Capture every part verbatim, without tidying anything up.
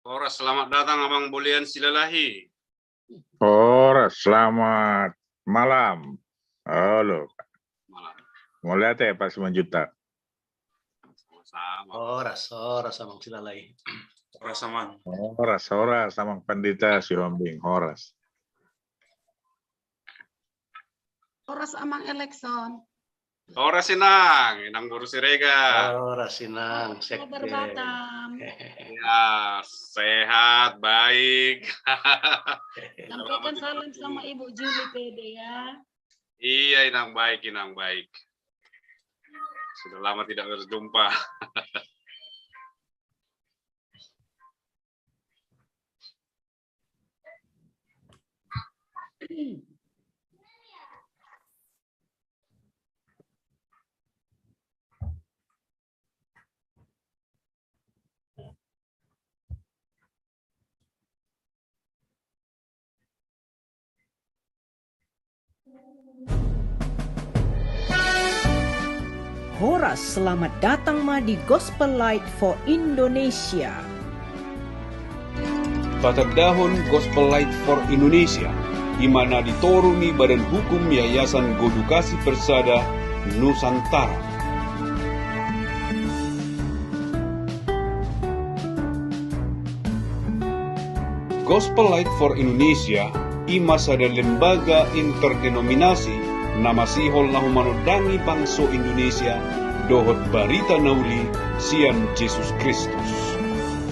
Horas, selamat datang Amang Bolean Silalahi. Horas, selamat malam. Halo. Malam. Mauliate, Pak Simanjuntak. Sama-sama. Horas, horas, Amang Silalahi. Horas, Amang. Horas, horas, Amang Pandita Sihombing, horas. Horas, Amang Elekson. Horas, Inang, Inang boru Siregar. Horas, Inang. Apa kabar Batam? Ya, sehat, baik. Sampaikan salam sama Ibu Juli Pede, ya. Iya, Inang, baik, Inang, baik. Sudah lama tidak berjumpa. Horas, selamat datang ma di Gospel Light for Indonesia. Patandahon Gospel Light for Indonesia, i ma na ditoru ni Badan Hukum Yayasan Godukasi Persada Nusantara. Gospel Light for Indonesia i ma sada lembaga interdenominasi na masihol laho manondangi bangso Indonesia dohot barita na uli sian Jesus Kristus.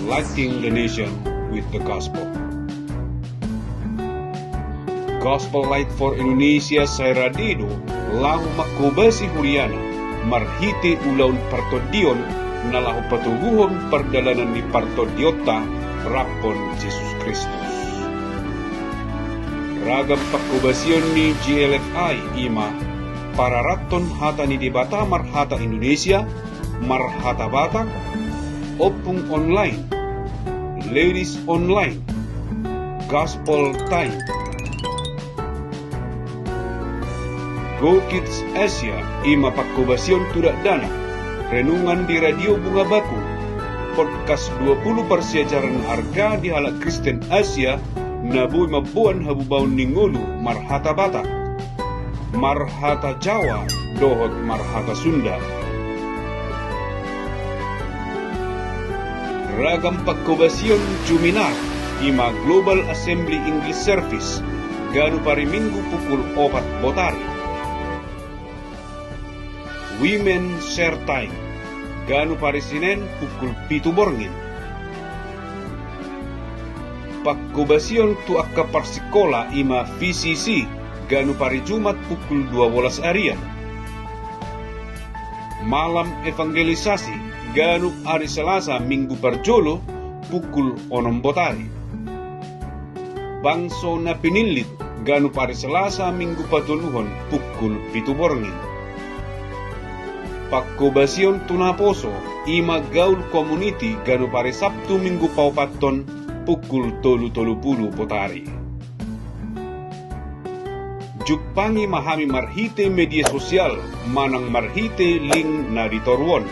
Lighting the nation with the gospel. Gospel Light for Indonesia sai rade do laho manghobasi huriana marhite ulaon partondion na laho patoguhon pardalanan ni partondionta raphon Jesus Kristus. Ragam panghobasion ni G L F I i ma pararathon hata ni Debata marhata Indonesia, marhata Batak, ompung online, ladies online, gospel time. Go Kids Asia, i ma pangkobasion tu dakdanak. Renungan di Radio Bunga Bakung. Podcast dua puluh parsiajaran arga di halak Kristen Asia, na boi mamboan habubaon ni ngolu marhata Batak, marhata Jawa, dohot marhata Sunda. Ragam pangkobasion Juminar, i ma Global Assembly English Service, ganup ari Minggu pukul opat botari. Women Share Time, ganup ari Senen pukul pitu borngin. Pangkobasion tu angka parsikola, i ma V C C, ganup ari Jumat pukul dua bolas arian. Malam evangelisasi, ganup ari Selasa Minggu parjolo pukul onom botari. Bangso na pinillit, ganup ari Selasa Minggu patoluhon pukul pitu borngin. Pangkobasion tu naposo, i ma Gaul Community, ganup ari Sabtu Minggu paopathon pukul tolu tolu pulu botari. Jumpangi ma hami marhite media sosial manang marhite link na di toru on.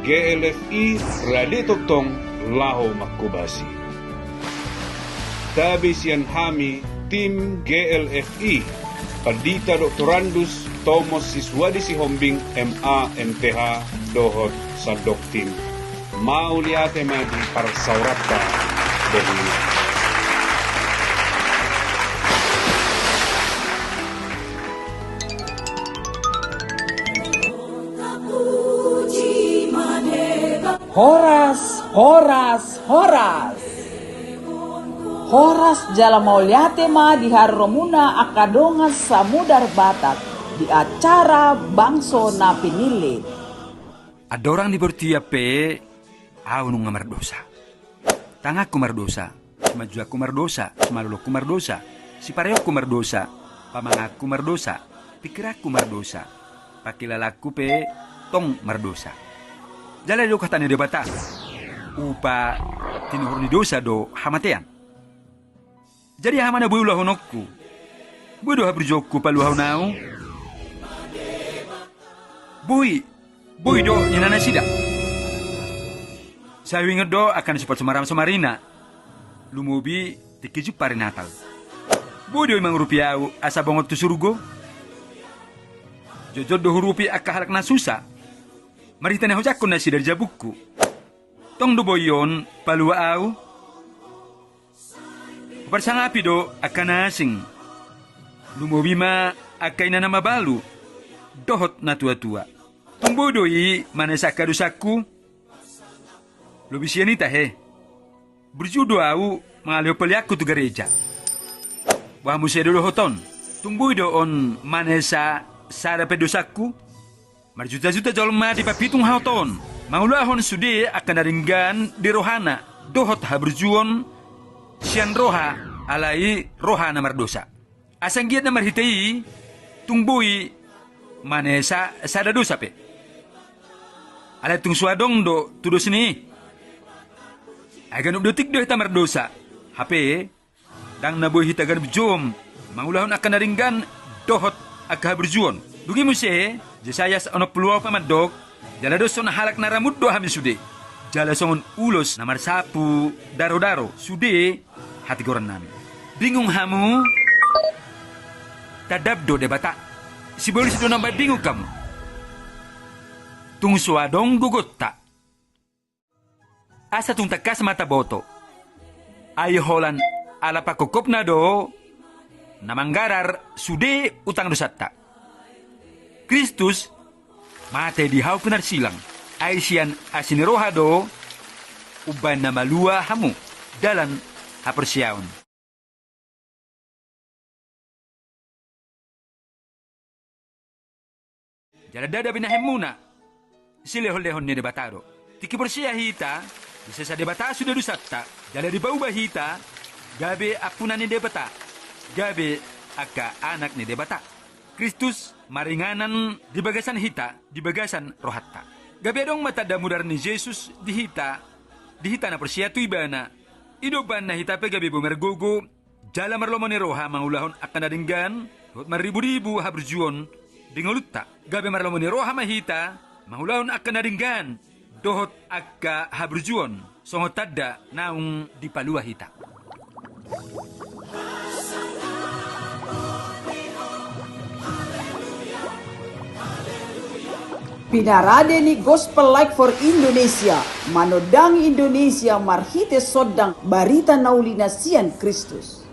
G L F I, rade tongtong laho mangkobasi. Tabe sian hami, tim G L F I, Pandita Doktorandus Tomos Siswadi Sihombing, M A, M T H, dohot sandok tim. Mauliate ma di parsaoranta. Bohina. Horas, horas, horas. Horas jala mauliate ma di haroromuna angka dongan samudar Batak di acara Bangso na Pinillit. Andorang di portibi pe, ahu nunga mardosa. Tanganku mardosa, simanjujungku mardosa, simalolongku mardosa, sipareonku mardosa, pamanganku mardosa, pingkiranku mardosa, pangkilalangku pe tong mardosa. Jala didok hata ni Debata, upa tinuhor ni dosa do hamatean. Jadi aha ma na boi ulahononku? Boi do haburjuonku paluahon ahu? Boi, boi do ninna nasida. Sai huingot do angka na sipasomar-somar i, lumobi tingki jumpa ari Natal. Boi do i mangurupi ahu asa bongot tu surgo? Jotjot do huurupi angka halak na susa marhite na hujakkon nasida di jabungku. Tong do boi on palua ahu? Huparsangapi do angka na asing, lumobi ma angka ina na mabalu dohot na tua-tua. Tung boi do i manesa angka dosangku? Lobi sian i tahe. Burju do ahu mangalehon peleanku tu gareja. Boha muse do dohot on? Tung boi do on manesa sada pe dosangku? Marjuta-juta jolma dipapitung hahut on, mangulahon sude angka na denggan di rohana dohot haburjuon sian roha, alai roha na mardosa. Asa anggiat na marhite i tung boi manesa sada dosa pe. Alai tung so adong do tudosna i. Ai ganup otik do hita mardosa. Hape ndang na boi hita ganup jom mangulahon angka na denggan dohot angka haburjuon. Dung i muse, Jesayas onom pulu opat mandok, jala doshon halak na ramut do hami sude, jala songon ulos na marsapu daro-daro sude hatigorannami. Bingung hamu? Tadap do Debata. Sibolis do na mambingung hamu. Tung so adong gogonta. Asa tung tangkas ma taboto. Ai holan ala pangkophopna do na manggarar sude utang dosanta. Kristus mate di hau pinarsilang, ai sian asi ni roha do umbahen na malua hamu dalan haporseaon. Jala ndada binahenmuna, silehon-lehon ni Debata do. Tingki porsea hita, disesa Debata sude dosanta, jala dipauba hita gabe ampunan ni Debata, gabe angka anak ni Debata. Kristus maringanan di bagasan hita, di bagasan rohanta. Gabe adong ma tanda mudar ni Jesus di hita, di hita na porsea tu Ibana, I do umbahen na hita pe gabe boi margogo jala marlomo ni roha mangulahon angka na denggan dohot marriburibu haburjuon di ngolunta. Gabe marlomo ni roha ma hita mangulahon angka na denggan dohot angka haburjuon songon tanda naung dipalua hita. Pinarade ni Gospel Light for Indonesia, manondangi Indonesia marhite sondang barita na uli na sian Kristus.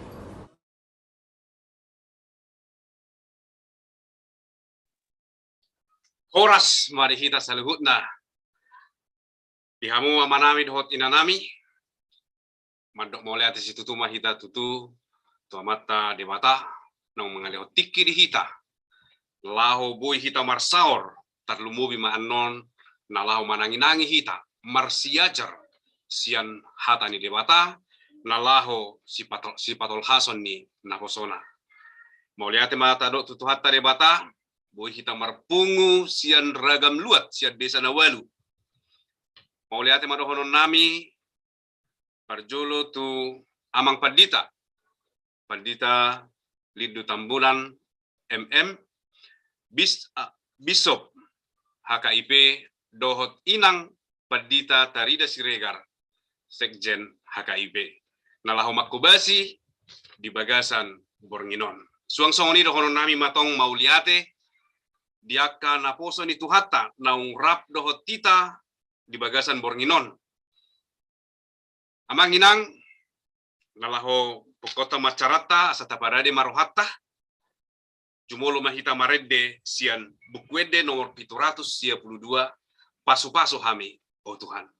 Horas ma di hita saluhutna. Di hamu amanami dohot inanami, mandok mauliate situtu ma hita tutu tu Amanta Debata naung mangalehon tingki di hita laho boi hita marsaor, tarlumobi ma annon na laho mananginangi hita marsiajar sian hata ni Debata na laho sipato-, sipatolhason ni naposona. Mauliate ma tadok tu Tuhanta Debata, boi hita marpungu sian ragam luat sian desa na ualu. Mauliate ma dohononnami parjolo tu Amang Pandita, Pandita Lindu Tambunan, M M, bis-, ah, Bisop H K I P, dohot Inang Pandita Tarida Siregar, Sekjen H K I P, na laho manghobasi di bagasan borngin on. Suang songon i dohononnami ma tong mauliate di angka naposo ni Tuhanta naung rap dohot hita di bagasan borngin on. Amang, Inang, na laho pungkaonta ma acaranta asa taparade ma rohanta. Jumolo ma hita marende sian Buku Ende nomor pitu ratus sia pulu dua, Pasu-pasu hami, o Tuhan.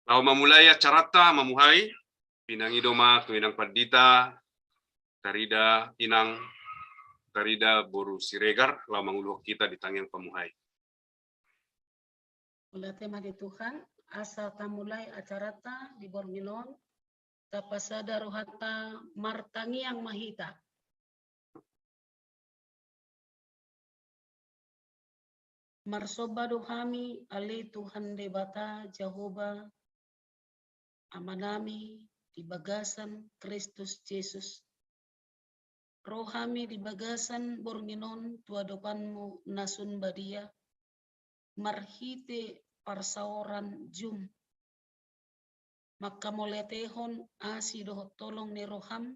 Laho mamulai acaranta, mamuhai, pinangido ma tu Inang Pandita Tarida, Inang Tarida boru Siregar, laho manguluhon hita di tangiang pamuhai. Mauliate ma di Tuhan, asa tamulai acaranta di borngin on, tapasada rohanta martangiang ma hita. Marsomba do hami ale Tuhan Debata Jahowa, Amanami di bagasan Kristus Jesus. Ro hami di bagasan borngin on tu adopanmu na sun badia, marhite parsaoran Zoom. Manghamauliatehon asi dohot holong ni roham,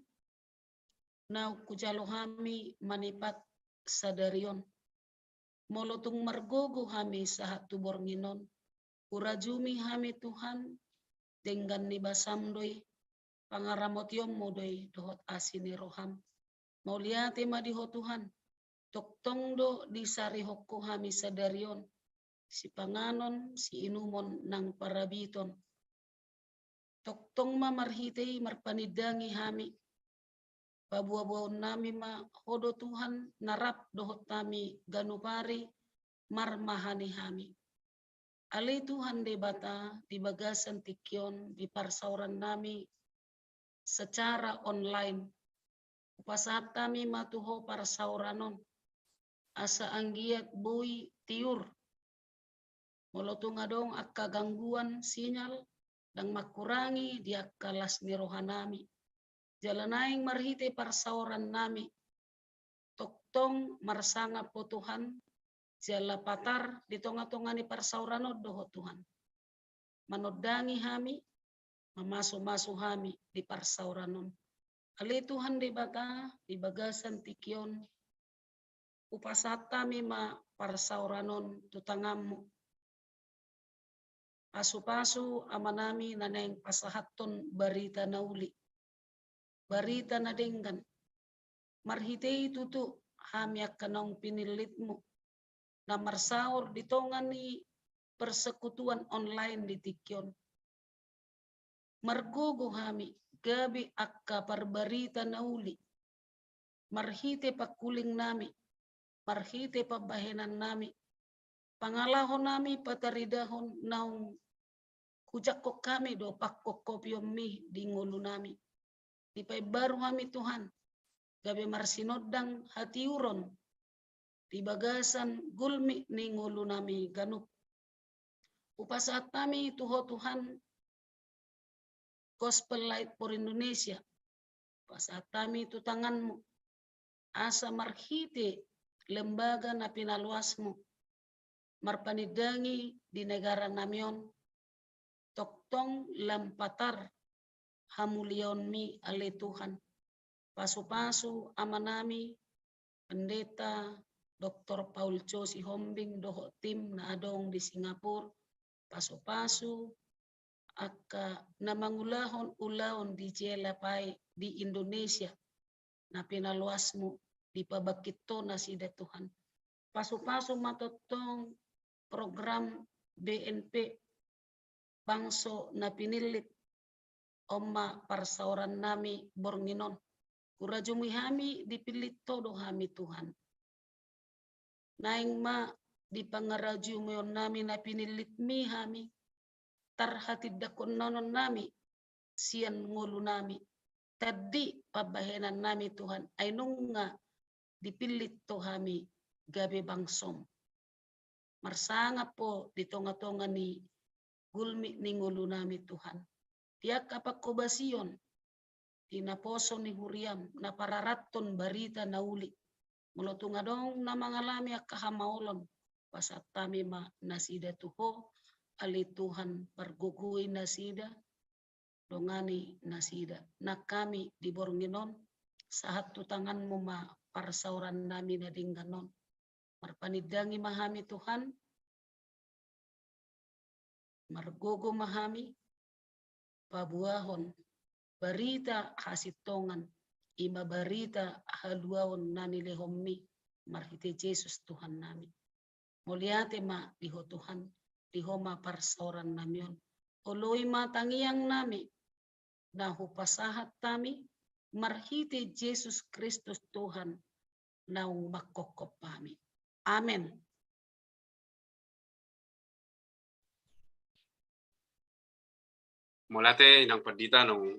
naung hujalo hami manipat sadari on. Molo tung margogo hami sahat tu borngin on, hurajumi hami Tuhan, denggan ni basam do i, pangaramotionmu do i dohot asi ni roham. Mauliate ma di Ho Tuhan, tongtong do disarihon Ho hami sadari on, sipanganon, siinumon nang parabiton. Tongtong ma marhite i marpanindangi hami. Paboaboaonnami ma Ho do Tuhan na rap dohot hami ganup ari marmahani hami. Ale Tuhan Debata, di bagasan tingki on di parsaorannami secara online, hupasahat hami ma tu Ho parsaoran on, asa anggiat boi tiur. Molo tung adong angka gangguan sinyal, ndang mangkurangi di angka las ni rohanami. Jala naeng marhite parsaorannami, tongtong marsangap Ho Tuhan, jala patar di tongatonga ni parsaoran on do Ho Tuhan. Manondangi hami, mamasumasu hami di parsaoran on. Ale Tuhan Debata, di bagasan tingki on, hupasahat hami ma parsaoran on tu tanganmu. Pasupasu amanami na naeng pasahathon barita na uli, barita na denggan. Marhite i tutu hami angka naung pinillitmu, na marsaor di tonga ni persekutuan online di tingki on. Margogo hami gabe angka parbarita na uli, marhite pangkulingnami, marhite pambahenannami, pangalahonami pataridahon naung hujangkon hami do pangkophopionmi di ngolunami. Dipaimbaru hami Tuhan, gabe marsinondang hatiuron di bagasan gulmit ni ngolunami ganup. Hupasahat hami tu Ho Tuhan, Gospel Light for Indonesia, pasahat hami tu tanganmu, asa marhite lembaga na pinaloasmu, marpanindangi di negaranami on, tongtong lam patar hamuliaonmi ale Tuhan. Pasupasu amanami, Pendeta Doktor Paul Josi Hombing dohot tim na adong di Singapura, pasupasu angka na mangulahon ulaon di jela pae di Indonesia, na pinaloasmu, dipabangkit Ho nasida Tuhan. Pasupasu ma tongtong program B N P, bangso na pinillit, on ma parsaorannami borngin on. Hurajumi hami, dipillit Ho do hami Tuhan. Naeng ma di pangarajumionnami na pinillitmi hami, tarhatindangkonnami sian ngolunami, tandi pambahenannami Tuhan, ai nunga dipillit Ho hami gabe bangsom. Marsangap Ho di tongatonga ni gulmit ni ngolunami Tuhan. Di angka pangkobasion, di naposo ni huriam, na pararathon barita na uli. Molo tung adong na mangalami angka hamaolon, pasahat hami ma nasida tu Ho, ale Tuhan, pargogoi nasida, dongani nasida. Nang hami di borngin on, sahat tu tanganmu ma parsaorannami na denggan on. Marpanindangi ma hami Tuhan, margogo ma hami, paboahon barita hasintongan, i ma barita haluaon na nilehonmi marhite Jesus Tuhannami. Mauliate ma di Ho Tuhan, di Ho ma parsaorannami on. Oloi ma tangiangnami, na hupasahat hami marhite Jesus Kristus Tuhan naung mangkophop hami. Amen. Mauliate inang pandita naung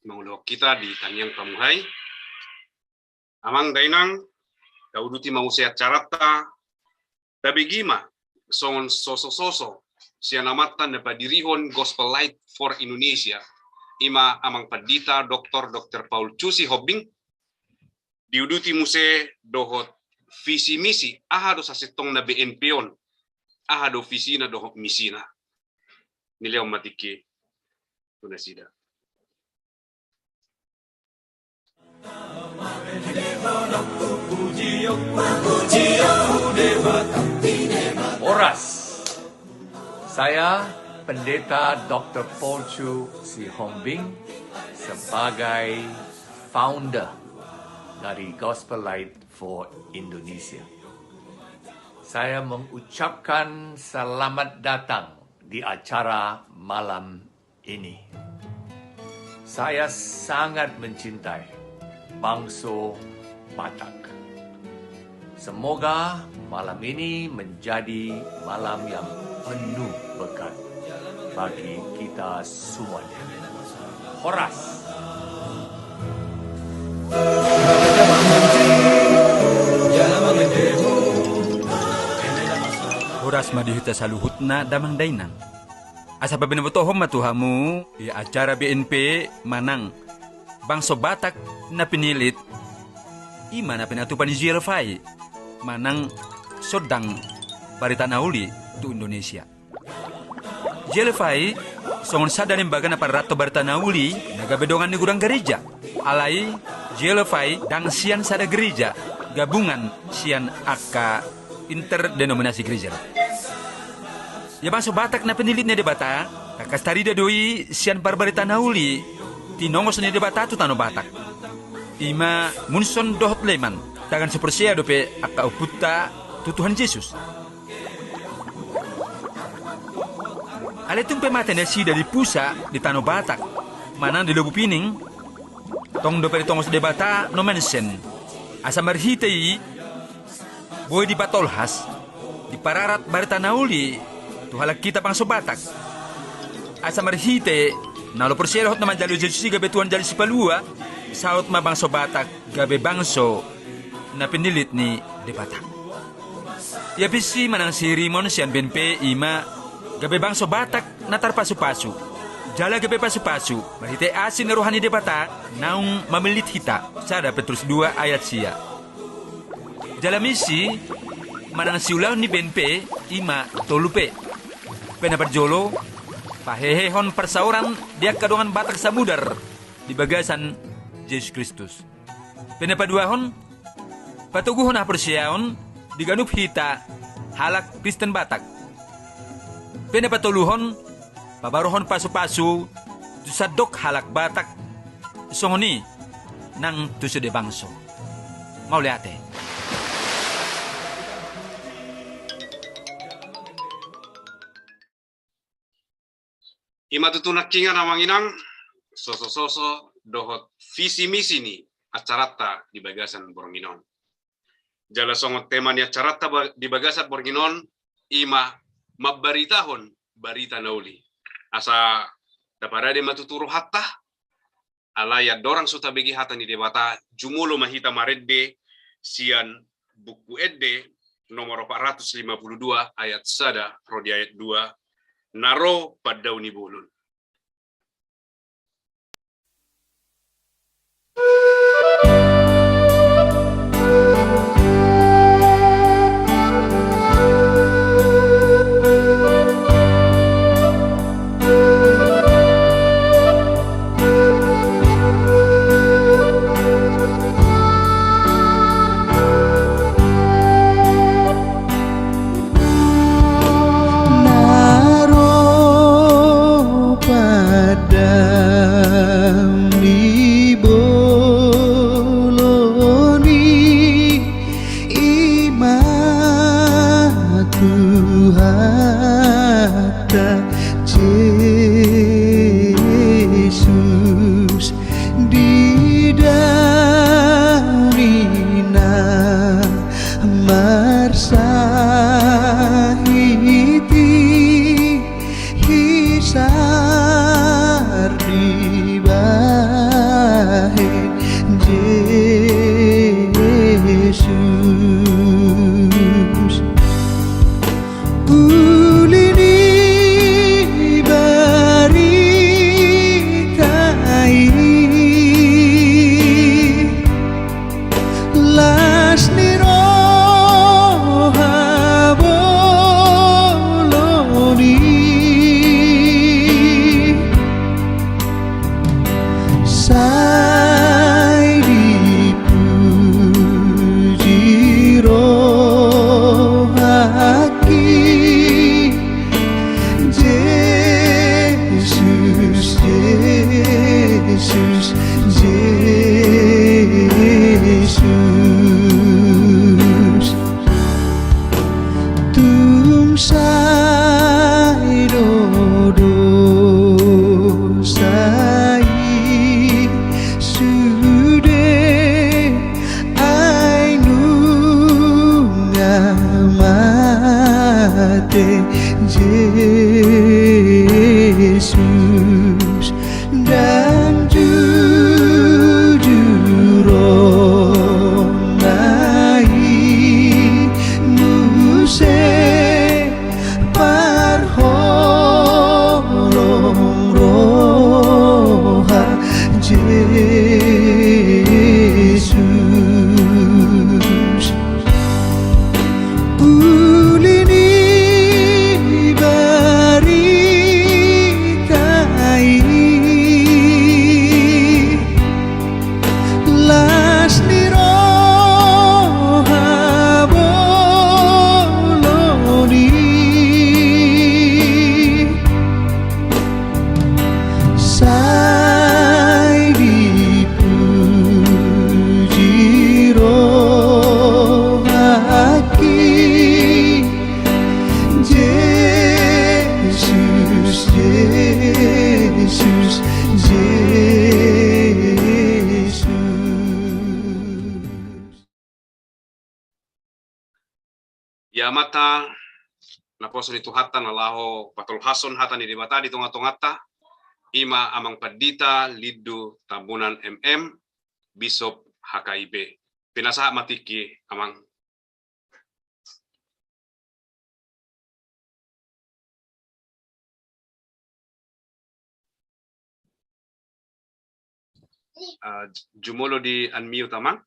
mangulahon hita di tangiang pamuhai. Amang dainang, tauduti ma muse acaranta, tabege ma songon sosososo sian amanta na padirihon Gospel Light for Indonesia, i ma amang pandita Doktor Doktor Paul Cusi Hombing, diuduti muse dohot visi misi, aha do sasintongna B N P on, aha do visina dohot misina. Nilehon ma tingki tu nasida. Horas. Saya Pendeta doktor Paul Chu Sihombing sebagai founder dari Gospel Light for Indonesia. Saya mengucapkan selamat datang di acara malam ini. Saya sangat mencintai bangso Batak. Semoga malam ini menjadi malam yang penuh berkat bagi kita semuanya. Horas. Horas ma di hita saluhutna damang dainang. Asa pabinobotohon ma tu hamu di acara B N P manang Bangso Batak na Pinilit, i ma na pinatupa ni G L F I manang Sondang Barita na Uli tu Indonesia. G L F I songon sada lembaga na pararathon barita na uli na gabe dongan ni godang gareja. Alai G L F I ndang sian sada gareja, gabungan sian angka interdenominasi gareja do. Ia Bangso Batak na Pinilit ni Debata, tangkas tarida do i sian parbarita na uli tinongos ni Debata tu tano Batak. I ma Munson dohot Leman, dangka so porsea dope angka ompunta tu Tuhan Jesus. Alai tung pe mate nasida di pusa di tano Batak manang di Lobu Pining, tong dope ditongos Debata Nommensen, asa marhite i boi dipatolhas, dipararat barita na uli tu halak hita bangso Batak. Asa marhite na olo porsea dohot na manjalo Jesus i gabe Tuhan jala Sipalua, saut ma bangso Batak gabe bangso na pinilit ni Debata. Ia visi manang sirimon sian B N P i ma gabe bangso Batak na tarpasupasu, jala gabe pasupasu marhite asi ni roha ni Debata naung mamillit hita, sada Petrus dua ayat sia. Jala misi manang siulaon ni B N P i ma tolu P. P na parjolo, pahehehon parsaoran di angka dongan Batak samudar di bagasan Jesus Kristus. P na paduahon, patoguhon haporseaon di ganup hita halak Kristen Batak. P na patoluhon, pabaruhon pasupasu tu sandok halak Batak, songon i nang tu sude bangso. Mauliate. I ma tutu nangkiningan amang inang, sosososo dohot visi misi ni acaranta di bagasan borngin on. Jala songon tema ni acaranta ba-, di bagasan borngin on, i ma mambaritahon barita na uli. Asa taparade ma tutu rohanta, alai andorang so tabege hata ni Debata, jumolo ma hita marende sian Buku Ende nomor opat ratus lima puluh dua ayat sada ro di ayat dua, na ro pandao ni bolon. Na ro pandao ni bolon i, i ma Tuhanta Jesus, di dao ni na marsahit i, hisar dibahen Jesus. Uli ni barita i, las ni roha bolon i, sai dipuji Sai do dosa i sude, ai nunga mate Jesus. Ndang jujur on na i muse parholong roha Jesus. Uli ni barita i las ni roha bolon i. Sai dipuji rohangki, Jesus, Jesus, Jesus. Ia Amanta, naposo ni Tuhanta na laho patolhashon hata ni Debata di tonga-tonganta, i ma Amang Pandita Lindu Tambunan M M, Bisop H K I P. Pinasahat ma tingki, Amang. Ah, jumolo di unmute, Amang.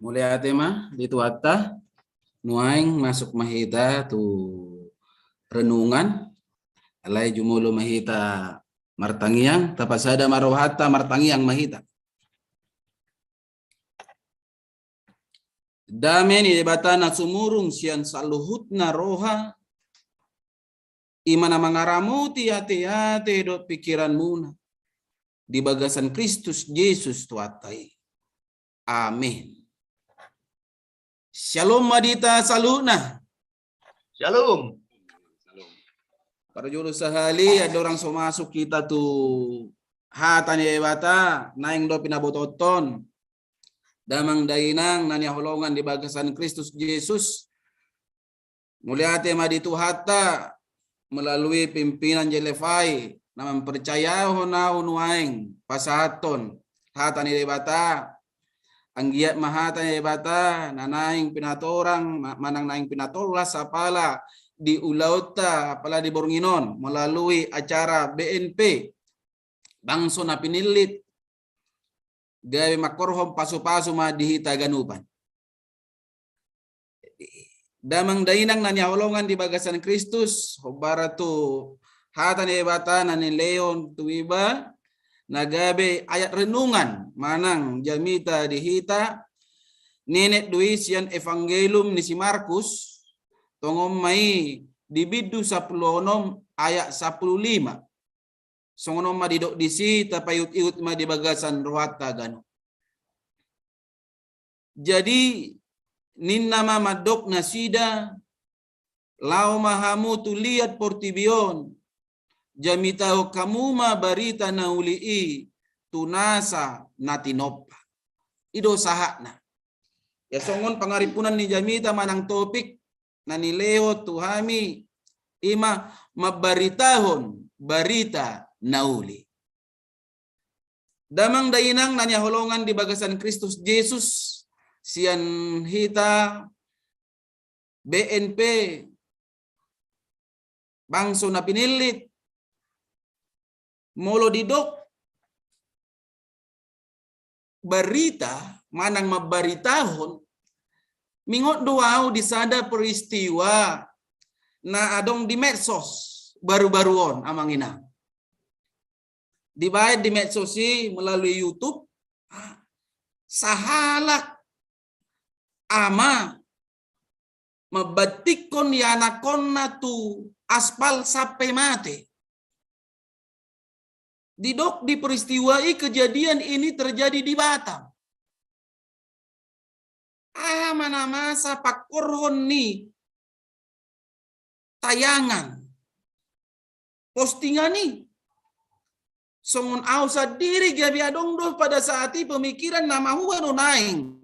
Mauliate ma di Tuhanta, nuaeng masuk ma hita tu renungan, alai jumolo ma hita martangiang, tapasada ma rohanta, martangiang ma hita. Dame ni Debata na sumurung sian saluhutna roha, i ma na mangaramoti ateate dohot pingkiranmuna di bagasan Kristus Jesus Tuhanta i. Amin. Syalom ma di hita saluhutna. Syalom. Parjolo sahali, andorang so masuk hita tu hata ni Debata, naeng do pinabotohon damang dainang na hinaholongan di bagasan Kristus Jesus. Mauliate ma di Tuhanta melalui pimpinan J L F I na mampercayahon ahu nuaeng pasahathon hata ni Debata. Anggiat ma hata ni Debata na naeng pinatorang, ma-, manang naeng pinatolhas apala di ulaonta, apala di borngin on melalui acara B N P, Bangso na Pinillit, gabe mangkorhon pasupasu ma di hita ganupan. Damang dainang na hinaholongan di bagasan Kristus, hombar tu hata ni Debata na nilehon tu iba, na gabe ayat renungan manang jamita di hita, nienet do i sian Evangelium ni si Markus, tongon ma i di bindu sampulu onom ayat sampulu lima. Songon on ma didok disi, tapaihutihut ma di bagasan rohanta ganup. Jadi, ninna ma mandok nasida, laho ma hamu tu liat portibi on, jamitahon hamu ma barita na uli i tu nasa na tinompa. I do sahatna. Ia songon pangarimpunan ni jamita manang topik na nilehon tu hami, i ma mambaritahon barita na uli. Damang dainang na hinaholongan di bagasan Kristus Jesus, sian hita B N P, Bangso na Pinillit, molo didok barita manang mambaritahon, Mingot do au di sada peristiwa na adong di medsos baru-baru on, amang inang. Dibaen di medsos i melalui YouTube, sahalak ama mambantingkon ianakkonna tu aspal sampe mate. Didok di peristiwa i, kejadian ini terjadi di Batam. Aha ma na masa pangkorhon ni tayangan, postingan i? Songon au sandiri gabe adong do pada saat i pemikiran na mahua do naeng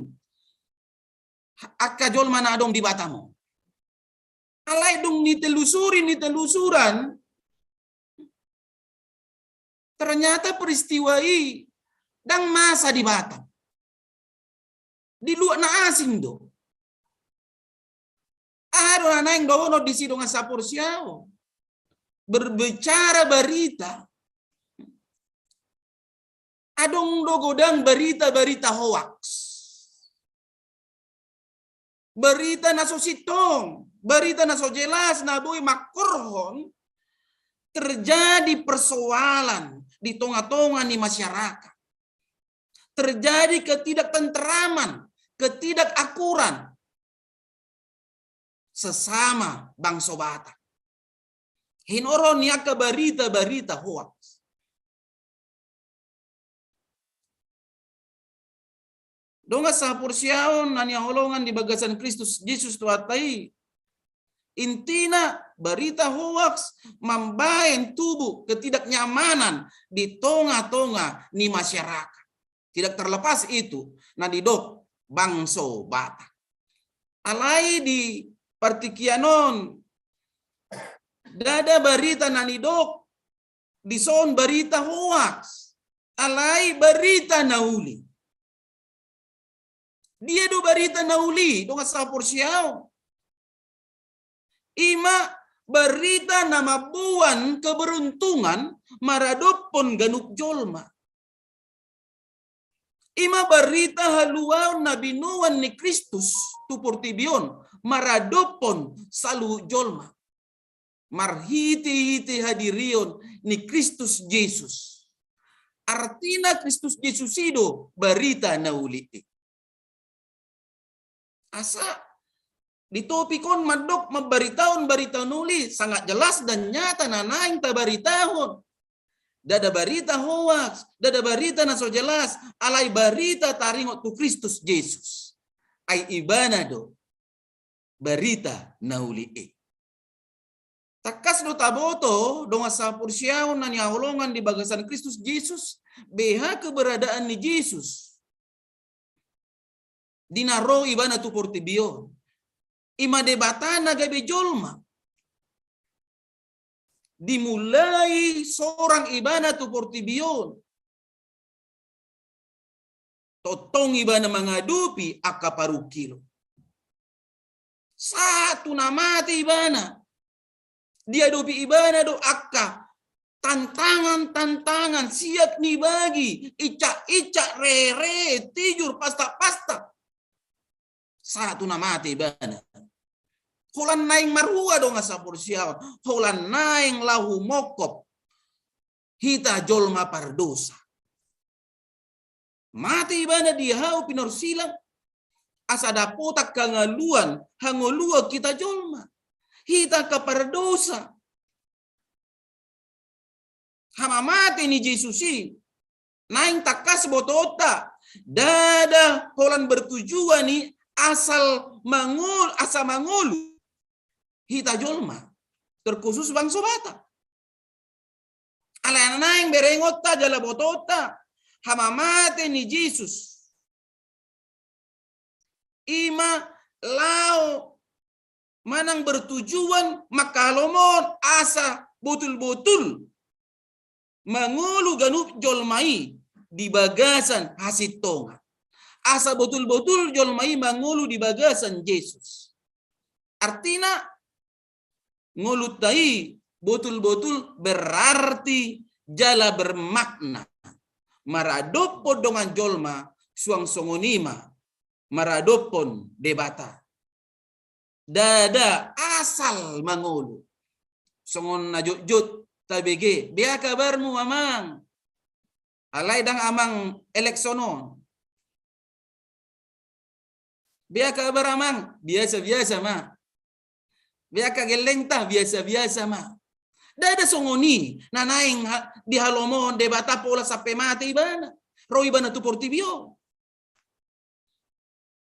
angka jolma na adong di Batam on. Alai dung nitelusuri, nitelusuran, ternyata peristiwa i ndang masa di Batam. Di luat na asing do. Aha do na naeng dohonon disi dongan saporseaon? Berbicara barita, adong do godang barita-barita hoaks. Barita na so sintong, barita na so jelas, na boi mangkorhon terjadi persoalan di tonga-tonga ni masyarakat. Terjadi ketidaktenteraman, ketidakakuran sesama bangso Batak. Hinorhon ni angka barita-barita hoaks. Dongan saporseaon na hinaholongan di bagasan Kristus Jesus Tuhanta i, intina barita hoaks mambaen tubu ketidaknyamanan di tonga-tonga ni masyarakat. Tidak terlepas itu na didok bangso Batak. Alai di partingkian on, ndada barita na nidok dison barita hoaks, alai barita na uli. Dia do barita na uli, dongan saporseaon? Ima barita na mamboan keberuntungan maradophon ganup jolma. Ima barita haluaon na binoan ni Kristus tu portibi on maradophon saluhut jolma marhite-hite hadirion ni Kristus Jesus. Artina Kristus Jesus i do barita na uli i. Asa di topik on mandok mambaritahon barita na uli, sangat jelas dan nyata na naeng tabaritahon. Ndada barita hoaks, ndada barita na so jelas, alai barita taringot tu Kristus Jesus. Ai Ibana do barita na uli i. Tangkas do taboto dongan saporseaon na hinaholongan di bagasan Kristus Jesus, beha keberadaan ni Jesus di na ro Ibana tu portibi on. Ima Debata na gabe jolma. Dimulai sorang Ibana tu portibi on, tongtong Ibana mangadopi angka parungkilon. Sahat tu na mate Ibana. Diadopi Ibana do angka tantangan-tantangan, siat ni bagi, icak-icak, rere, tijur, pasta-pasta. Sahat tu na mate Ibana. Holan naeng marhua dongan saporseaon, holan naeng laho mongkop hita jolma pardosa. Mate Ibana di hau pinorsilang, asa dapotan hangaluan, hangoluan hita jolma, hita angka pardosa. Hamamate ni Jesus i naeng tangkas botoonta, ndada holan bertujuan i asal mangol-, asa mangolu hita jolma, terkhusus bangso Batak. Alai na naeng berengonta jala botoonta, hamamate ni Jesus ima laho manang bertujuan mangkaholomon asa botul-botul mangolu ganup jolma i di bagasan hasintongan. Asa botul-botul jolma i mangolu di bagasan Jesus. Artina, ngolunta i botul-botul berarti jala bermakna maradophon dongan jolma, suang songon i ma maradophon Debata. Ndada asal mangolu. Songon na jotjot tabege, bea kabarmu amang? Alai ndang amang elekson on. Bea kabar amang? Biasa-biasa ma. Bea angka gellengta? Biasa-biasa ma. Ndada songon i na naeng di halomohon Debata pola sampe mate ibana, ro ibana tu portibi on.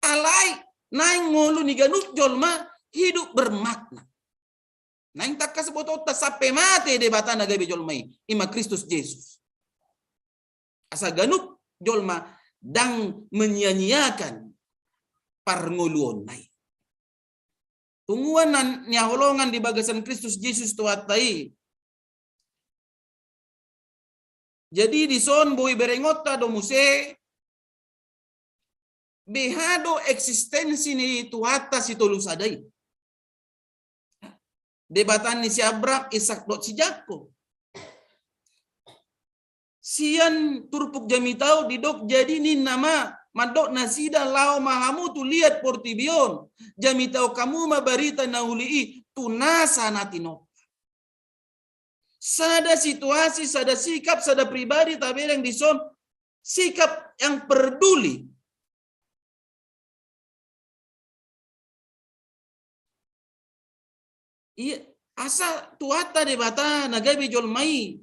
Alai naeng ngolu ni ganup jolma hidup bermakna. Naeng tangkas botoonta sampe mate Debata na gabe jolma i, ima Kristus Jesus. Asa ganup jolma ndang menyia-nyiakan parngoluonna i. Punguan na nihaholongan di bagasan Kristus Jesus Tuhanta i. Jadi dison boi berengonta do muse, beha do eksistensi ni Tuhanta sitolusada i. Debata ni si Abraham, Ishak dohot si Jakkob. Sian turpuk jamita on didok, jadi ninna ma mandok nasida, laho ma hamu tu liat portibi on, jamitahon hamu ma barita na uli i tu nasa na tinompa. Sada situasi, sada sikap, sada pribadi tabereng dison, sikap yang peduli. Ia, asa Tuhanta Debata na gabe jolma i,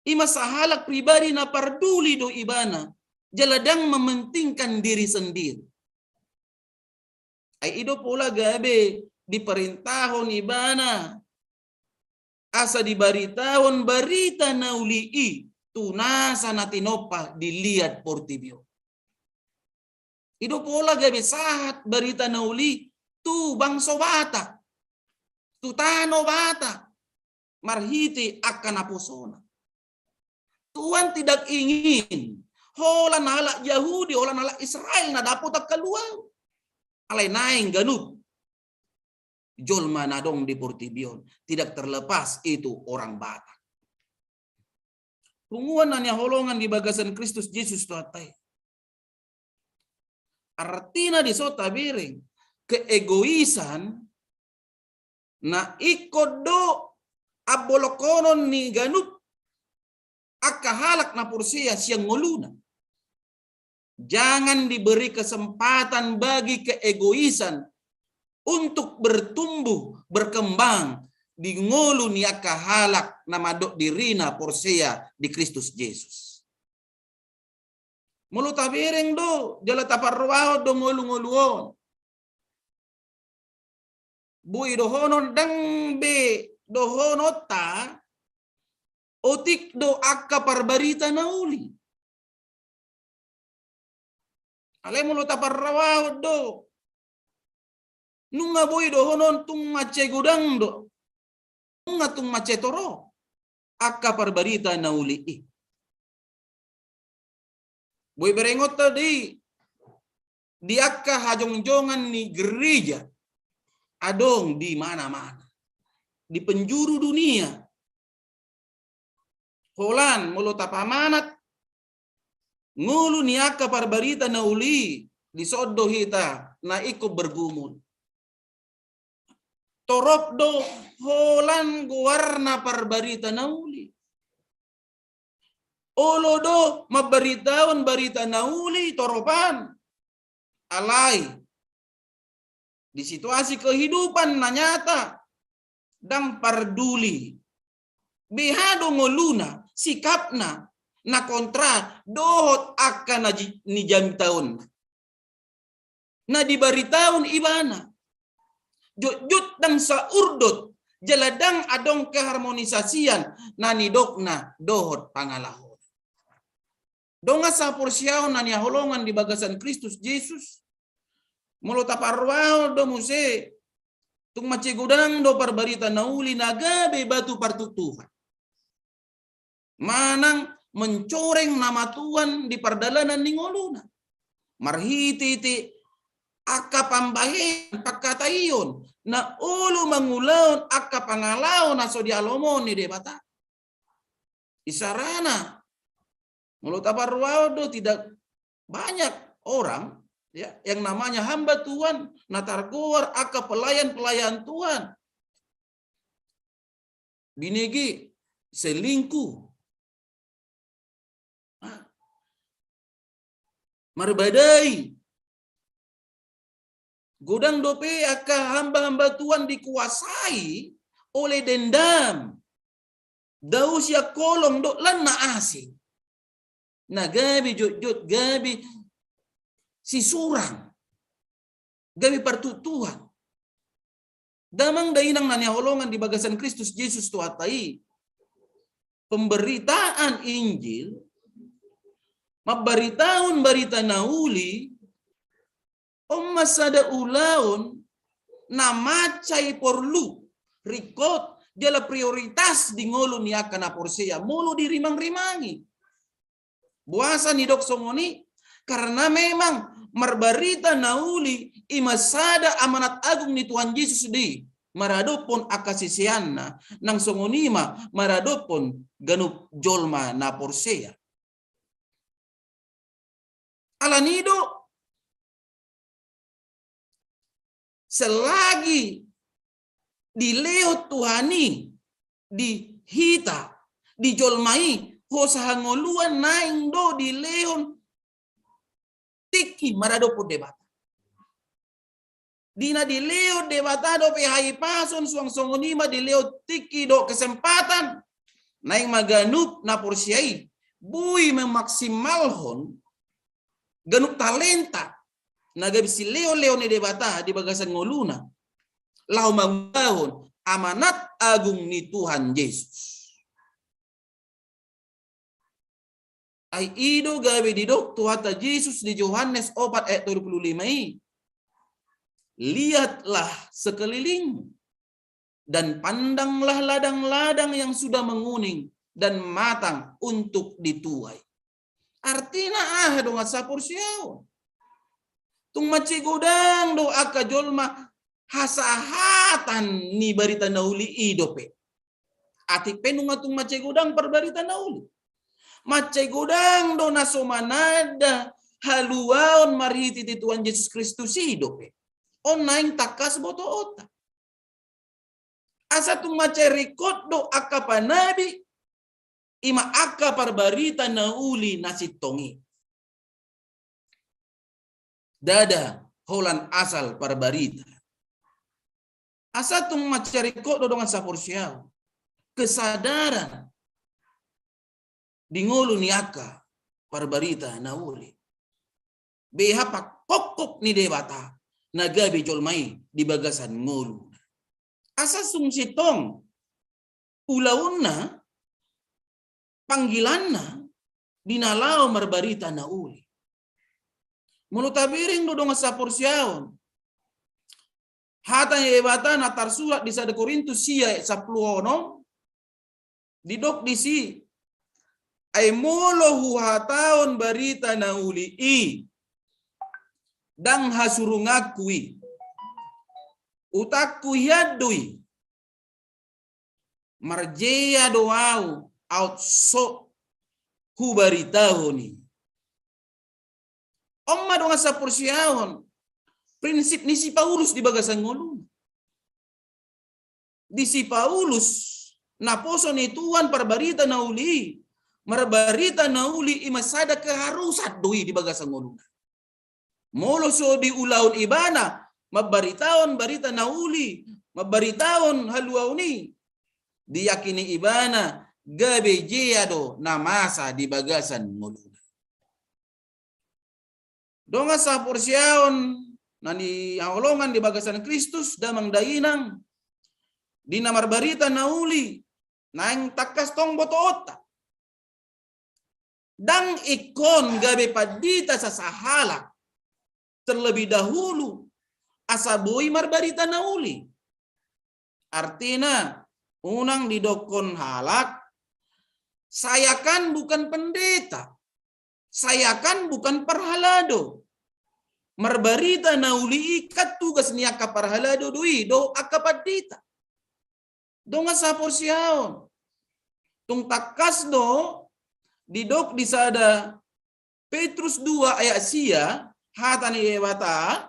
ima sahalak pribadi na parduli do ibana, jala ndang mementingkan diri sendiri. Ai i do pola gabe diperintahon ibana asa dibaritahon barita na uli i tu nasa na tinompa di liat portibi on. I do pola gabe sahat barita na uli tu bangso Batak, tu tano Batak, marhite angka naposona. Tuhan tidak ingin holan halak Jahudi, holan halak Israel na dapot angka luaon. Alai naeng ganup jolma na adong di portibi on, tidak terlepas itu orang Batak. Punguan na nihaholongan di bagasan Kristus Jesus Tuhanta i. Artina dison tabereng, keegoisan na ingkon do ambolongkonon ni ganup angka halak na porsea sian ngoluna. Jangan diberi kesempatan bagi keegoisan untuk bertumbuh, berkembang di ngolu ni angka halak na mandok dirina porsea di Kristus Jesus. Molo tabereng do, jala taparrohahon do ngolu-ngolu on, boi dohonon, ndang be dohononta otik do angka parbarita na uli. Alai molo taparrohahon do, nunga boi dohonon tung mansai godang do, nunga tung mansai torop angka parbarita na uli i. Boi berengonta do i di angka hajongjongan ni gereja, adong di mana-mana, di penjuru dunia. Holan molo tapamanat ngolu ni angka parbarita na uli, dison do hita na ingkon bergumul. Torop do holan goarna parbarita na uli. Olo do mambaritahon barita na uli toropan. Alai di situasi kehidupan na nyata, ndang parduli beha do ngoluna, sikapna, na kontra dohot angka na ji-, nijamitahonna, na dibaritahon ibana. Jotjot ndang saurdot, jala ndang adong keharmonisasian na nidokna dohot pangalahona. Dongan sahaporseaon na nihaholongan di bagasan Kristus Jesus, molo taparrohahon do muse, tung mansai godang do parbarita na uli na gabe batu partuktuhan manang mencoreng nama Tuhan di pardalanan ni ngoluna, marhitehite angka pambahenan, pangkataion na olo mangulahon angka pangalaho na so dihalomohon ni Debata. Isarana, molo taparrohahon do, tidak banyak orang Ya, yang namanya hamba Tuhan, na targoar angka pelayan-pelayan Tuhan. Binege, selingkuh. Ah. Marbadai. Godang dope angka hamba-hamba Tuhan dikuasai oleh dendam. Dao sian holong dohot lan na asing. Na gabe jotjot, gabe sisurang. Gabe partuktuhan. Damang dainang na hinaholongan di bagasan Kristus Jesus Tuhanta i. Pemberitaan Injil, mambaritahon barita na uli, on ma sada ulaon na mansai porlu, ringkot, jala prioritas di ngolu ni angka na porsea, molo dirimang-rimangi. Boasa nidok songon i? Karena memang marbarita na uli i ma sada amanat agung ni Tuhan Jesus do i maradophon angka siseanna, nang songon i ma maradophon ganup jolma na porsea. Alani do, selagi dilehon Tuhan i di hita, di jolma i, hosa hangoluan, naeng do dilehon tingki maradophon Debata. Di na dilehon Debata dope hahipason, suang songon i ma dilehon tingki dohot kesempatan, naeng ma ganup na porsea i boi memaksimalhon ganup talenta na gabe silehon-lehon ni Debata di bagasan ngoluna, laho mangulahon amanat agung ni Tuhan Jesus. Ai i do gabe didok Tuhanta Jesus di Johannes opat ayat tolu pulu lima i, "Lihatlah sekelilingmu, dan pandanglah ladang-ladang yang sudah menguning dan matang untuk dituai." Artina aha, dongan saporseaon? Tung mansai godang do angka jolma hasahatan ni barita na uli i dope. Atik pe nunga tung mansai godang parbarita na uli. Mansai godang do na so mananda haluaon marhitehite Tuhan Jesus Kristus i dope. On naeng tangkas botoonta. Asa tung mansai ringkot do angka panabi, i ma angka parbarita na uli na sintong i. Ndada holan asal parbarita. Asa tung mansai ringkot do, dongan saporseaon, kesadaran di ngolu ni angka parbarita na uli. Beha pangkophop ni Debata na gabe jolma i di bagasan ngoluna. Asa sung sintong ulaonna, panggilanna, di na laho marbarita na uli. Molo tabereng do, dongan saporseaon, hata ni Debata na tarsurat di sada Korintus sia ayat sampulu onom, didok disi, "Ai molo huhatahon barita na uli i, ndang hasurunganku i, utangku hian do i, marjea do ahu aut so hubaritahon i." On ma, dongan saporseaon, prinsip ni si Paulus di bagasan ngoluna. Di si Paulus, naposo ni Tuhan parbarita na uli i, marbarita na uli i ma sada keharusan do i di bagasan ngoluna. Molo so diulahon ibana mambaritahon barita na uli, mambaritahon haluaon i, diyakini ibana gabe jea do na masa di bagasan ngoluna. Dongan saporseaon na hinaholongan di bagasan Kristus, damang dainang, di na marbarita na uli, naeng tangkas tong botoonta. Ndang ingkon gabe pandita sasahalak terlebih dahulu asa boi marbarita na uli. Artina, unang didokkon halak, saya kan bukan pendeta, saya kan bukan parhalado. Marbarita na uli i kan tugas ni angka parhalado do i, dohot angka pandita. Dongan saporseaon, tung tangkas do didok di sada Petrus dua ayat sia, hata ni Debata,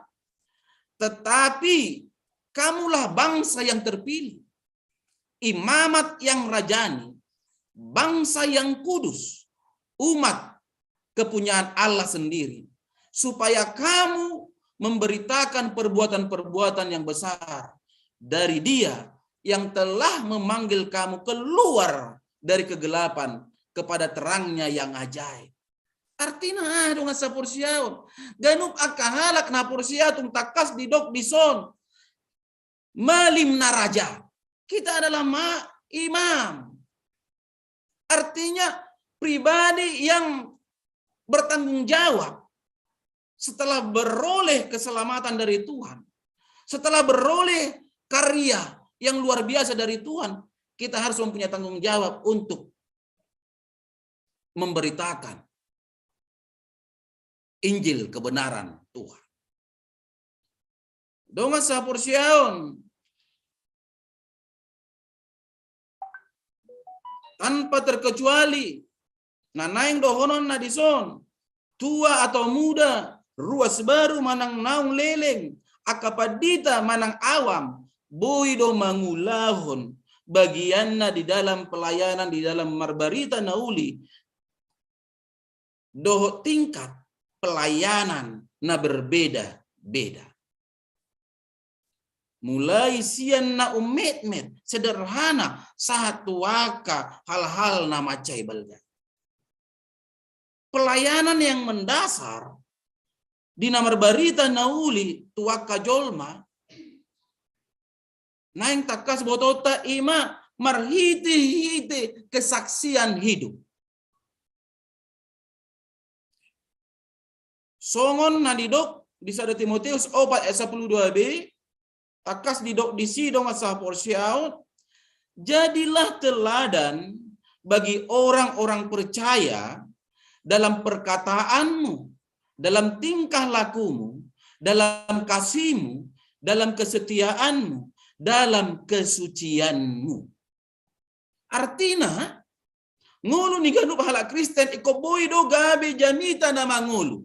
tetapi kamulah bangsa yang terpilih, imamat yang rajani, bangsa yang kudus, umat kepunyaan Allah sendiri, supaya kamu memberitakan perbuatan-perbuatan yang besar dari Dia yang telah memanggil kamu keluar dari kegelapan kepada terang-Nya yang ajaib. Artina aha dongan saporseaon? Ganup angka halak na porsea tung tangkas didok dison malim na raja. Kita adalah ma-, imam. Artinya pribadi yang bertanggung jawab setelah beroleh keselamatan dari Tuhan, setelah beroleh karya yang luar biasa dari Tuhan, kita harus mempunyai tanggung jawab untuk memberitakan Injil kebenaran Tuhan. Dongan saporseaon, tanpa terkecuali, na naeng dohononna dison, tua atau muda, ruas baru manang naung leleng, angka pandita manang awam, boi do mangulahon bagianna di dalam pelayanan, di dalam marbarita na uli, dohot tingkat pelayanan na berbeda-beda. Mulai sian na ummetmet, sederhana, sahat tu angka hal-hal na mansai balga. Pelayanan yang mendasar di na marbarita na uli tu angka jolma, naeng tangkas botoonta i ma marhite-hite kesaksian hidup. Songon na didok di sada Timoteus opat ayat sapuluh dua b, tangkas didok disi dongan saporseaon, jadilah teladan bagi orang-orang percaya dalam perkataanmu, dalam tingkah lakumu, dalam kasihmu, dalam kesetiaanmu, dalam kesucianmu. Artina, ngolu ni ganup halak Kristen ingkon boi do gabe jamita na mangolu.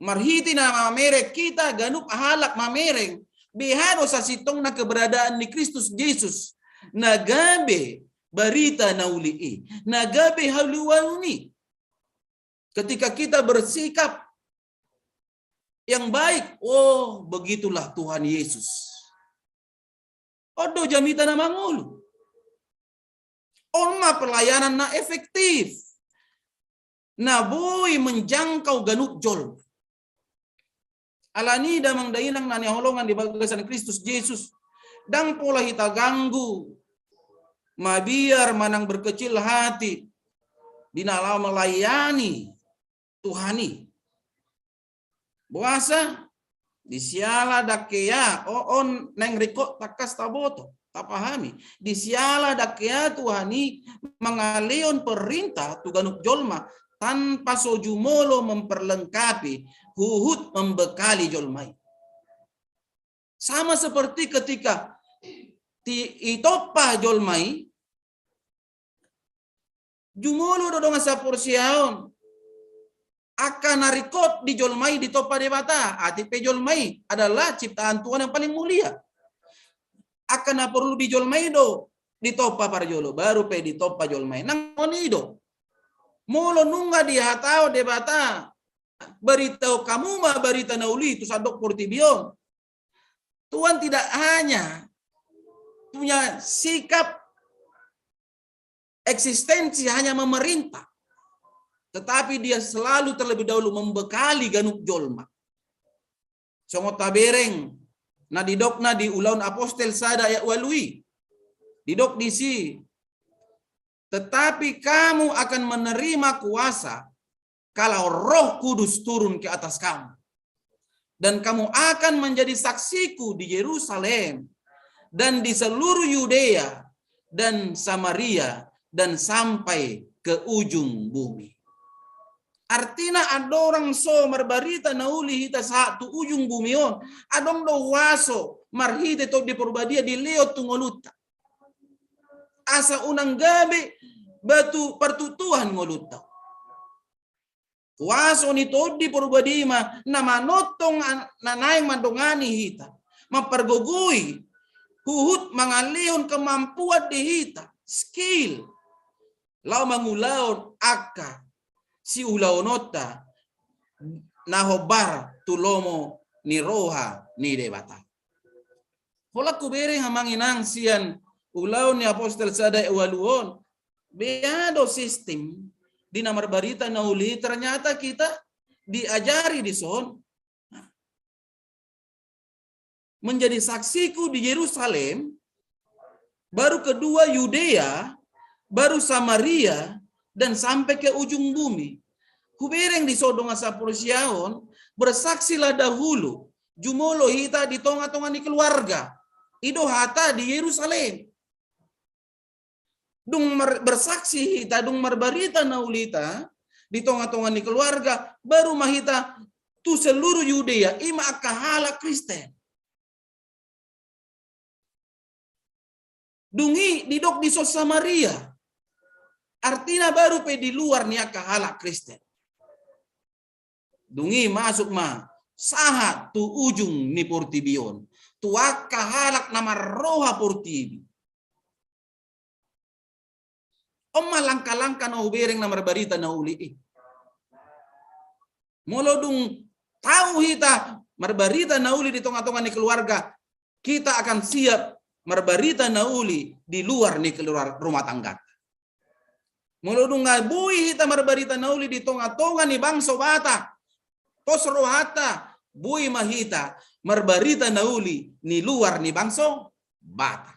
Marhite na mamereng hita ganup halak mamereng, beha do sasintongna keberadaan ni Kristus Jesus na gabe barita na uli i, na gabe haluaon i. Ketika kita bersikap yang baik, oh, begitulah Tuhan Yesus. On do jamita na mangolu. On ma pelayanan na efektif, na boi menjangkau ganup jolma. Alani i damang dainang na hinaholongan di bagasan Kristus Jesus, ndang pola hita ganggu, mabiar manang berkecil hati di na laho melayani Tuhan i. Boasa? Di siala ndang hea, o, on naeng ringkot tangkas taboto, tapahami. Di siala ndang hea Tuhan i mangalehon perintah tu ganup jolma tanpa so jumolo memperlengkapi, huhut membekali jolma i. Sama seperti ketika ti-, ditompa jolma i, jumolo do dongan saporseaon. Angka na ringkot di jolma i ditompa Debata, atik pe jolma i adalah ciptaan Tuhan yang paling mulia. Angka na porlu di jolma i do ditompa parjolo, baru pe ditompa jolma i. Nang on i do. Molo nunga dihatahon Debata, baritahon hamu ma barita na uli tu sandok portibi on. Tuhan tidak hanya punya sikap eksistensi hanya memerintah, tetapi Dia selalu terlebih dahulu membekali ganup jolma. Songon tabereng na didokna di Ulaon Apostel sada ayat ualu i. Didok disi, tetapi kamu akan menerima kuasa kalau Roh Kudus turun ke atas kamu. Dan kamu akan menjadi saksiku di Yerusalem dan di seluruh Yudea dan Samaria dan sampai ke ujung bumi. Artina andorang so marbarita na uli hita sahat tu ujung bumi on, adong do huaso marhite Tondi Porbadia dilehon tu ngolunta. Asa unang gabe batu partuktuhan ngolunta. Kuaso ni Tondi Porbadia ma na manongtong an-, na naeng mandongani hita, mampargogoi, huhut mangalehon kemampuan di hita, skill, laho mangulahon angka siulaononta na hombar tu lomo ni roha ni Debata. Holan hubereng, amang inang, sian Ulaon ni Apostel sada ayat ualu on, bea do sistem di na marbarita na uli, ternyata kita diajari dison, menjadi saksiku di Yerusalem, baru kedua Yudea, baru Samaria, dan sampai ke ujung bumi. Hubereng dison, dongan saporseaon, bersaksilah dahulu, jumolo hita di tonga-tonga ni keluarga. I do hata di Yerusalem. Dung mar-, bersaksi hita, dung marbarita na uli hita di tonga-tonga ni keluarga, baru ma hita tu seluruh Yudea, i ma angka halak Kristen. Dung i didok dison Samaria, artina baru pe di luar ni angka halak Kristen. Dung i masuk ma sahat tu ujung ni portibi on, tu angka halak na marroha portibi. On ma langka-langka na hubereng na marbarita na uli i. Molo dung tau hita marbarita na uli di tonga-tonga ni keluarga, kita akan siap marbarita na uli di luar ni keluar rumah tangga. Molo dung nga boi hita marbarita na uli di tonga-tonga ni bangso Batak, pos rohanta, boi ma hita marbarita na uli di luar ni bangso Batak.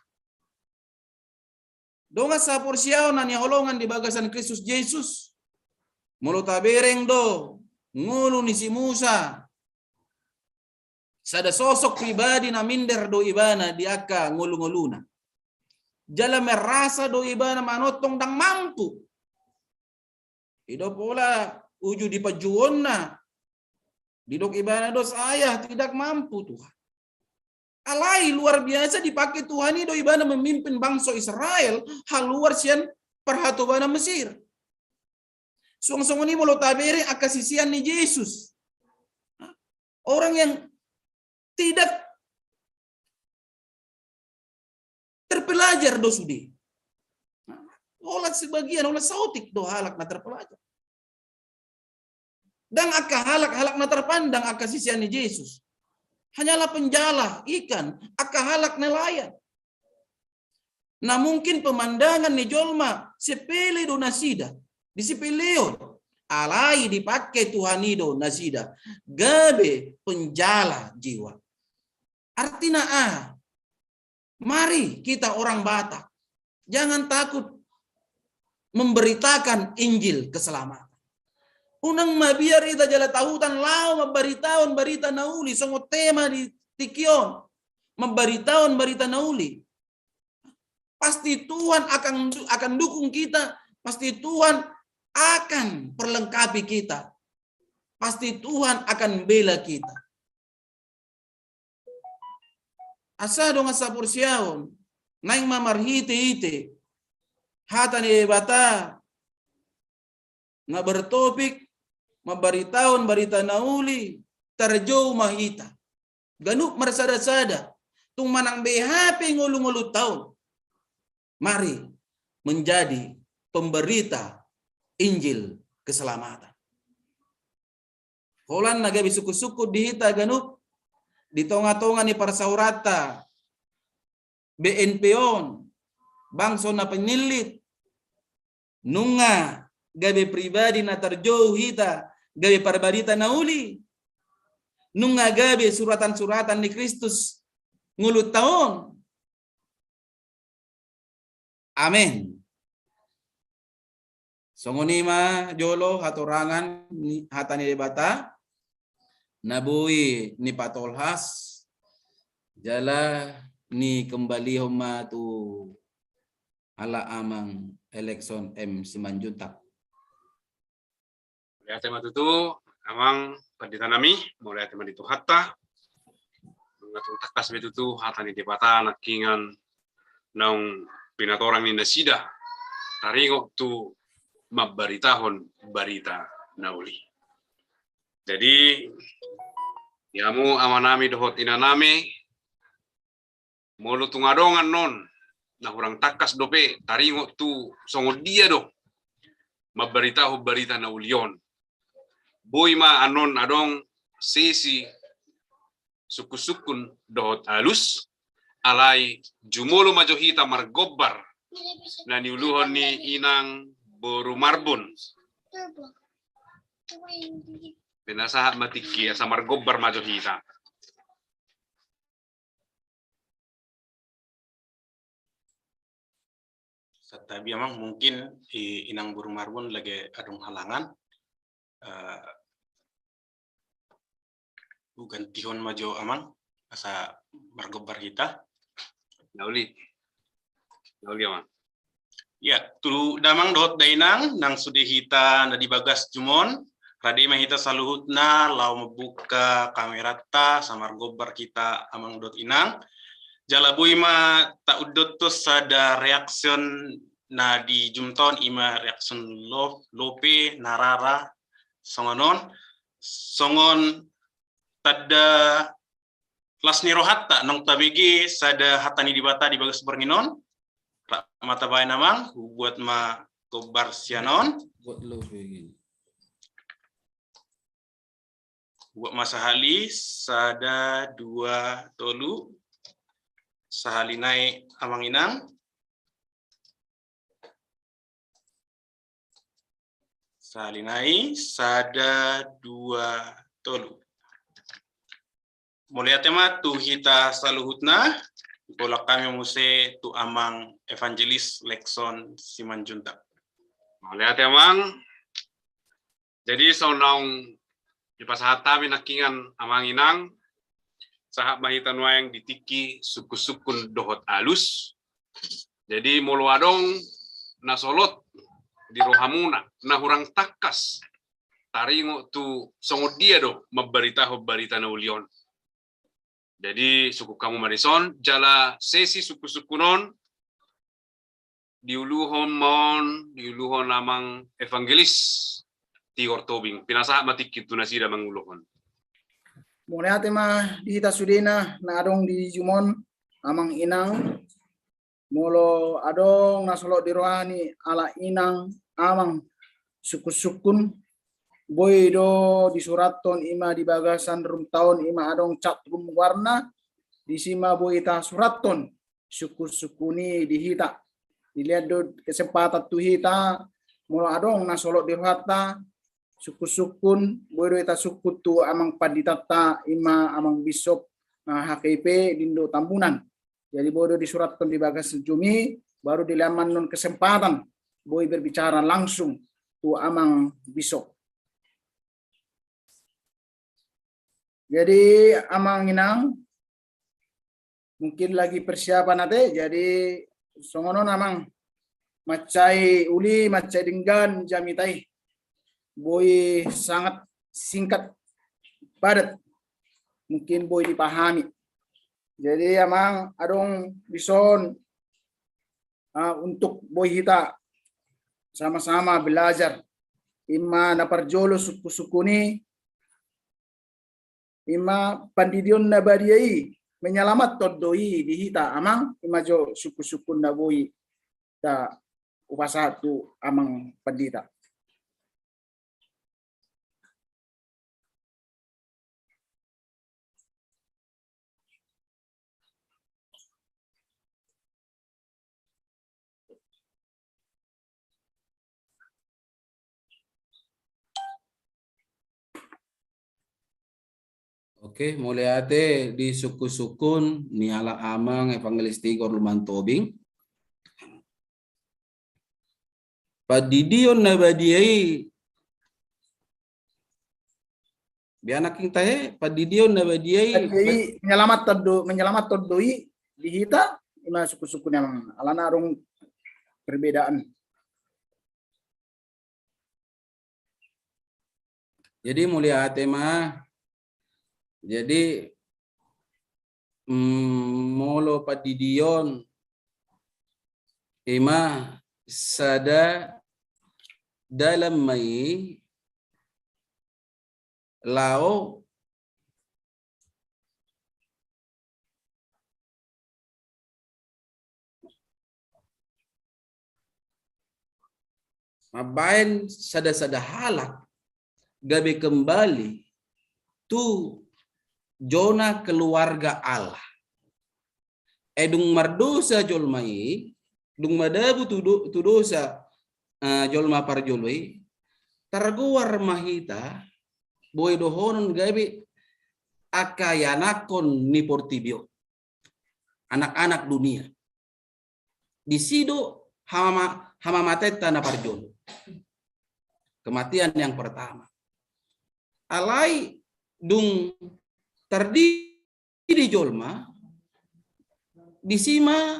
Dongan saporseaon na hinaholongan di bagasan Kristus Jesus, molo tabereng do ngolu ni si Musa, sada sosok pribadi na minder do ibana di angka ngolu-ngoluna. Jala merasa do ibana manongtong ndang mampu. I do pola uju di panjouonna, didok ibana do, "Saya tidak mampu, Tuhan." Alai luar biasa dipake Tuhan i do ibana memimpin bangso Israel haluar sian parhatobanan Mesir. Suang songon i molo tabereng angka sisean ni Jesus. Orang yang tidak terpelajar do sude. Holan sebagian, holan saotik do halak na terpelajar. Ndang angka halak, halak na terpandang angka sisean ni Jesus. Hanyalah penjala ikan, angka halak nelayan. Na mungkin pemandangan ni jolma sepele do nasida, disepeleon. Alai dipake Tuhan i do nasida gabe penjala jiwa. Artina aha? Mari kita orang Batak jangan takut memberitakan Injil keselamatan. Unang mabiar hita jala tahutan laho mambaritahon barita na uli, songon tema di tingki on, mambaritahon barita na uli. Pasti Tuhan akan, akan dukung kita, pasti Tuhan akan perlengkapi kita, pasti Tuhan akan bela kita. Asa dongan saporseaon, naeng ma marhite-hite hata ni Debata na bertopik mambaritahon barita na uli, tarjou ma hita. Ganup marsada-sada, tung manang beha pe ngolu-ngolunta on, mari menjadi pemberita Injil keselamatan. Holan na gabe sungkun-sungkun di hita ganup di tonga-tonga ni parsaoranta B N P on, bangso na pinillit, nunga gabe pribadi na tarjou hita gabe parbarita na uli, nunga gabe suratan-suratan ni Kristus ngolunta on. Amen. Songon i ma jolo hatorangan ni hata ni Debata na boi nipatolhas, jala nikembalihon ma tu halak amang Elekson M Simanjuntak. Mauliate ma tutu, amang pandita nami, mauliate ma di Tuhanta. Nunga tung tangkas be tutu hata ni Debata nangkiningan naung pinatorang ni nasida taringot tu mambaritahon barita na uli. Jadi, di hamu amanami dohot inanami, molo tung adong annon na hurang tangkas dope taringot tu songon dia do mambaritahon barita na uli on, boi ma annon adong sesi sungkunsungkun dohot alus, alai jumolo ma jo hita margombar na niuluhon ni inang boru Marbun. Pinasahat ma tingki asa margombar ma jo hita. Santabi amang, mungkin i-, inang boru Marbun lagi adong halangan. Eh, hugantihon ma jo amang, asa margombar hita. Na uli. Na uli amang. Ya, tu damang dohot dainang, nang sude hita na di bagas jumon, rade ma hita saluhutna, laho mambuka kameranta, asa margombar hita amang dohot inang. Jala boi ma tauddothon sada reaction na di jumta on, ima reaction love, lope, na rara, songon on, songon tanda las ni rohanta, naung tabege sada hata ni Debata di bagas borngin on, rap ma tabaen amang, hubuat ma gombar sian on. Buat lo begini. Hubuat ma sahali, sada, dua, tolu. Sahali nai amang inang. Sahali nai, sada, dua, tolu. Mauliate ma tu hita saluhutna, bolak hami muse tu amang Evangelis Lexon Simanjuntak. Mauliate amang. Jadi songon naung dipasahat hami nangkiningan amang inang, sahat ma hita nuaeng di tingki sungkunsungkun dohot alus. Jadi molo adong na solot di rohamuna na hurang tangkas taringot tu songon dia do mambaritahon barita na uli on, jadi sungkun hamu ma dison, jala sesi sungkunsungkun on diuluhon ma on, diuluhon amang Evangelis Tigor Tobing. Pinasahat ma tingki tu nasida manguluhon. Mauliate ma di hita sudena na adong di jumon, amang inang. Molo adong na solot di roha ni ala inang, amang, sungkunsungkun, boi do disurathon ima di bagasan room ta on, ima adong chat room goarna, disi ma boi tasurathon sungkunsungkun i di hita. Dilehon do kesempatan tu hita, molo adong na solot di rohanta, sungkunsungkun, boi do hita sungkun tu amang panditanta, ima amang bisop, ah, H K I P di Indo Tambunan. Jadi boi do disurathon di bagas jumi, baru dilehon ma annon kesempatan boi berbicara langsung tu amang bisop. Jadi amang inang, mungkin lagi persiapan ate, jadi songon on amang, mansai uli, mansai denggan jamita i. Boi sangat singkat, padat, mungkin boi dipahami. Jadi amang, adong dison, ah, untuk boi hita sama-sama belajar. Ima na parjolo sungkunsungkun i, ima pandidion na badia i, menyalamathon do i di hita amang, ima jo sungkunsungkun na boi ta upasahat tu amang pandita. Oke, mauliate di sungkunsungkun ni ala amang Evangelis Tigor Lumantobing. Pandidion na badia i, bianak ing tahe, pandidion na badia i. Jadi menyalamathon do, menyalamathon do i di hita, ima sungkunsungkun i amang, alana adong perbedaan. Jadi mauliate ma. Jadi, mm, molo pandidion, ima sada dalan ma i, laho mambaen sada-sada halak gabe kembali tu zona keluarga Allah. Ai dung mardosa jolma i, dung madabu tu do-, tu dosa, eh, jolma parjolo i, targoar ma hita boi dohonon gabe angka ianakhon ni portibi on, anak-anak dunia. Disi do hama-, hamamataenta na parjolo. Kematian yang pertama. Alai dung tardidi jolma, disi ma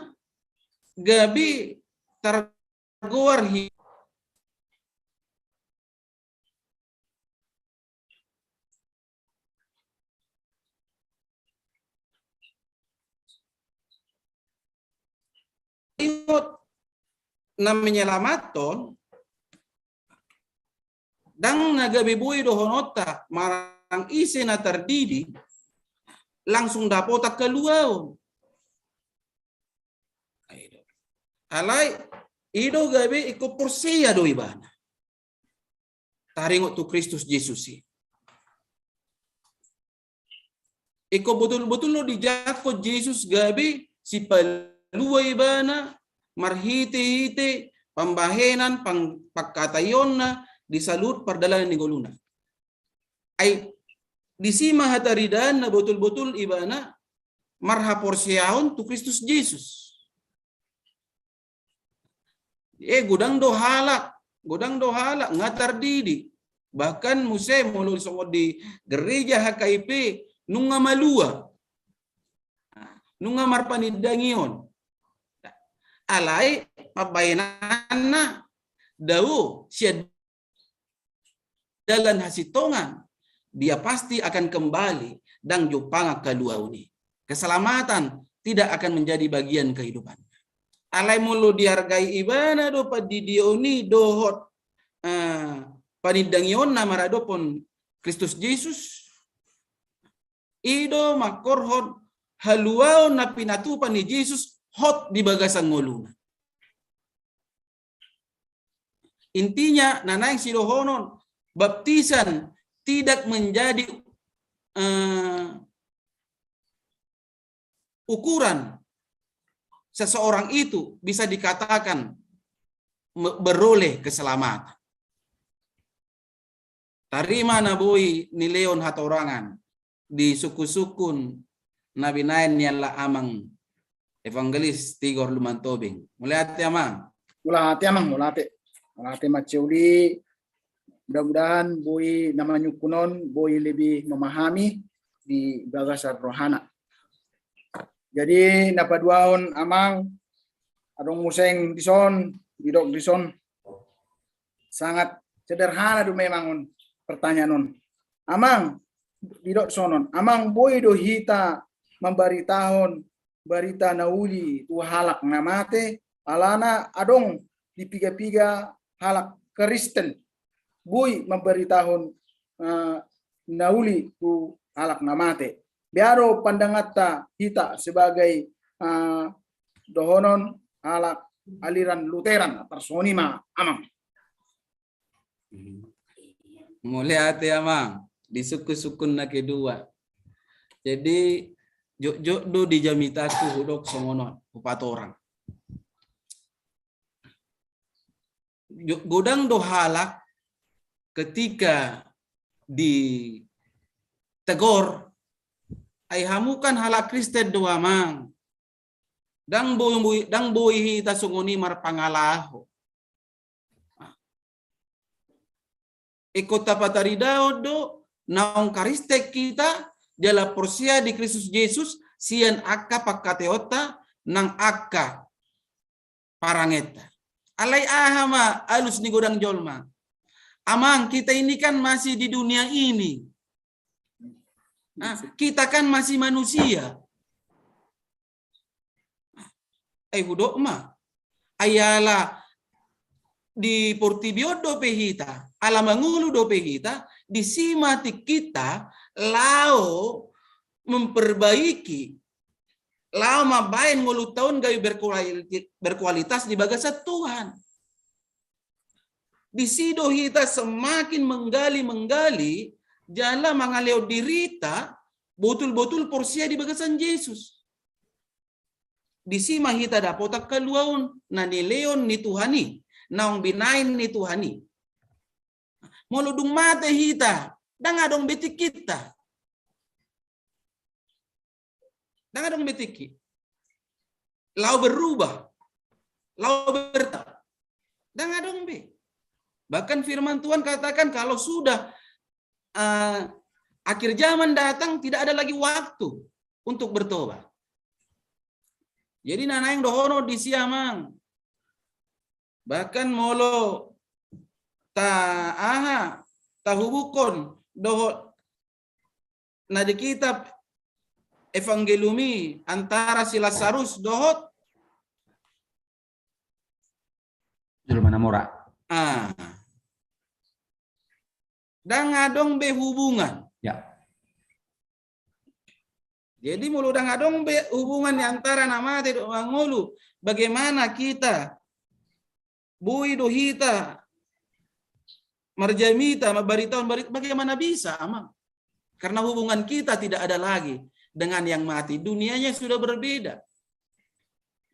gabe targoar hi-, ingot na menyelamathon, ndang na gabe boi dohononta manang ise na tardidi langsung dapotan haluaon. Alai i do gabe ingkon porsea do ibana taringot tu Kristus Jesus i. Ingkon botul-botul do dijangkon Jesus gabe sipalua ibana marhite-hite pambahenan pang-, pangkataionna di saluhut pardalanan ni ngoluna. Ai disi ma hataridaanna botul-botul ibana marhaporseaon tu Kristus Jesus. Eh, godang do halak, godang do halak nga tardidi. Bahkan muse molo songon di gereja H K I P nunga malua. Nunga marpanindangion. Alai pambahenanna dao sian dalan hasintongan, dia pasti akan kembali ndang jumpang haluaon i. Keselamatan tidak akan menjadi bagian kehidupannya. Alai molo diargai ibana do pandidion i dohot, eh, panindangionna maradophon Kristus Jesus, i do mangkorhon haluaon na pinatupa ni Jesus hot di bagasan ngoluna. Intinya, na naeng sidohonon, baptisan tidak menjadi, eh, ukuran seseorang itu bisa dikatakan me-, beroleh keselamatan. Tarima na boi nilehon hatorangan di sungkun-sungkun na binaen ni ala amang evangelis Tigor Lumantobing. Mauliate amang. Mauliate amang, mauliate. Mauliate mansai uli. Mudah-mudahan boi na manyungkun on boi lebih memahami di bagasan rohana. Jadi na paduahon amang, adong muse dison, didok dison. Sangat sederhana do memang on pertanyaan on. Amang, didok sonon, amang boi do hita mambaritahon barita na uli tu halak na mate, alana adong di piga-piga halak Kristen boi mambaritahon, eh, na uli tu halak na mate. Bea do pandanganta hita sebagai, eh, dohonon halak aliran Luteran, tarsongon i ma amang. Mauliate amang, di sungkun-sungkun na kedua. Jadi jotjot do di jamitangku hudok songon on, hupatorang. Jo-, godang do halak ketika ditegur, ai hamu kan halak Kristen do amang. Ndang boi, ndang boi hita songon i marpangalaho. Ingkon tapataridaon do naung Kristen hita jala porsea di Kristus Jesus sian angka pangkataionta nang angka parangenta. Alai aha ma alus ni godang jolma? Amang, kita ini kan masih di dunia ini. Ah, kita kan masih manusia. Ai hudok ma. Ai ala di portibi on dope hita, ala mangolu dope hita, Disi ma tingkinta laho memperbaiki, laho mambahen ngolunta on gabe berkuali-, berkualitas di bagasan Tuhan. Disi do hita semakin menggali-menggali jala mangalehon dirita botul-botul porsea di bagasan Jesus. Disi ma hita dapotan haluaon na nilehon ni Tuhan i, naung binahen ni Tuhan i. Molo dung mate hita, ndang adong be tingkinta. Ndang adong be tingki. Laho berubah, laho berta-, ndang adong be. Bahkan firman Tuhan katakan, kalau sudah, eh, akhir zaman datang, tidak ada lagi waktu untuk bertobat. Jadi na naeng dohonon disi, amang, bahkan molo ta aha, tahubungkon dohot na di kitab Evangelium i antara si Lasarus dohot jolma na mora. Ah. Ndang adong be hubungan. Ya. Jadi molo ndang adong be hubungan di antara na mate dohot na mangolu, bagaimana kita, boi do hita marjamita, mambaritahon barit-, bagaimana bisa, amang? Karena hubungan kita tidak ada lagi dengan yang mati. Dunianya sudah berbeda.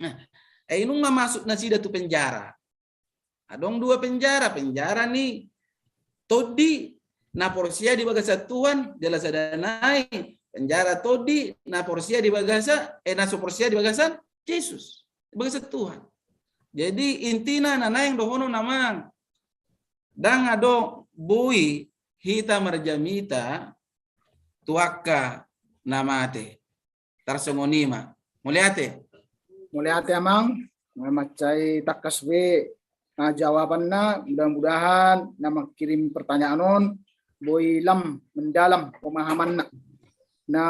Nah, eh, nunga masuk nasida tu penjara. Adong dua penjara, penjara ni tondi na porsea di bagasan Tuhan, jala sada nai penjara tondi na porsea di bagasa, eh, na so porsea di bagasan Jesus, di bagasan Tuhan. Jadi intina na naeng dohonon, amang, ndang adong boi hita marjamita tu angka na mate. Tarsongon i ma. Mauliate. Mauliate, amang. Mansai tangkas be, ah, jawabanna. Mudah-mudahan na mangkirim pertanyaan on boi lam mendalam pemahamanna. Na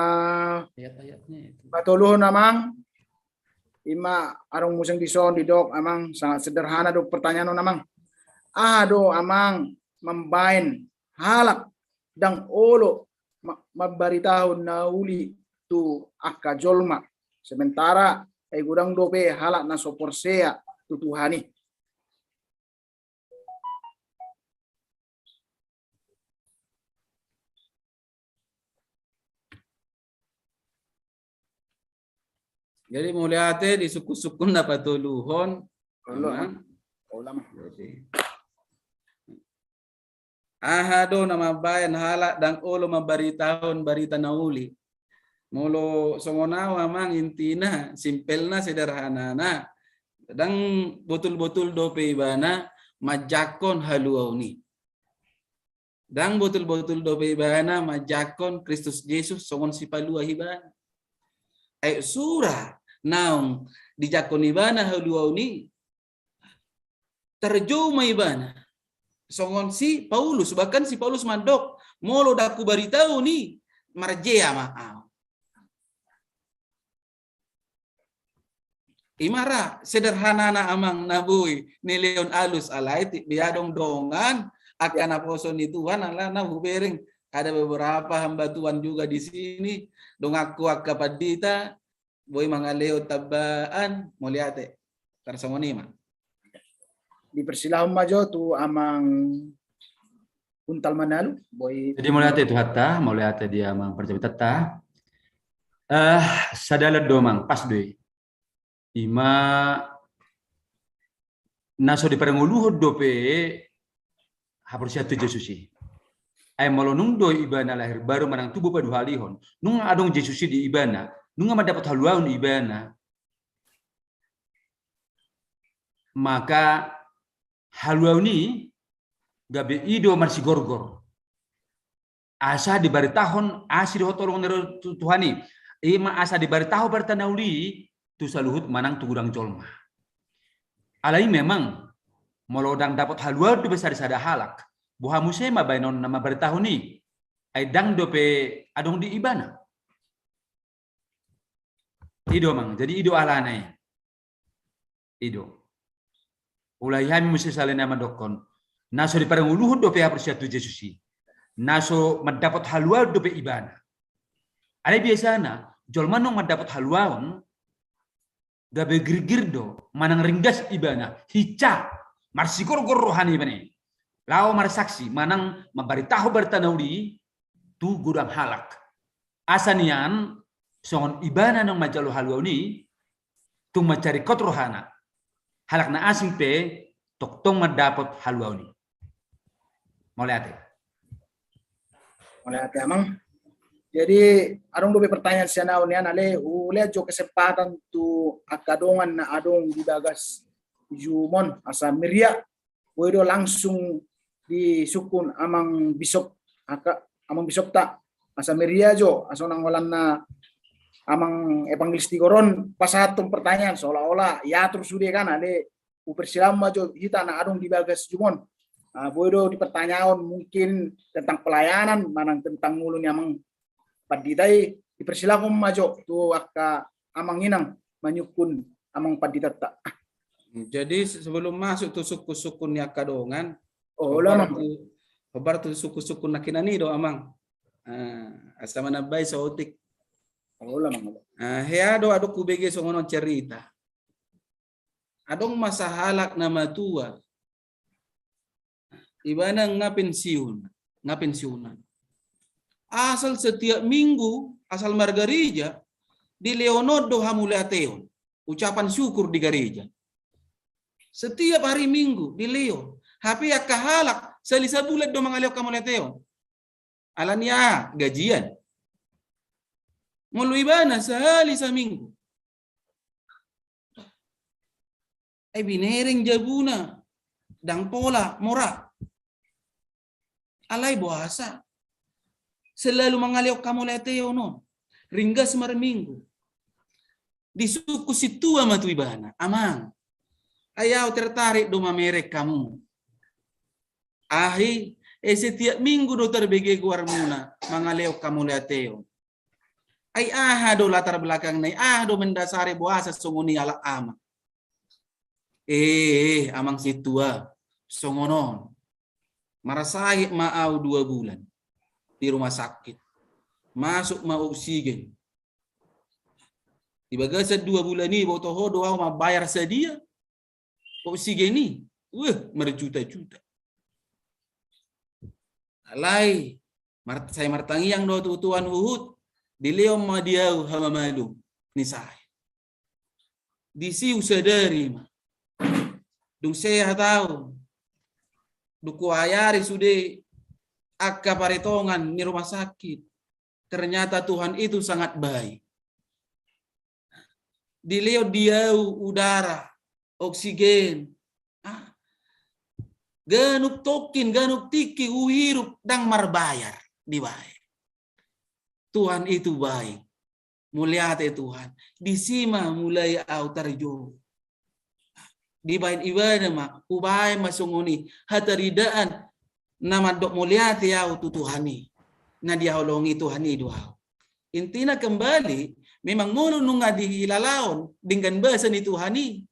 patoluhon, amang, ima adong muse dison didok, amang, sangat sederhana do pertanyaan on, amang. Aha do, amang, mambahen halak ndang olo ma-, mambaritahon na uli tu angka jolma, sementara ai godang dope halak na so porsea tu Tuhan i. Jadi mauliate di sungkun-sungkun na patoluhon. Olo, amang. Olo, amang. Jadi, aha do na mambahen halak ndang olo mambaritahon barita na uli? Molo songon au, amang, intina, simpelna, sederhanana, ndang botul-botul dope ibana manjangkon haluaon i. Ndang botul-botul dope ibana manjangkon Kristus Jesus songon Sipalua ibana. Ai sura naung dijangkon ibana haluaon i, tarjou ma ibana songon si Paulus, bahkan si Paulus mandok, molo ndang hubaritahon i, marjea ma au. Ima ra sederhanana, amang, na boi nilehon alus, alai tingki be adong dongan angka naposo ni Tuhan, ala na hubereng ada beberapa hamba Tuhan juga di sini, donganku angka pandita, boi mangalehon tambaan. Mauliate. Tarsongon i ma. Dipersilahon ma jo tu amang Untal Manalu, boi. Jadi mauliate Tuhanta, mauliate di amang parjamitanta. Eh, sadalan do, amang, pas do i. Ima na so diparngoluhon dope haporseaon tu Jesus i. Ai molo nunga do ibana lahir baru manang tubu paduahalihon, nunga adong Jesus i di ibana, nunga mandapot haluaon ibana, maka haluaon i gabe i do marsigorgor. Asa dibaritahon asi dohot holong ni roha ni Tuhan i. Ima asa dibaritahon barita na uli i tu saluhut manang tu godang jolma. Alai memang molo ndang dapot haluaon dope sada-sada halak, boha muse ma baenon na mambaritahon i? Ai ndang dope adong di ibana. I do, amang, jadi i do alana i. I do. Ulahi hami muse sahali nai mandokkon, na so diparngoluhon dope haporseaon tu Jesus i. na so mandapot haluaon dope ibana. Alai biasana jolma naung mandapot haluaon, gabe girgir do, manang ringgas ibana, hinsa, marsigorgor rohana ibana i laho marsaksi manang mambaritahon barita na uli tu godang halak. Asa nian songon ibana naung manjalo haluaon i, tung mansai ringkot rohana, halak na asing pe tongtong mandapot haluaon i. Mauliate. Mauliate, Amang. Jadi, adong dope pertanyaan sian ahu nian, ale, hulean jo kesempatan tu angka dongan na adong di bagas jumon, asa meriah, boi do langsung disungkun Amang Bisop, angka Amang Bisopta, asa meriah jo, asa unang holan na Amang Evangelis Tigor on pasahathon pertanyaan, seolah-olah iatur sude kan, ale, hupersilahon ma jo hita na adong di bagas jumon. Ah, boi do dipertanyaon mungkin tentang pelayanan, manang tentang ngolu ni Amang Pandita i, dipersilahon ma jo tu angka amang inang manyungkun Amang Panditanta. Jadi se-, sebelum masuk tu sungkun-sungkun ni angka dongan, oh, olo, Amang. Hombar tu, hombar tu sungkun-sungkun nangkinan i do, Amang. Ah, asa manambai saotik. Olo, Amang. Ah, hea do adong hubege songon on cerita. Adong ma sahalak na matua. Ibana nga pensiun, nga pensiunan. Asal setiap minggu, asal margareja, dilehon on do hamauliateon, ucapan syukur di gareja. Setiap hari Minggu dilehon. Hape angka halak sahali sabulan do mangalehon hamauliateon. Alani aha? Gajian. Ngolu ibana sahali saminggu. Ai binereng jabuna, ndang pola mora. Alai boasa selalu mangalehon hamauliateon on, ringgas marminggu. Disungkun sintua ma tu ibana, "Amang, ai ahu tertarik do mamereng hamu. Ai, eh, setiap minggu do tarbege goarmuna mangalehon hamauliateon. Ai aha do latar belakangna i, aha do mendasari boasa songon i halak amang?" "Eh, eh, Amang Sintua, songon on. Marsahit ma ahu dua bulan di rumah sakit. Masuk ma oksigen. Di bagasan dua bulan i, boto ho do ahu mambayar sadia oksigen i. Weh, marjuta-juta. Alai, mar-, sai martangiang do tu Tuhan huhut, dilehon ma di ahu hamamalum ni sahit. Disi husadari ma. Dung sehat ahu, dung huayari sude angka paretongan ni rumah sakit. Ternyata Tuhan itu sangat baik. Dilehon di ahu udara, oksigen. Ah. Ganup tongkin, ganup tingki huhirup ndang marbayar dibaen. Tuhan itu baik. Mauliate Tuhan. Disi ma mulai ahu tarjou." Dibaen ibana ma, "Hubaen ma songon i hataridaan na mandok mauliate ahu tu Tuhan i. Na dihaholongi Tuhan i do ahu." Intina kembali, memang molo nunga dihilalaon denggan basa ni Tuhan i,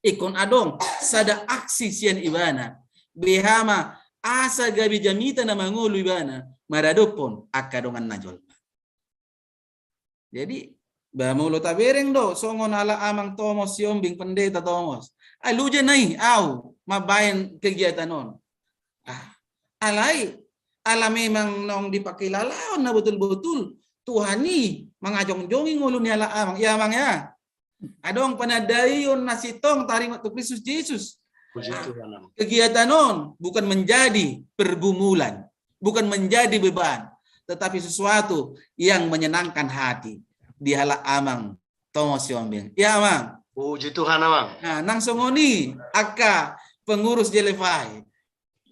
ingkon adong sada aksi sian ibana. Beha ma asa gabe jamita na mangolu ibana maradophon angka donganna jolma. Jadi, ba molo tabereng do songon halak Amang Tomos Siombing, Pendeta Tomos. "Ai loja nai ahu mambaen kegiatan on." Ah, alai, ala memang naung dipangkilalaon na botul-botul, Tuhan i mangajongjongi ngolu ni halak amang. Ya, Amang, ya. Adong panandaion na sintong tarima tu Kristus Jesus. Puji Tuhan, Amang. Kegiatan on bukan menjadi pergumulan, bukan menjadi beban, tetapi sesuatu yang menyenangkan hati di halak Amang Tomos Siombing. Ya, Amang. Puji Tuhan, Amang. Nah, nang songon i angka pengurus J L F I,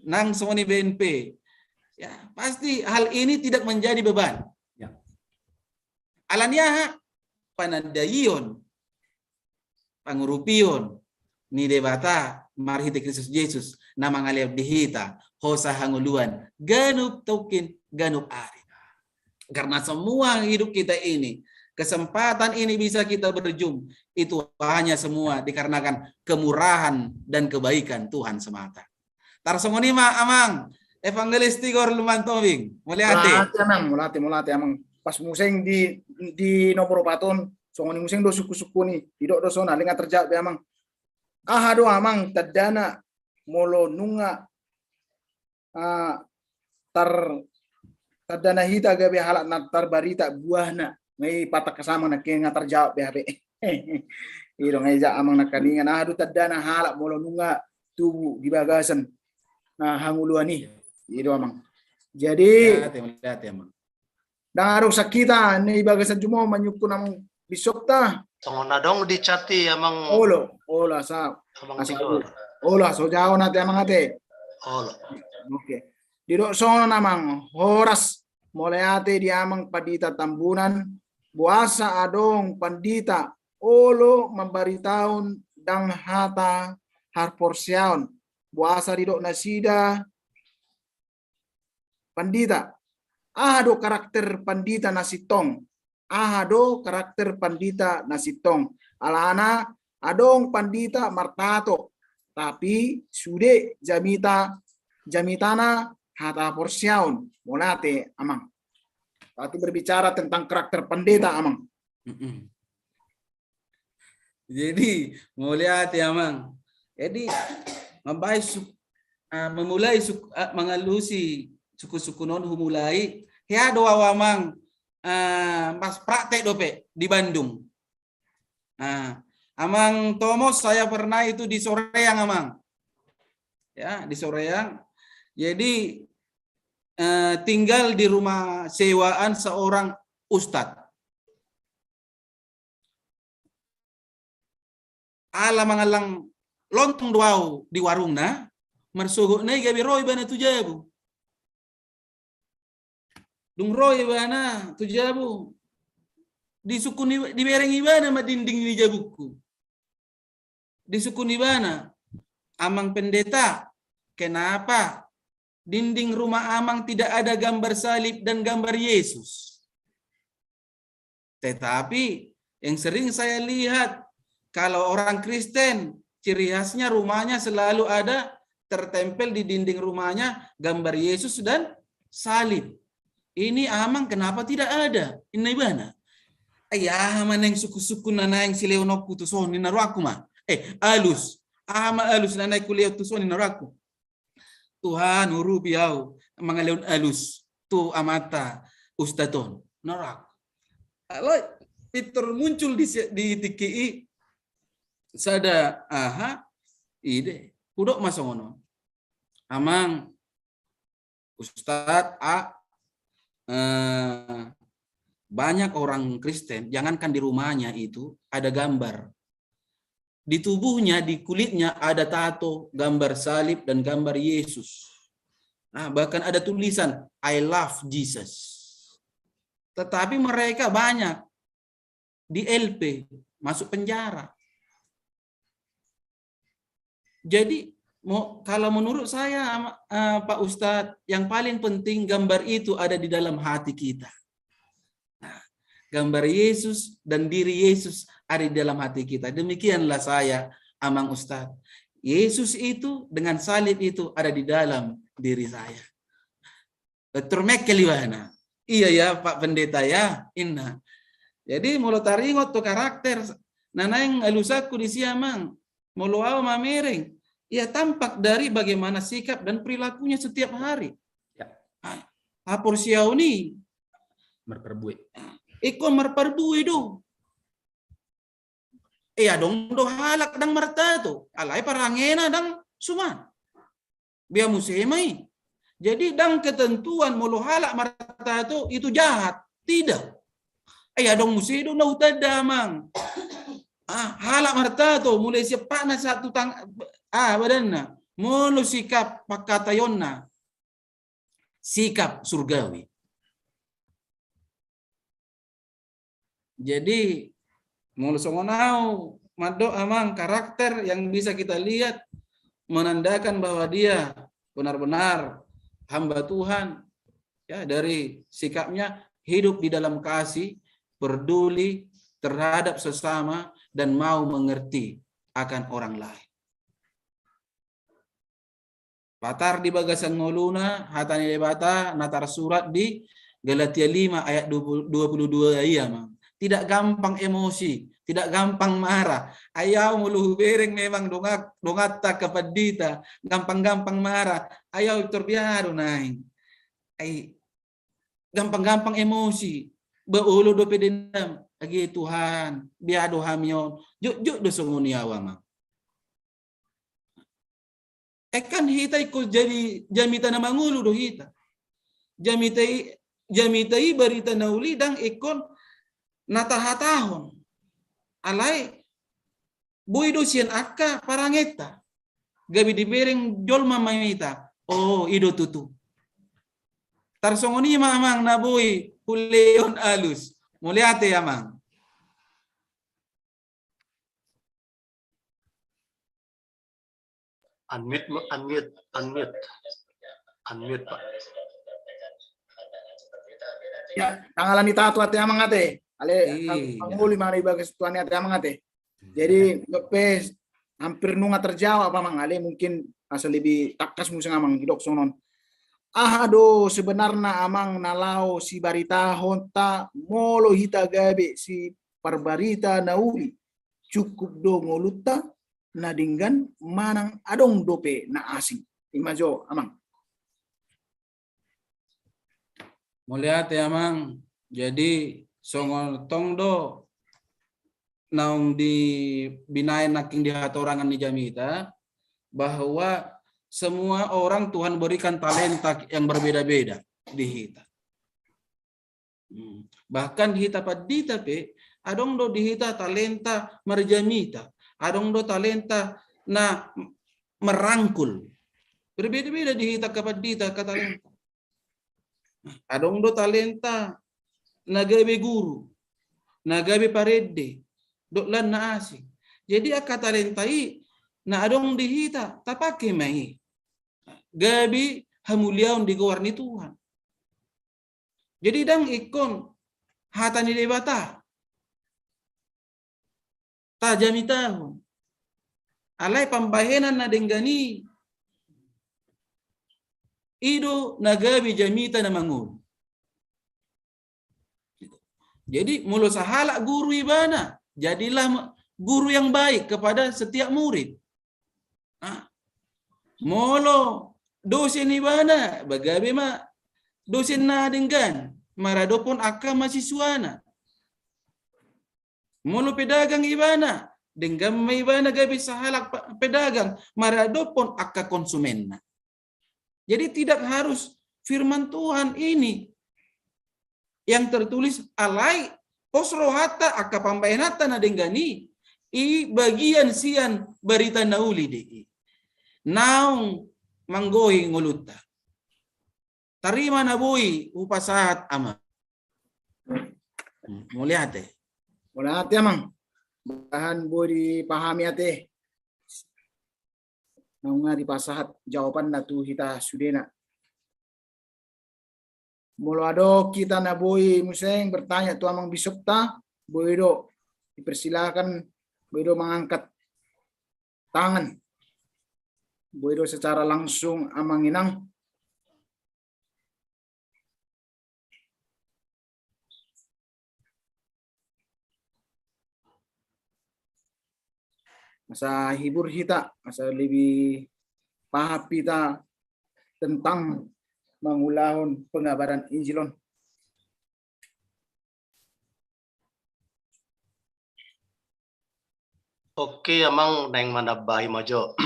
nang songon i B N P. Ya, pasti hal ini tidak menjadi beban. Ya. Alani aha? Panandaion, pangurupion ni Debata marhite Kristus Jesus na mangalehon di hita hosa hangoluan ganup tongkin, ganup ari. Karena semua hidup kita ini, kesempatan ini bisa kita berjum, itu hanya semua dikarenakan kemurahan dan kebaikan Tuhan semata. Tarsongon i ma, Amang, Evangelis Tigor Lumban Tobing. Mauliate. Mauliate, Amang, mauliate, mauliate, Amang. Pas muse di, di nomor opat on, songon i muse do sungkun-sungkun i, didok do songon na, leleng nga terjawab be, Amang. Aha do, Amang, tandana molo nunga, ah, tar, tandana hita gabe halak na tarbarita buahna? Nga i patangkas, Amang, nangkin nga terjawab be hape. I do, nga i ja, Amang, nangkiningan, aha do tandana halak molo nunga tubu di bagasan, ah, hangoluan i? I do, Amang. Jadi, mauliate, mauliate, Amang. Ndang adong sangkita na di bagasan jumolo manyungkun, Amang, bisopta. Songon na adong di chat i, Amang. Olo, olo, asa, Amang asa Tigor. Olo, so jago nate, Amang, ate. Olo. Oke. Didok songon, Amang, horas, mauliate di Amang Pandita Tambunan, boasa adong pandita olo mambaritahon ndang hata haporseaon, boasa didok nasida pandita. Aha do karakter pandita na sintong? Aha do karakter pandita na sintong? Alana adong pandita martato, tapi sude jamita, jamitana hata haporseaon. Mauliate, Amang. Berarti berbicara tentang karakter pendeta, Amang. Mm-mm. Jadi, mauliate, Amang. Jadi, mambaen su-, ah, memulai su-, ah, mangalusi sungkun-sungkun on, humulai. Hea do au, Amang, ah, pas praktek dope di Bandung. Ah, Amang Tomos, saya pernah itu di Soreang, Amang. Ya, di Soreang. Jadi, eh, tinggal di rumah sewaan seorang ustad. Ala mangallang lontong do au di warungna, marsogot nai gabe ro ibana tu jabu. Dung ro ibana tu jabu, disungkun i-, dibereng ibana ma dinding ni jabungku. Disungkun ibana, "Amang Pendeta, kenapa dinding rumah Amang tidak ada gambar salib dan gambar Yesus? Tetapi yang sering saya lihat, kalau orang Kristen, ciri khasnya rumahnya selalu ada tertempel di dinding rumahnya gambar Yesus dan salib. Ini Amang kenapa tidak ada?" Inna ibana. "Ai aha ma naeng sungkun-sungkun na naeng silehononku tuson?" Ninna rohangku ma. Eh, alus. "Aha ma alus na naeng hulehon tuson?" Ninna rohangku. "Tuhan, urupi au mangalehon alus tu amanta ustad on," ninna rohangku. Alai pintor muncul di si-, di tingki i sada aha, ide. Hudok ma songon on. "Amang, Ustad, a, eh, banyak orang Kristen, jangankan di rumahnya itu, ada gambar. Di tubuhnya, di kulitnya ada tato, gambar salib dan gambar Yesus. Nah, bahkan ada tulisan, 'I love Jesus.' Tetapi mereka banyak di L P, masuk penjara." Jadi, mo-, kalau menurut saya, Ama-, eh, Pak Ustadz, yang paling penting gambar itu ada di dalam hati kita. Nah, gambar Yesus dan diri Yesus ada di dalam hati kita. Demikianlah saya, Amang Ustadz. Yesus itu dengan salib itu ada di dalam diri saya. Pintor mengkel ibana. "Iya ya, Pak Pendeta ya," inna. Jadi molo taringot tu karakter na naeng alusanku disi, Amang, molo au mamereng, ya tampak dari bagaimana sikap dan perilakunya setiap hari. Ya. Ah, haporseaon i marparbue. Ingkon marparbue do. Eh, adong do halak ndang martato, alai parangena ndang suman. Bia muse ma i. Jadi ndang ketentuan molo halak martato itu jahat. Tidak. Eh, adong muse do na hutanda, Amang. Ah, halak martato mulai sian patna sahat tu tang-, ah, badanna. Molo sikap pangkataionna, sikap surgawi. Jadi, molo songon au mandok, Amang, karakter yang bisa kita lihat menandakan bahwa dia benar-benar hamba Tuhan, ya, dari sikapnya hidup di dalam kasih, peduli terhadap sesama, dan mau mengerti akan orang lain. Patar di bagasan ngoluna hata ni Debata na tarsurat di Galatia lima ayat dua puluh, dua puluh dua i, Amang. Tidak gampang emosi, tidak gampang marah. Ai au molo hubereng memang dongan, donganta angka pandita, gampang-gampang marah. Ai au, Victor, biar do naeng. Ai gampang-gampang emosi, ba olo dope dendam. Age Tuhan, biar do hami on. Jotjot do songon i au, Amang. Ai kan hita ingkon jadi jamita na mangolu do hita. Jamita i, jamita i barita na uli ndang ingkon na tahatahon. Alai boi do sian angka parangenta. Gabe dibereng jolma ma hita. Oh, i do tutu. Tarsongon i ma, Amang, na boi hulehon alus. Mauliate, Amang. Unmute, unmute, unmute. Unmute, Pak. Ya, tangalan ni tatu ate, Amang, ate. Ale, iya, mangoli ma di bagas tuan ate, Amang, ate. Jadi, dope hampir nunga terjawab, Amang, ale mungkin asa lebih tangkas muse, Amang, didok songon on. Aha do sebenarna, Amang, na laho sibaritahonta molo hita gabe siparbarita na uli? Cukup do ngolunta na denggan manang adong dope na asing? I ma jo, Amang. Mauliate, Amang. Jadi songon tong do naung di binaen nangkin di hatorangan ni jamita, bahwa semua orang Tuhan berikan talenta yang berbeda-beda di hita. Hmm. Bahkan hita pandita pe, adong do di hita talenta marjamita, adong do talenta na merangkul. Berbeda-beda di hita angka pandita angka talenta. Adong do talenta na gabe guru, na gabe parende, dohot lan na asing. Jadi angka talenta i na adong di hita, tapake ma i gabe hamuliaon di goar ni Tuhan. Jadi ndang ingkon hata ni Debata tajamitahon. Alai pambahenan na denggan i, i do na gabe jamita na mangolu. Jadi molo sahalak guru ibana, jadilah ma-, guru yang baik kepada setiap murid. Ah. Molo dosen ibana, ba gabe ma dosen na denggan maradophon angka mahasiswana. Molo pedagang ibana, denggan ma ibana gabe sahalak pa-, pedagang maradophon angka konsumenna. Jadi tidak harus firman Tuhan ini yang tertulis, alai pos rohanta angka pambahenanta na denggan i, i bagian sian barita na uli do i. Naung manggohi ngolunta. Tarima na boi hupasahat, Amang. Mauliate. Mauliate, Amang. Mudahan boi dipahami ate. Nunga dipasahat jawabanna tu hita sudena. Molo adong hita na boi muse bertanya tu Amang Bisopta, boi do dipersilakan, boi do mengangkat tangan. Boi do secara langsung Amang Inang. Asa hibur hita, asa lebih paham hita tentang mangulahon pengabaran Injil on. Oke, Amang, naeng manambahi ma jo.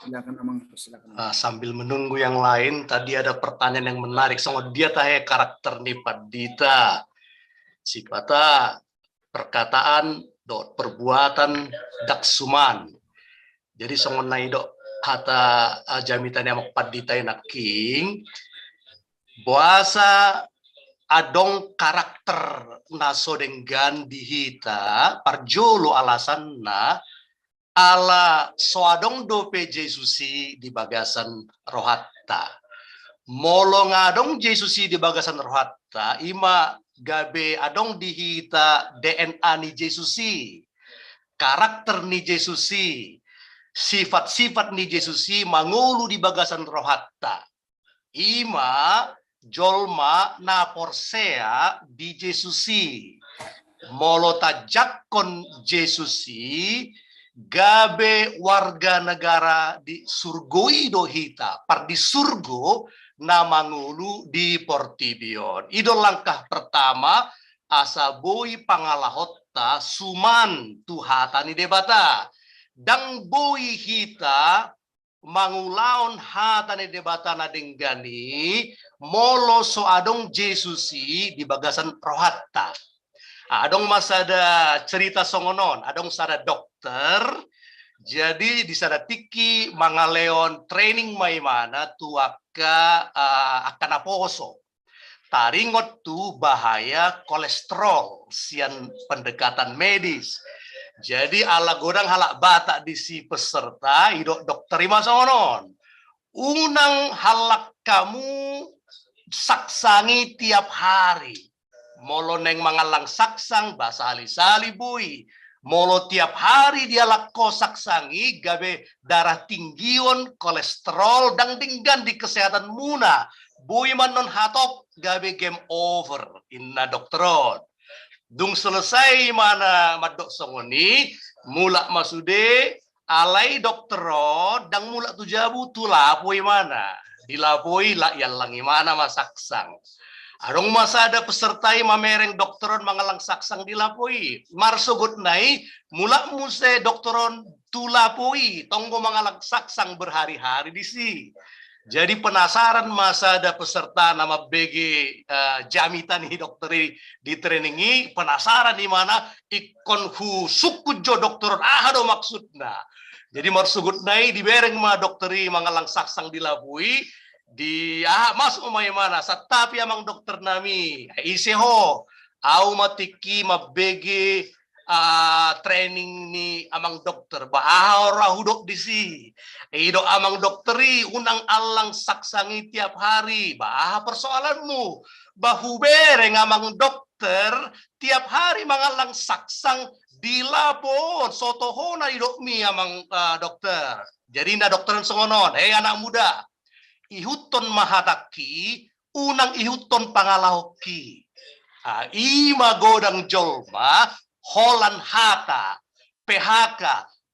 Silakan, Amang, silakan. Ah, sambil menunggu yang lain, tadi ada pertanyaan yang menarik. Songon dia tahe karakter ni pandita? Sipata perkataan dohot perbuatan ndang suman. Jadi songon na nidok hata, ah, jamita ni Amang Pandita i nangkin, boasa adong karakter na so denggan di hita, parjolo alasanna ala so adong dope Jesus i di bagasan rohanta. Molo nga adong Jesus i di bagasan rohanta, i ma gabe adong di hita D N A ni Jesus i, karakter ni Jesus i, sifat-sifat ni Jesus i mangolu di bagasan rohanta. Ima jolma na porsea di Jesus i. Molo tajangkon Jesus i, gabe warga negara di surgo i do hita, pardisurgo na mangolu di portibi on. I do langkah pertama, asa boi pangalahonta suman tu hata ni Debata. Ndang boi hita mangulahon hata ni Debata na denggan i, molo so adong Jesus i di bagasan rohanta. Adong ma sada cerita songon on, adong sada dokter, jadi di sada tingki mangalehon training ma imana tu angka, ah, angka naposo. Taringot tu bahaya kolesterol sian pendekatan medis. Jadi ala godang halak Batak disi peserta, didok dokter i ma songon on. Unang hallang hamu saksang i tiap hari. Molo naeng mangallang saksang, ba sahali-sahali boi. Molo tiap hari diallang ho saksang i, gabe darah tinggion, kolesterol, ndang denggan di kesehatanmuna. Boi ma annon hatop, gabe game over, ninna dokter on. Dung selesai imana mandok songon i, mulak ma sude, alai dokter on ndang mulak tu jabu, tu lapo imana. Di lapo i, la, iallang imana ma saksang. Adong ma sada peserta i mamereng dokter on mangallang saksang di lapo i. Marsogotna i, mulak muse dokter on tu lapo i, tong do mangallang saksang berhari-hari disi. Jadi penasaran ma sada peserta na mambege, eh, jamita ni dokter i di training i, penasaran imana, ingkon husungkun jo dokter on, aha do maksudna. Jadi marsogotna i dibereng ma dokter i mangallang saksang di lapo i, di, aha, masuk ma imana, santabi amang dokter nami, ise ho, au ma tingki mambege, ah, training ni amang dokter, ba aha ra hudok disi. Didok amang dokter i, unang allang saksang i tiap hari, ba aha persoalanmu. Ba hubereng amang dokter, tiap hari mangallang saksang di lapo on, so toho na didokmi amang, ah, dokter. Jadi ninna dokter on songon on, hei anak muda, ihuthon ma hatangki, unang ihuthon pangalahonki. Ah, i ma godang jolma holan hata, P H K,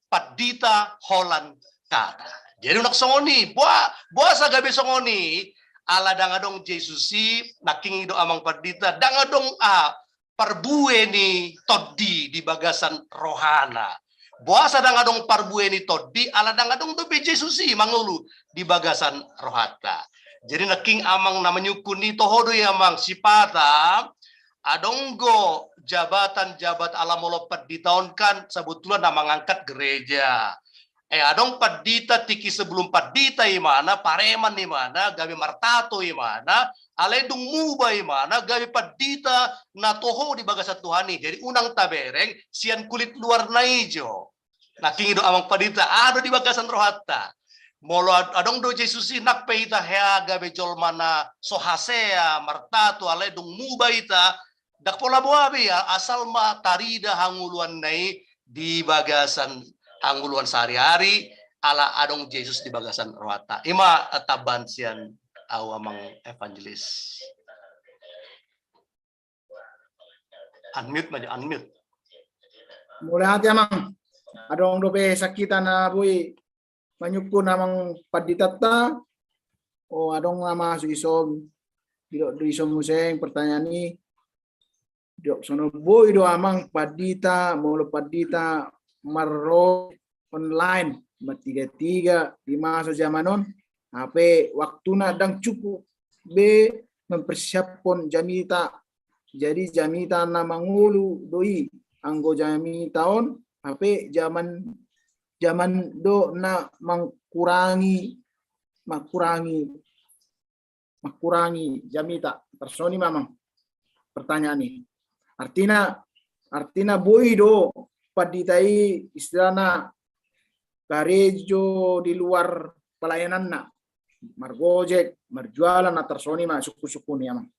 pandita holan kata. Jadi unang songon i, boa, boasa gabe songon i, ala ndang adong Jesus i, nangkin didok amang pandita, ndang adong, ah, parbue ni tondi di bagasan rohana. Boasa ndang adong parbue ni tondi, ala ndang adong dope Jesus i mangolu di bagasan rohanta. Jadi nangkin amang na manyungkun i, toho do i amang, sipata adong do jabatan-jabatan, ala molo pandita on kan sebetulnya na mengangkat gereja. Eh, adong pandita tingki sebelum pandita imana, pareman imana, gabe martato imana, alai dung muba imana, gabe pandita na toho di bagasan Tuhan i. Jadi unang tabereng sian kulit luarna i jo. Nangkin didok amang pandita, aha do di bagasan rohanta. Molo ad-, adong do Jesus i, nang pe hita hea gabe jolma na so hasea, martato, alai dung muba hita, ndang pola boa be, asal ma tarida hangoluanna i di bagasan hangoluan sahari-hari, ala adong Jesus di bagasan rohanta. I ma, eh, tambahan sian au amang evangelis. Unmute ma jo, unmute. Mauliate amang. Adong dope sahat hita na boi manyungkun amang panditanta. O, adong na masuk isom. Didok do isom muse pertanyaan i. Didok songon on, boi do amang pandita, molo pandita marro online, martiga-tiga di masa zaman on, hape waktuna ndang cukup be mempersiaphon jamita. Jadi jamita na mangolu do i, anggo jamita on, hape zaman, zaman do na mangkurangi, mangkurangi, mangkurangi jamita. Tarsongon i ma amang pertanyaan i. Artina, artina boi do pandita i istilahna karejo di luar pelayananna, margojek, marjualan, na tarsongon i ma sungkun-sungkun i amang.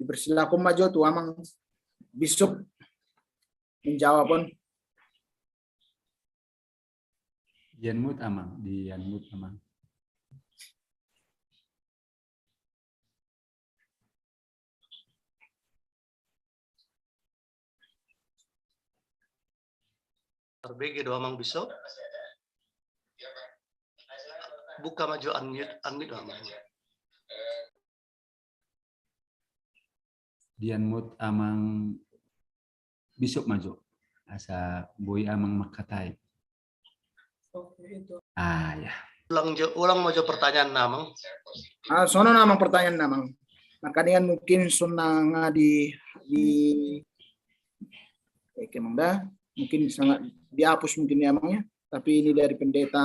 Persilakan ma jo tu amang bisop menjawab on. Di-unmute amang, di-unmute amang. Tarbege do amang bisop. Buka ma jo unmute, unmute do amang. Di-unmute amang bisop ma jo. Asa boi amang mangkatai. Ah, ya. Ulang jo, ulang ma jo pertanyaan amang. Ah, songon on amang pertanyaan amang. Makaningan mungkin sonang di, di, eh, kemang dah. Mungkin sangat dihapus mungkin ya amang ya. Tapi ini dari pendeta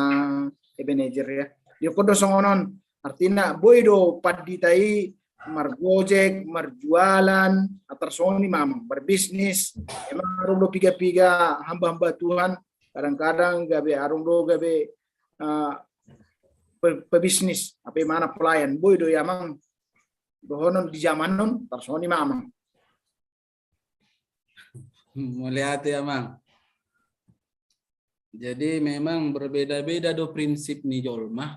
Ebenezer ya. Dia kodo songon on. Artina boi do pandita i margojek, marjualan, atar songon i ma amang, berbisnis. Emang adong do piga-piga hamba-hamba Tuhan, kadang-kadang gabe adong do gabe, eh, pe-, pebisnis, apa i mana pelayan, boi do i amang. Dohonon di zaman on, atar songon i ma amang. Mauliate amang. Jadi memang berbeda-beda do prinsip ni jolma.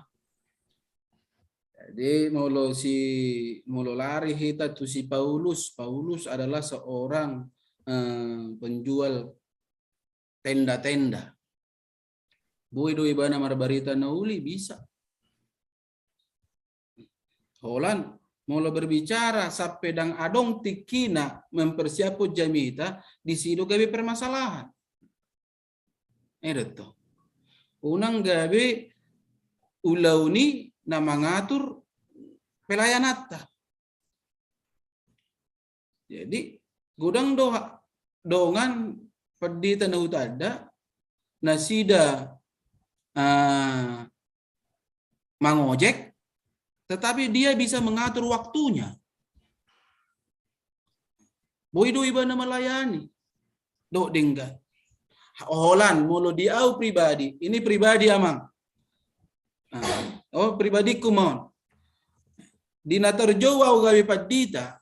Jadi molo si, molo lari hita tu si Paulus, Paulus adalah seorang, eh, penjual tenda-tenda. Boi do ibana marbarita na uli, bisa. Holan, molo berbicara sampe ndang adong tingkina mempersiaphon jamita, disi do gabe permasalahan. Eda to. Unang gabe ulaon i na mangatur pelayananta. Jadi, godang do ha-, dongan pandita na hutanda, nasida, ah, mangojek, tetapi dia bisa mengatur waktunya. Boi do ibana melayani. Dohot denggan. Holan, molo di au pribadi, ini pribadi amang. Ah, oh, pribadiku ma on. Di na tarjou au gabe pandita,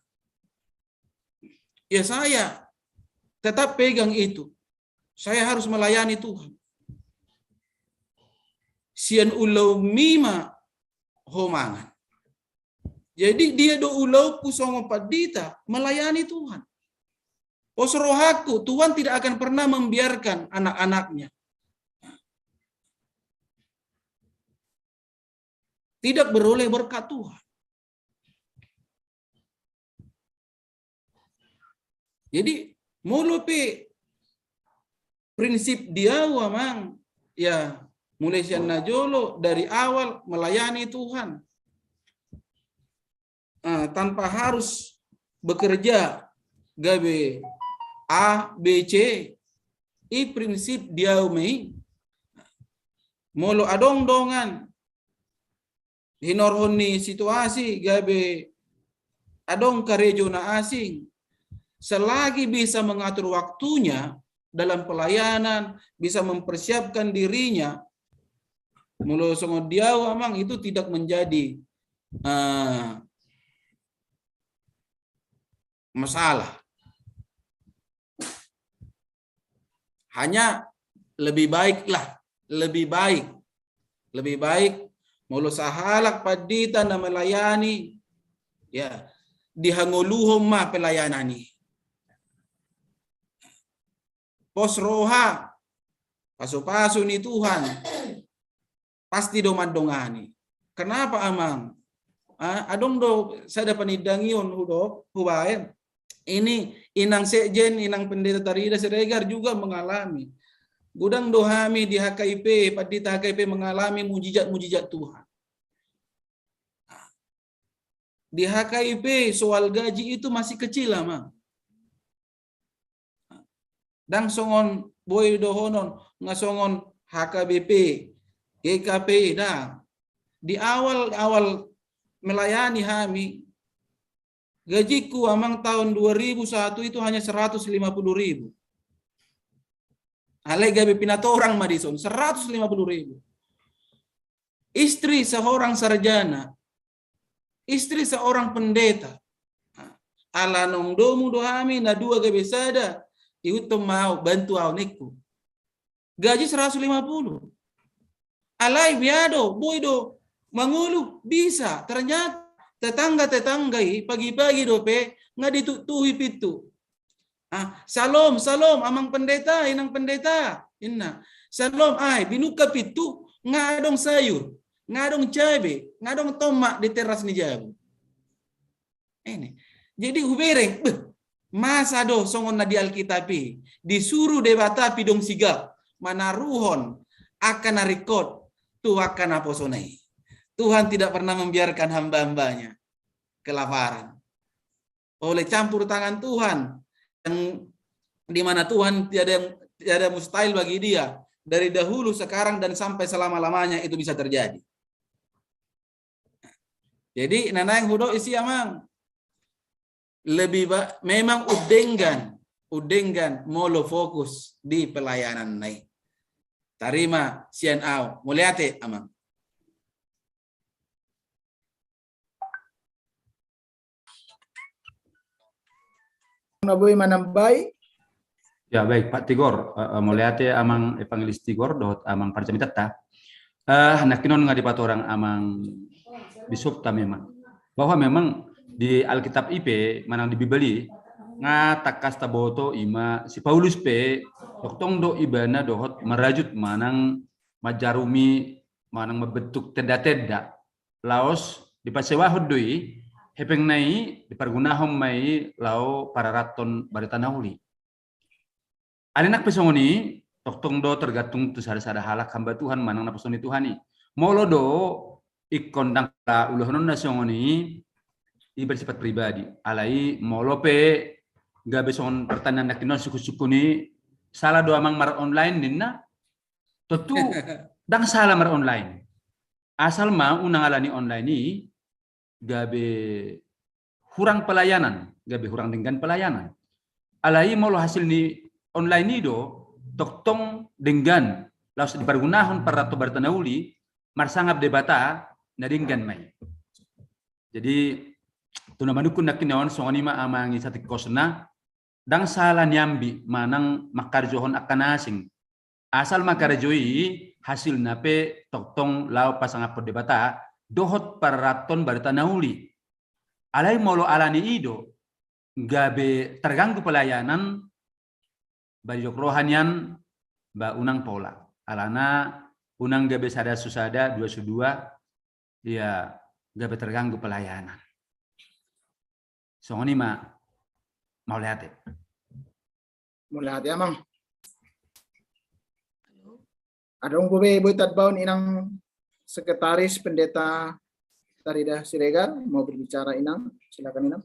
ya saya tetap pegang itu. Saya harus melayani Tuhan. Sian ulaonmi ma ho mangan. Jadi dia do ulaonku songon pandita melayani Tuhan. Pos rohangku, Tuhan tidak akan pernah membiarkan anak-anaknya tidak beroleh berkat Tuhan. Jadi, molo pe prinsip di au amang, ya, mulai sian na jolo dari awal melayani Tuhan. Ah, tanpa harus bekerja gabe A, B, C, i prinsip di au ma i. Molo adong dongan hinorhon ni situasi gabe adong karejo na asing, selagi bisa mengatur waktunya dalam pelayanan, bisa mempersiapkan dirinya, molo songon di au amang, itu tidak menjadi, eh, masalah. Hanya lebih baiklah, lebih baik, lebih baik molo sahalak pandita na melayani, ya, dihangoluhon ma pelayanan i. Pos roha, pasupasu ni Tuhan, pasti do mandongani. Kenapa amang? Ah, adong do sada panindangion hudok, hubaen. Ini inang sekjen, inang pendeta Tarida Siregar juga mengalami. Godang do hami di H K I P, pandita H K I P mengalami mujizat-mujizat Tuhan. Di H K I P soal gaji itu masih kecil amang. Ndang songon boi dohonon, nga songon H K B P, G K P, ndang. Di awal-awal melayani hami, gajiku amang tahun dua ribu satu itu hanya seratus lima puluh ribu. Alai gabe pinatorang ma dison, seratus lima puluh ribu. Istri seorang sarjana, istri seorang pendeta. Nah, Ala naung domu do hami na dua gabe sada, ihuthon ma au, bantu au ningku. Gaji seratus lima puluh. Alai bia do, boi do mangolu, bisa. Ternyata tetangga-tetangga i pagi-pagi dope nga ditutuhi pintu. Ah, "Salom, salom, amang pendeta, inang pendeta," inna. "Salom, ai, binuka pintu, nga adong sayur, nga adong cabe, nga adong tomat di teras ni jabu." Ini. Jadi hubereng, beh, masa do songon na di Alkitab i, disuru Debata pidong sigap manaruhon angka na ringkot tu angka naposona i. Tuhan tidak pernah membiarkan hamba-hambanya kelaparan. Oleh campur tangan Tuhan, yang di mana Tuhan tiada, tiada mustahil bagi Dia, dari dahulu, sekarang, dan sampai selama-lamanya itu bisa terjadi. Jadi, na naeng hudok isi, amang. Lebih ba-, memang undenggan, undenggan molo fokus di pelayanan na i. Tarima sian au, mauliate, amang. Na boi manambai. Ya, baik, Pak Tigor. Eh, eh, mauliate Amang Evangelis Tigor dohot Amang parjamitanta. Eh, nangkinon nga dipatorang Amang Bisopta memang, bahwa memang di Alkitab i pe manang di Bibel i nga tangkas taboto ima si Paulus pe tongtong do ibana dohot marajut manang manjarumi manang mambentuk tenda-tenda. Laos dipasewahon do i, hepengna i dipargunahon ma i laho pararathon barita na uli. Alai nang pe songon i, tongtong do tergantung tu sada-sada halak hamba Tuhan manang naposo ni Tuhan i. Molo do ingkon ndang ulahonon na songon i, i bersifat pribadi. Alai molo pe gabe songon pertanyaan nangkinon sungkun-sungkun i, sala do amang mar-online ninna, tontu ndang sala mar-online. Asal ma unang ala ni online i gabe hurang pelayanan, gabe hurang denggan pelayanan. Alai molo hasil ni online i do, tongtong denggan, laos dipargunahon pararathon barita na uli, marsangap Debata, na denggan ma i. Jadi, tu na manungkun nangkinon, songon i ma amang i satingkosna, ndang sala niambi manang mangkarjohon angka na asing. Asal ma karejo i, hasilna pe tongtong laho pasangaphon Debata, dohot pararathon barita na uli. Alai molo ala ni i do, gabe terganggu pelayanan, ba didok roha nian, ba unang pola. Alana unang gabe sada so sada, dua so dua, ia gabe terganggu pelayanan. Songon i ma, mauliate. Mauliate, amang. Adong dope boi tabaen inang sekretaris pendeta Tarida Siregar mau berbicara, inang. Silakan, inang.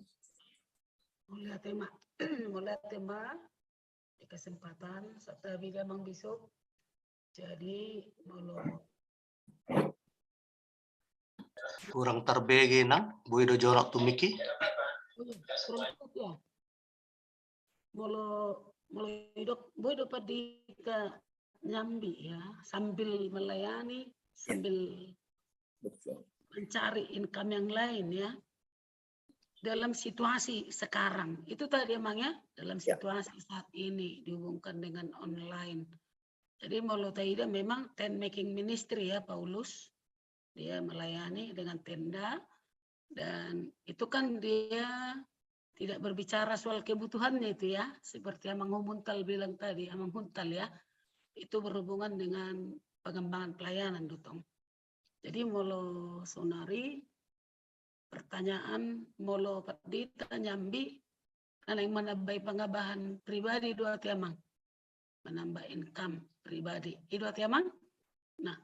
Mauliate ma. Mauliate ma. Di kesempatan satabi da, Amang Bisop. Jadi molo kurang tarbege, nang boi do jolak tu mic i. Oh iya, kurang kuat ya. Molo, molo idok, boi do pandita nyambi ya, sambil melayani, sambil mencari income yang lain ya. Dalam situasi sekarang. Itu tadi, Amang, ya, dalam situasi saat ini dihubungkan dengan online. Jadi molo taida memang tent making ministry ya, Paulus. Dia melayani dengan tenda, dan itu kan dia tidak berbicara soal kebutuhannya itu ya, seperti Amang Humuntal bilang tadi, Amang Huntal ya, itu berhubungan dengan pengembangan pelayanan do tong. Jadi molo saonari pertanyaan, molo pandita nyambi, na naeng manambai pangabahan pribadi do ate, Amang, menambah income pribadi, i do ate, Amang. Nah,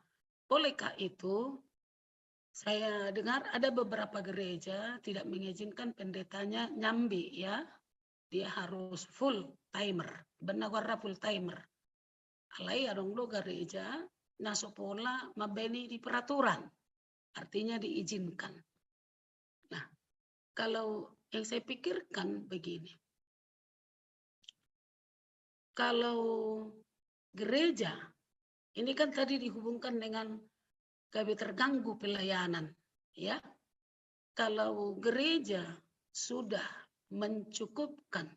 oleh karena itu, saya dengar ada beberapa gereja tidak mengizinkan pendetanya nyambi ya, dia harus full timer, benar, full timer. Alai adong do gareja na so pola mambaen i di peraturan, artinya diizinkan. Nah, kalau yang saya pikirkan begini, kalau gereja, ini kan tadi dihubungkan dengan gabe terganggu pelayanan, ya. Kalau gereja sudah mencukupkan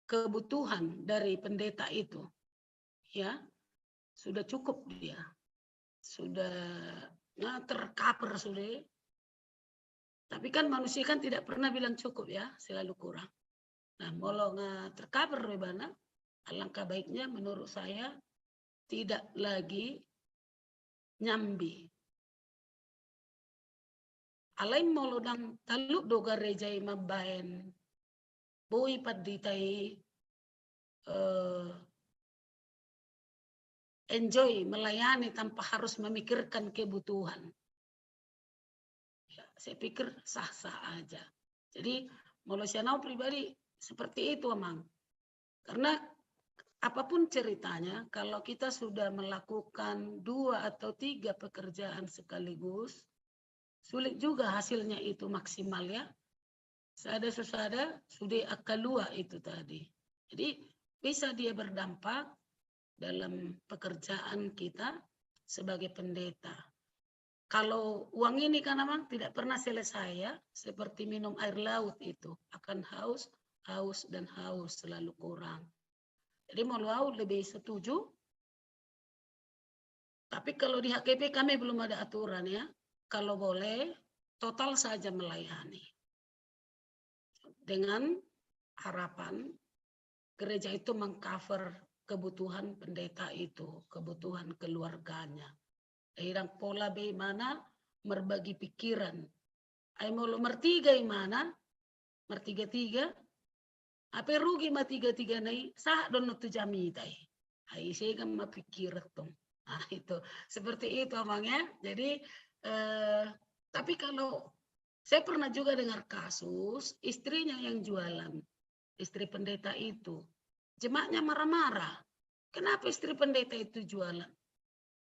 kebutuhan dari pendeta itu, ya, sudah cukup dia, sudah, nah, tercover sudah. Tapi kan manusia kan tidak pernah bilang cukup, ya, selalu kurang. Nah, molo nga tercover do ibana, alangkah baiknya menurut saya tidak lagi nyambi. Alai molo ndang talup do gareja i mambaen, boi pandita i, eh, enjoy melayani tanpa harus memikirkan kebutuhan. Ya, saya pikir sah-sah aja. Jadi, molo sian au pribadi seperti itu, Amang. Karena apapun ceritanya, kalau kita sudah melakukan dua atau tiga pekerjaan sekaligus, sulit juga hasilnya itu maksimal, ya. Sada so sada sude angka lua itu tadi. Jadi, bisa dia berdampak dalam pekerjaan kita sebagai pendeta. Kalau uang ini kan, Amang, tidak pernah selesai, ya, seperti minum air laut itu, akan haus, haus, dan haus, selalu kurang. Jadi molo au lebih setuju, tapi kalau di H K P kami belum ada aturan, ya, kalau boleh total saja melayani. Dengan harapan gereja itu mengcover kebutuhan pendeta itu, kebutuhan keluarganya. Jadi ndang pola be imana marbagi pikiran. Ai molo martiga imana, martiga-tiga, hape rugi ma tiga-tiga na i, sahat do annon tu jamita i. Ai sega ma pikiran tong. Nah, itu. Seperti itu, Amang, ya. Jadi, eh, tapi kalau saya pernah juga dengar kasus istrinya yang jualan, istri pendeta itu. Jemaatnya marah-marah. Kenapa istri pendeta itu jualan?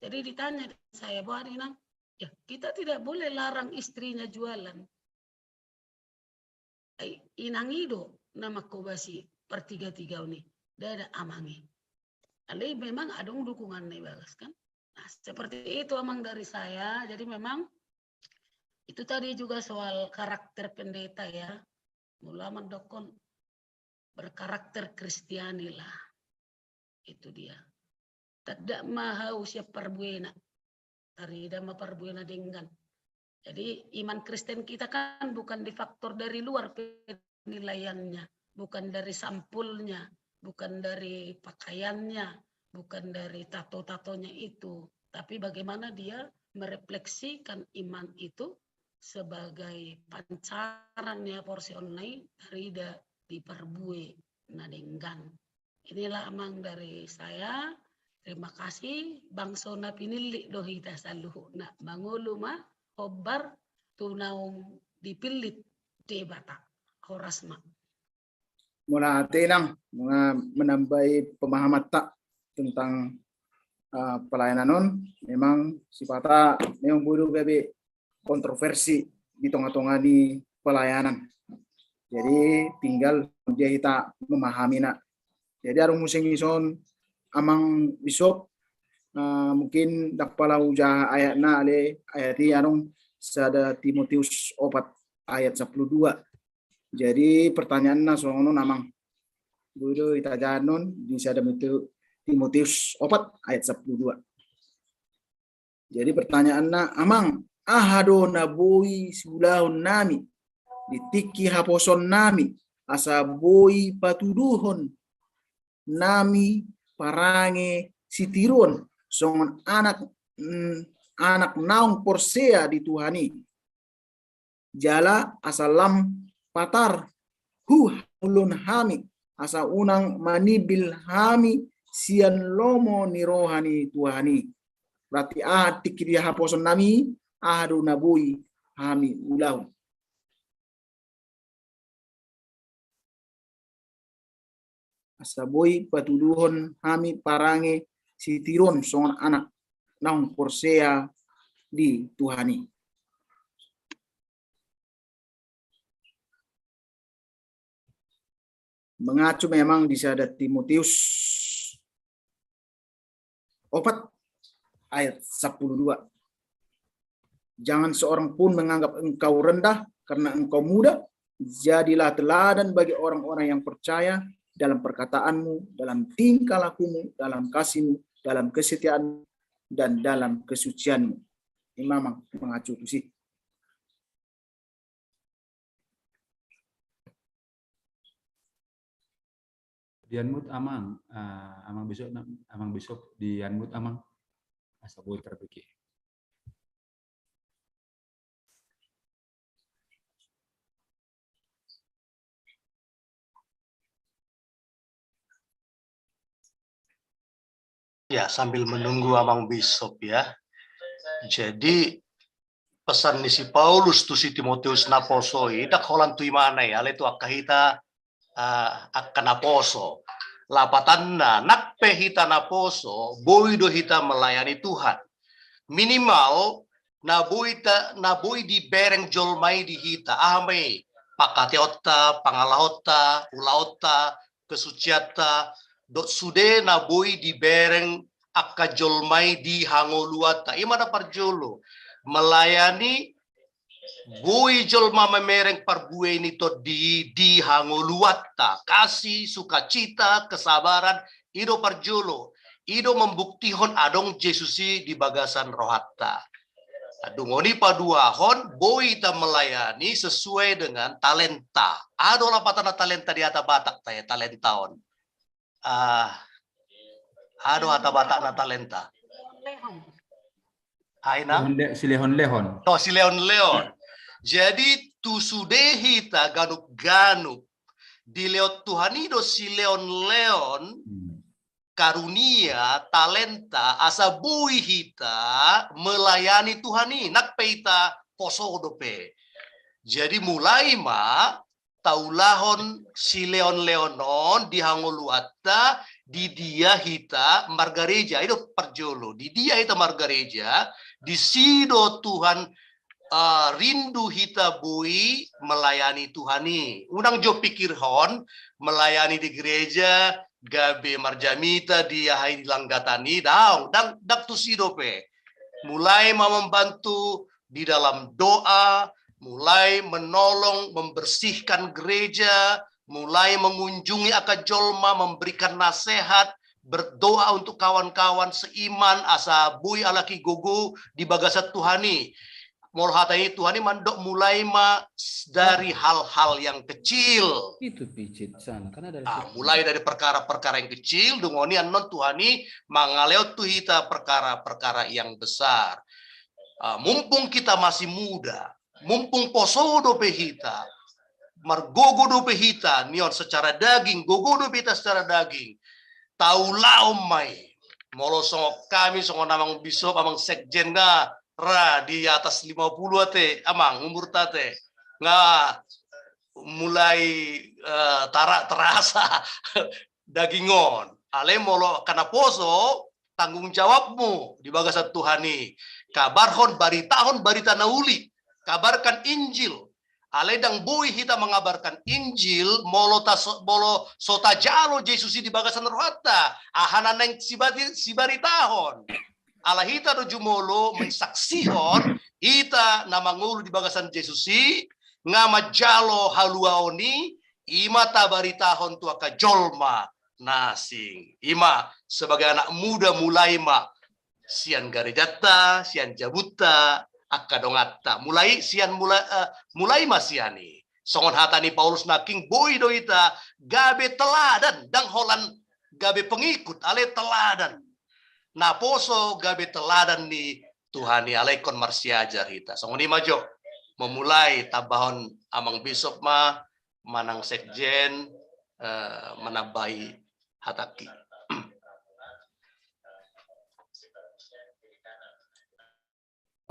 Jadi ditanya saya, "Bah, Inang, ya, kita tidak boleh larang istrinya jualan." Ai, inang i do na mangkobasi partiga-tigaon i, ndada amang i. Alai memang adong dukungan na i bagas, kan. Nah, seperti itu, Amang, dari saya. Jadi memang itu tadi juga soal karakter pendeta, ya. Molo au mandokkon, berkarakter Kristiani lah. Itu dia. Tanda ma hau sian parbuena. Tarida ma parbuena denggan. Jadi iman Kristen kita kan bukan difaktor dari luar penilaiannya, bukan dari sampulnya, bukan dari pakaiannya, bukan dari tato-tatonya itu, tapi bagaimana dia merefleksikan iman itu sebagai pancaran ni haporseaonna i tarida di parbue na denggan. Inilah, Amang, dari saya. Terima kasih. Bangso na pinillit do hita saluhutna. Mangolu ma hombar tu naung dipillit Debata. Horas ma. Mauliate, Inang, menambai pemahamanta tentang, eh, pelayanan on. Memang sipata memang boi do gabe kontroversi di tonga-tonga ni pelayanan. Jadi tinggal dia hita memahamina. Jadi adong muse dison, Amang Bisop, eh, mungkin ndang pola hujaha ayatna, alai ayat i adong sada Timoteus opat ayat sampulu dua. Jadi pertanyaanna songon on, Amang. Boi do hita jaha annon di sada Timoteus opat ayat sampulu dua. Jadi pertanyaanna, Amang, aha do na boi siulahon nami di tingki haposoon nami, asa boi patuduhon nami parange sitiruon songon anak, mm, anak naung porsea di Tuhan i. Jala asa lam patar huhaholongon hami, asa unang manimbil hami sian lomo ni roha ni Tuhan i. Berarti aha tingki di haposoon nami, aha do na boi hami ulahon. Asa boi patuduhon hami parange sitiruon songon anak naung porsea di Tuhan i. Mengacu memang di sada Timoteus opat ayat sampulu dua. Jangan seorang pun menganggap engkau rendah karena engkau muda, Jadilah teladan bagi orang-orang yang percaya dalam perkataanmu, dalam tingkah lakumu, dalam kasihmu, dalam kesetiaanmu, dan dalam kesucianmu. Ima amang, mangacu tusi. Di unmute amang, eh, amang Bishop, amang Bishop di unmute amang. Asa boi tarbege. Ya, sambil menunggu amang Bishop ya. Jadi pesan ni si Paulus tu si Timoteus naposo i, ndang holan tu imana i, alai tu angka hita, ah, angka naposo. Lapatanna, nang pe hita naposo, boi do hita melayani Tuhan. Minimal na boi ta, na boi dibereng jolma i di hita, aha ma i, pangkataionta, pangalahonta, ulaonta, kesucianta, dohot sude na boi dibereng angka jolma i di hangoluanta. Ima na parjolo, melayani, boi jolma mamereng parbue ni tondi i di hangoluanta, kasih, sukacita, kesabaran, i do parjolo. I do membuktihon adong Jesus i di bagasan rohanta. Dung on i paduahon, boi hita melayani sesuai dengan talenta. Aha do lapatanna talenta di hata Batak, ta, talenta on? Ah, aha do hata Batakna talenta? Aina? Silehon-lehon. Oh, silehon-lehon. Jadi tu sude hita ganup-ganup dilehon Tuhan i do silehon-lehon, hmm, karunia, talenta, asa boi hita melayani Tuhan i, nang pe hita poso dope. Jadi mulai ma taulahon silehon-lehon on di hangoluanta, di dia hita margareja, i do parjolo, di dia hita margareja, disi do Tuhan, eh, rindu hita boi melayani Tuhan i. Unang jo pikirhon melayani di gereja gabe marjamita di aha i, di langgatan i, daong, ndang, ndang tusi dope. Mulai ma membantu di dalam doa, mulai menolong membersihkan gereja, mulai mengunjungi angka jolma, memberikan nasihat, berdoa untuk kawan-kawan seiman, asa boi halak i gogo di bagasan Tuhan i. Molo hata ni Tuhan i mandok mulai ma s-, dari hal-hal yang kecil. Itu picit sana, kan ada. Ah, mulai dari perkara-perkara yang kecil, dung on i annon Tuhan i mangalehon tu hita perkara-perkara yang besar. Ah, mumpung kita masih muda, mumpung poso dope hita, margogo dope hita, nion secara daging, gogo dope hita secara daging, taulahon ma i. Molo songon hami, songon amang Bishop, amang Sekjen nga ra di atas lima puluh ate, amang, umurta ate. Nga mulai, eh, tara-, terasa daging on. Alai molo angka naposo, tanggung jawabmu di bagasan Tuhan i. Kabarhon, baritahon barita na uli. Kabarkan Injil. Alai ndang boi hita mangabarkan Injil molo ta so-, molo so tajalo Jesus i di bagasan rohanta. Aha na naeng sibati-, sibaritahon? Ala hita do jumolo mensaksihon hita na mangolu di bagasan Jesus i, nga manjalo haluaon i, ima tabaritahon tu angka jolma na asing. Ima sebagai anak muda mulai ma sian garejanta, sian jabunta, angka donganta. Mulai sian mula-, eh, mulai ma sian i. Songon hata ni Paulus nangkin, boi do hita gabe teladan, ndang holan gabe pengikut, alai teladan. Naposo gabe teladan ni Tuhan i, alai ingkon marsiajar hita. Songon i ma jo, memulai tambahon amang Bishop ma, manang Sekjen, eh, menambahi hatangki.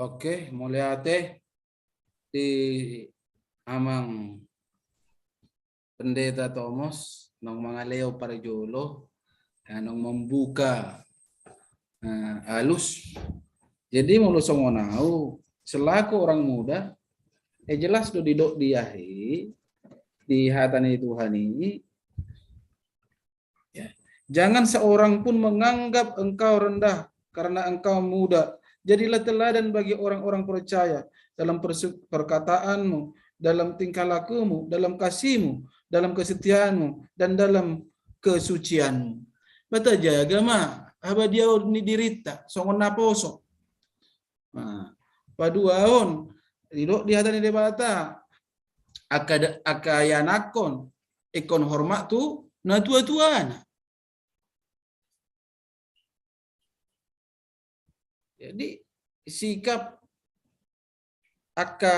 Oke, mauliate di amang Pendeta Tomos, naung mangalehon parjolo, eh, naung membuka, eh, alus. Jadi molo songon au, selaku orang muda, eh, jelas do didok dia i, di hata ni Tuhan i, ya. Jangan seorang pun menganggap engkau rendah karena engkau muda. Jadilah teladan bagi orang-orang percaya dalam persu-, perkataanmu, dalam tingkah lakumu, dalam kasihmu, dalam kesetiaanmu, dan dalam kesucianmu. Ba tajaga ma habadiaon ni dirinta songon naposo. Nah, paduahon, didok di hata ni Debata, angka da-, angka ianakhon ingkon hormat tu natuatuana. Jadi, sikap angka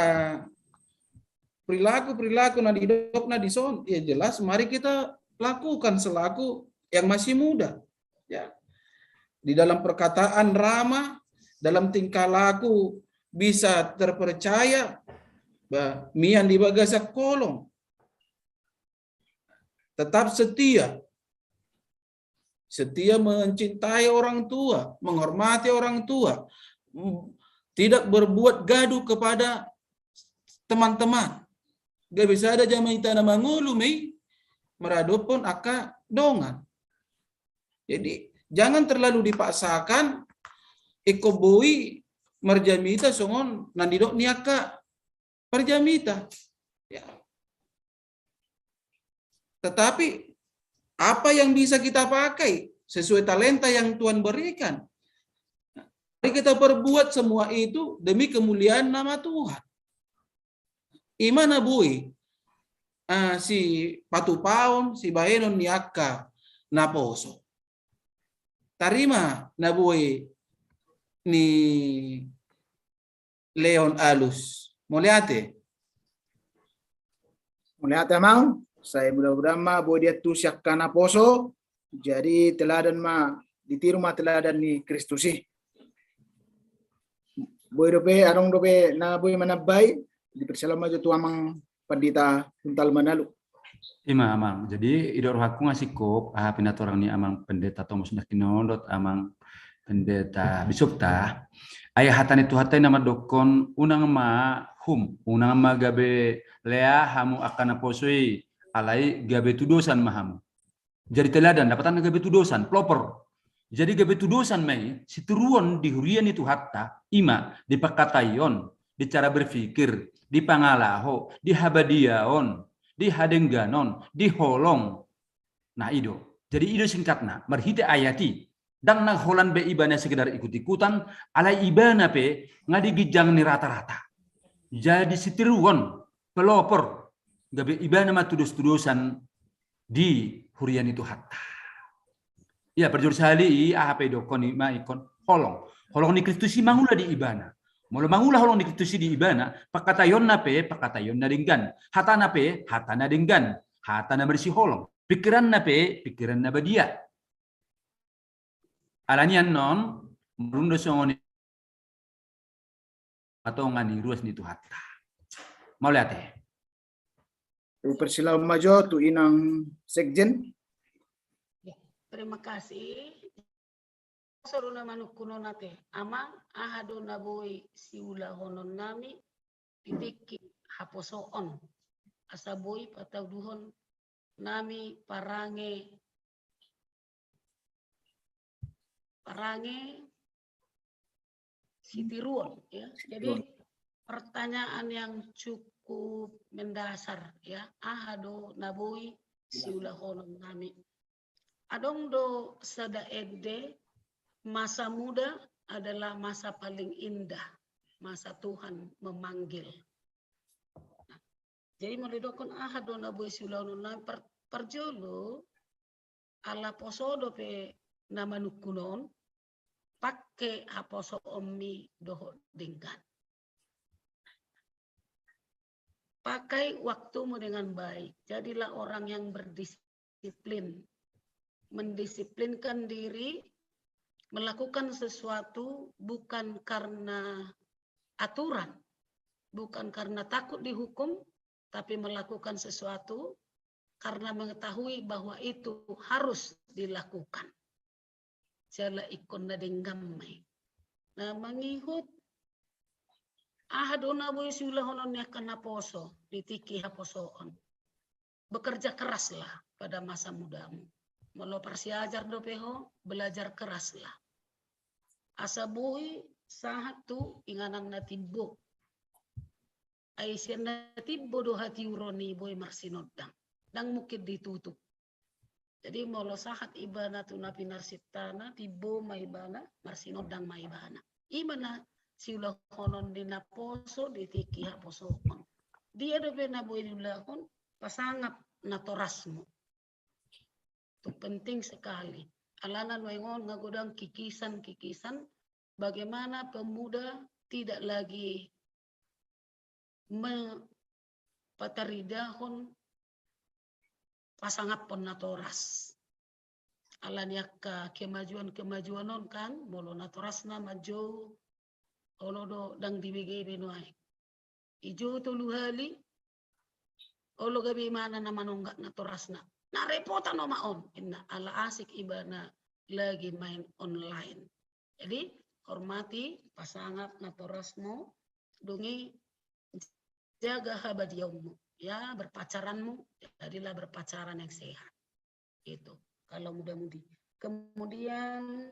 perilaku-perilaku na didokna dison, ya jelas mari kita lakukan selaku yang masih muda. Ya. Di dalam perkataan ramah, dalam tingkah laku bisa terpercaya, ba, mian di bagasan holong. Tetap setia. Setia mencintai orang tua, menghormati orang tua, mm, tidak berbuat gaduh kepada teman-teman. Gabe sada jamita na mangolu ma i maradophon angka dongan. Jadi, jangan terlalu dipaksakan, ingkon boi marjamita songon na nidok ni angka parjamita. Ya. Tetapi apa yang bisa kita pakai sesuai talenta yang Tuhan berikan? Mari kita perbuat semua itu demi kemuliaan nama Tuhan. I ma na boi, ah, sipatupaon, sibahenon ni angka naposo. Tarima na boi ni Leon Alus. Mauliate. Mauliate, Amang. Sai mudah-mudahan ma boi diantusi angka naposo. Jadi teladan ma, ditiru ma teladan ni Kristus i. Boi dope, adong dope na boi manambai, dipersilahan ma jo tu Amang Pandita Huntal Manalu. I ma, Amang. Jadi, didok rohangku nga singkop, aha pinatorang ni Amang Pendeta Tomus nangkin on dohot Amang Pendeta Bisopta. Ai hata ni Tuhanta i na mandokkon, unang ma hum, unang ma gabe lea hamu angka naposo i, alai gabe tudosan ma hamu. Jadi teladan, dapotanna gabe tudosan, pelopor. Jadi gabe tudosan ma i, sitiruon di huria ni Tuhanta, i ma di pangkataion, di cara berpikir, di pangalaho, di habadiaon, di hadengganon, di holong. Nah, i do. Jadi i do singkatna, marhite ayat i. Ndang na holan be ibana sekedar ikut-ikutan, alai ibana pe nga di ginjang ni rata-rata. Jadi sitiruon, pelopor, gabe ibana ma tudos-tudosan di huria ni Tuhanta. Ia, parjolo sahali i, aha pe didokkon i ma ingkon holong. Holong ni Kristus i mangula di ibana. Molo mangula holong ni Kristus i di ibana, pangkataionna pe pangkataion na denggan. Hatana pe hata na denggan. Hata na marisi holong. Pikiranna pe pikiran na badia. Alani annon, marunda songon i, tonga ni ruas ni Tuhanta. Mauliate. Persilahan ma jo tu Inang Sekjen. Ya, terima kasih. Sahat do na manungkun on ate. Amang, aha do na boi siulahononnami di tingki haposoon, asa boi patuduhon nami parange, parange sitiruon, ya. Jadi, sitiruon. Pertanyaan yang cukup mendasar, ya. Aha do na boi siulahononnami? Adong do sada ende, masa muda adalah masa paling indah, masa Tuhan memanggil. Jadi molo didokkon aha do na boi siulahononnami, par-, parjolo, ala poso dope na manungkun on, pangke haposoonmi dohot denggan. Pakai waktumu dengan baik. Jadilah orang yang berdisiplin. Mendisiplinkan diri, melakukan sesuatu bukan karena aturan, bukan karena takut dihukum, tapi melakukan sesuatu karena mengetahui bahwa itu harus dilakukan. Jala ingkon na denggan ma i. Na mangihut, aha do na boi siulahonon ni angka naposo di tingki haposoon? Bekerja keraslah pada masa mudamu. Molo parsiajar dope ho, belajar keraslah. Asa boi sahat tu inganan na timbo. Ai sian na timbo do hatiuron i boi marsinondang. Ndang mungkin ditutup. Jadi molo sahat ibana tu na pinarsintana, timbo ma ibana, marsinondang ma ibana. I ma na siulahonon ni naposo di tingki haposoon. Dia dope na boi diulahon, pasangap natorasmu. Itu penting sekali. Alana nuaeng on nga godang kikisan-kikisan, bagaimana pemuda tidak lagi me-, pataridahon pasangaphon natoras. Alani angka kemajuan-kemajuan on kan, molo natorasna manjou, olo do ndang dibege be nuaeng. Dijou tolu hali, olo gabe imana na manonggak natorasna. Na repotan oma on, inna, ala asik ibana lagi main online. Jadi hormati, pasangap natorasmu, dung i jaga habadiaonmu, ya, berpacaranmu, jadilah berpacaran yang sehat. Itu kalau muda-mudi. Kemudian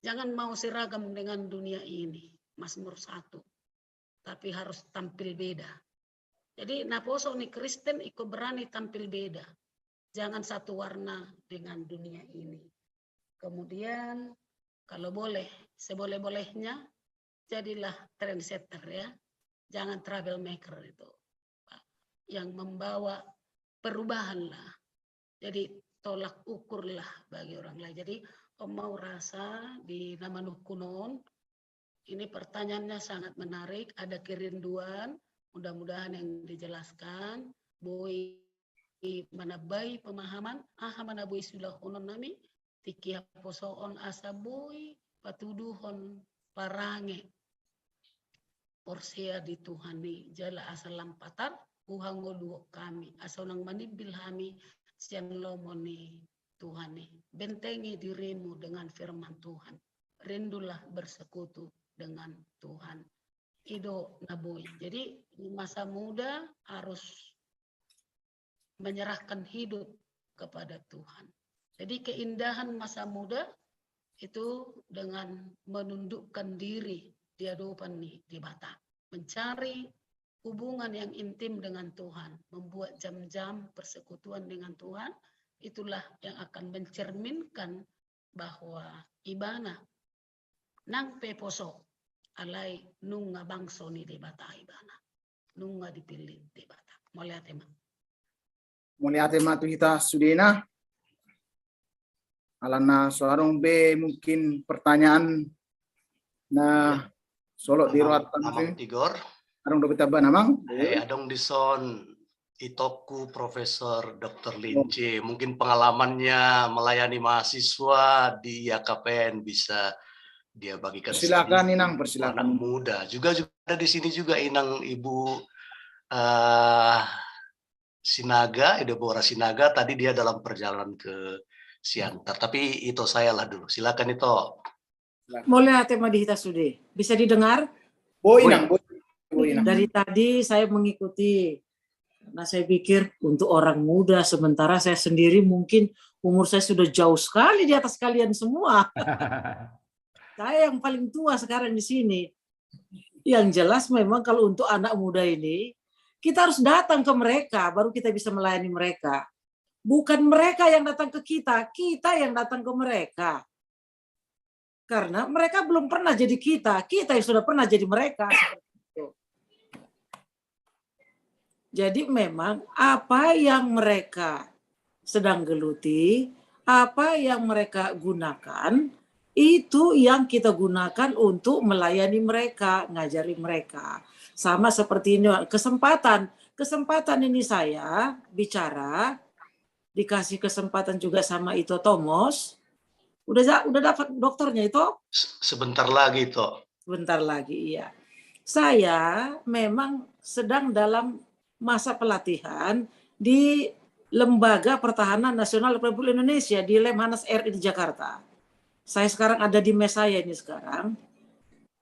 jangan mau seragam dengan dunia ini, Mazmur satu. Tapi harus tampil beda. Jadi naposo ni Kristen ingkon berani tampil beda. Jangan satu warna dengan dunia ini. Kemudian kalau boleh, seboleh-bolehnya jadilah trendsetter, ya. Jangan troublemaker itu. Yang membawa perubahan lah. Jadi tolak ukurlah bagi orang lain. Jadi om mau rasa di na manungkun on, ini pertanyaannya sangat menarik, ada kerinduan, mudah-mudahan yang dijelaskan, boi manambai pemahaman, aha ma na boi siulahonon nami, tingki haposoon asa boi patuduhon parange porsea di Tuhan i, jala asa lam patar huhangoluhon hami, asa unang manimbil hami sian lomo ni Tuhan i. Bentengi dirimu dengan firman Tuhan. Rindulah bersekutu dengan Tuhan. I do na boi. Jadi di masa muda harus menyerahkan hidup kepada Tuhan. Jadi keindahan masa muda itu dengan menundukkan diri di hadapan ni Debata, mencari hubungan yang intim dengan Tuhan, membuat jam-jam persekutuan dengan Tuhan, itulah yang akan mencerminkan bahwa ibana nang pe poso, alai nunga bangso ni Debata ibana, nunga dipillit Debata. Mauliate ma. Mauliate ma tu hita sudena. Alana so adong be mungkin pertanyaan na solot di rohanta, Amang Tigor. Adong dope tamba, Amang? Eh, adong dison itongku Profesor Doktor Lince, mungkin pengalamannya melayani mahasiswa di I A K P N bisa dia bagikan. Silakan, Inang, persilakan. Anak muda juga, juga ada di sini juga Inang Ibu, eh, Sinaga, Deborah Sinaga, tadi dia dalam perjalanan ke Siantar. Tapi Ito saya lah dulu. Silakan, Ito. Mauliate ma di hita sude. Bisa didengar? Boi, Inang, boi. Boi, Inang. Dari tadi saya mengikuti, karena saya pikir untuk orang muda, sementara saya sendiri mungkin umur saya sudah jauh sekali di atas kalian semua. Saya yang paling tua sekarang di sini. Yang jelas memang kalau untuk anak muda ini, kita harus datang ke mereka, baru kita bisa melayani mereka. Bukan mereka yang datang ke kita, kita yang datang ke mereka. Karena mereka belum pernah jadi kita, kita yang sudah pernah jadi mereka. Seperti itu. Jadi memang apa yang mereka sedang geluti, apa yang mereka gunakan, itu yang kita gunakan untuk melayani mereka, ngajari mereka. Sama seperti ini, kesempatan. Kesempatan ini saya bicara, dikasih kesempatan juga sama Ito Tomos. Udah, udah dapat doktornya, Ito? Sebentar lagi, Ito. Sebentar lagi, iya. Saya memang sedang dalam masa pelatihan di Lembaga Pertahanan Nasional Republik Indonesia, di Lemhanas R I di Jakarta. Saya sekarang ada di mes saya ini sekarang.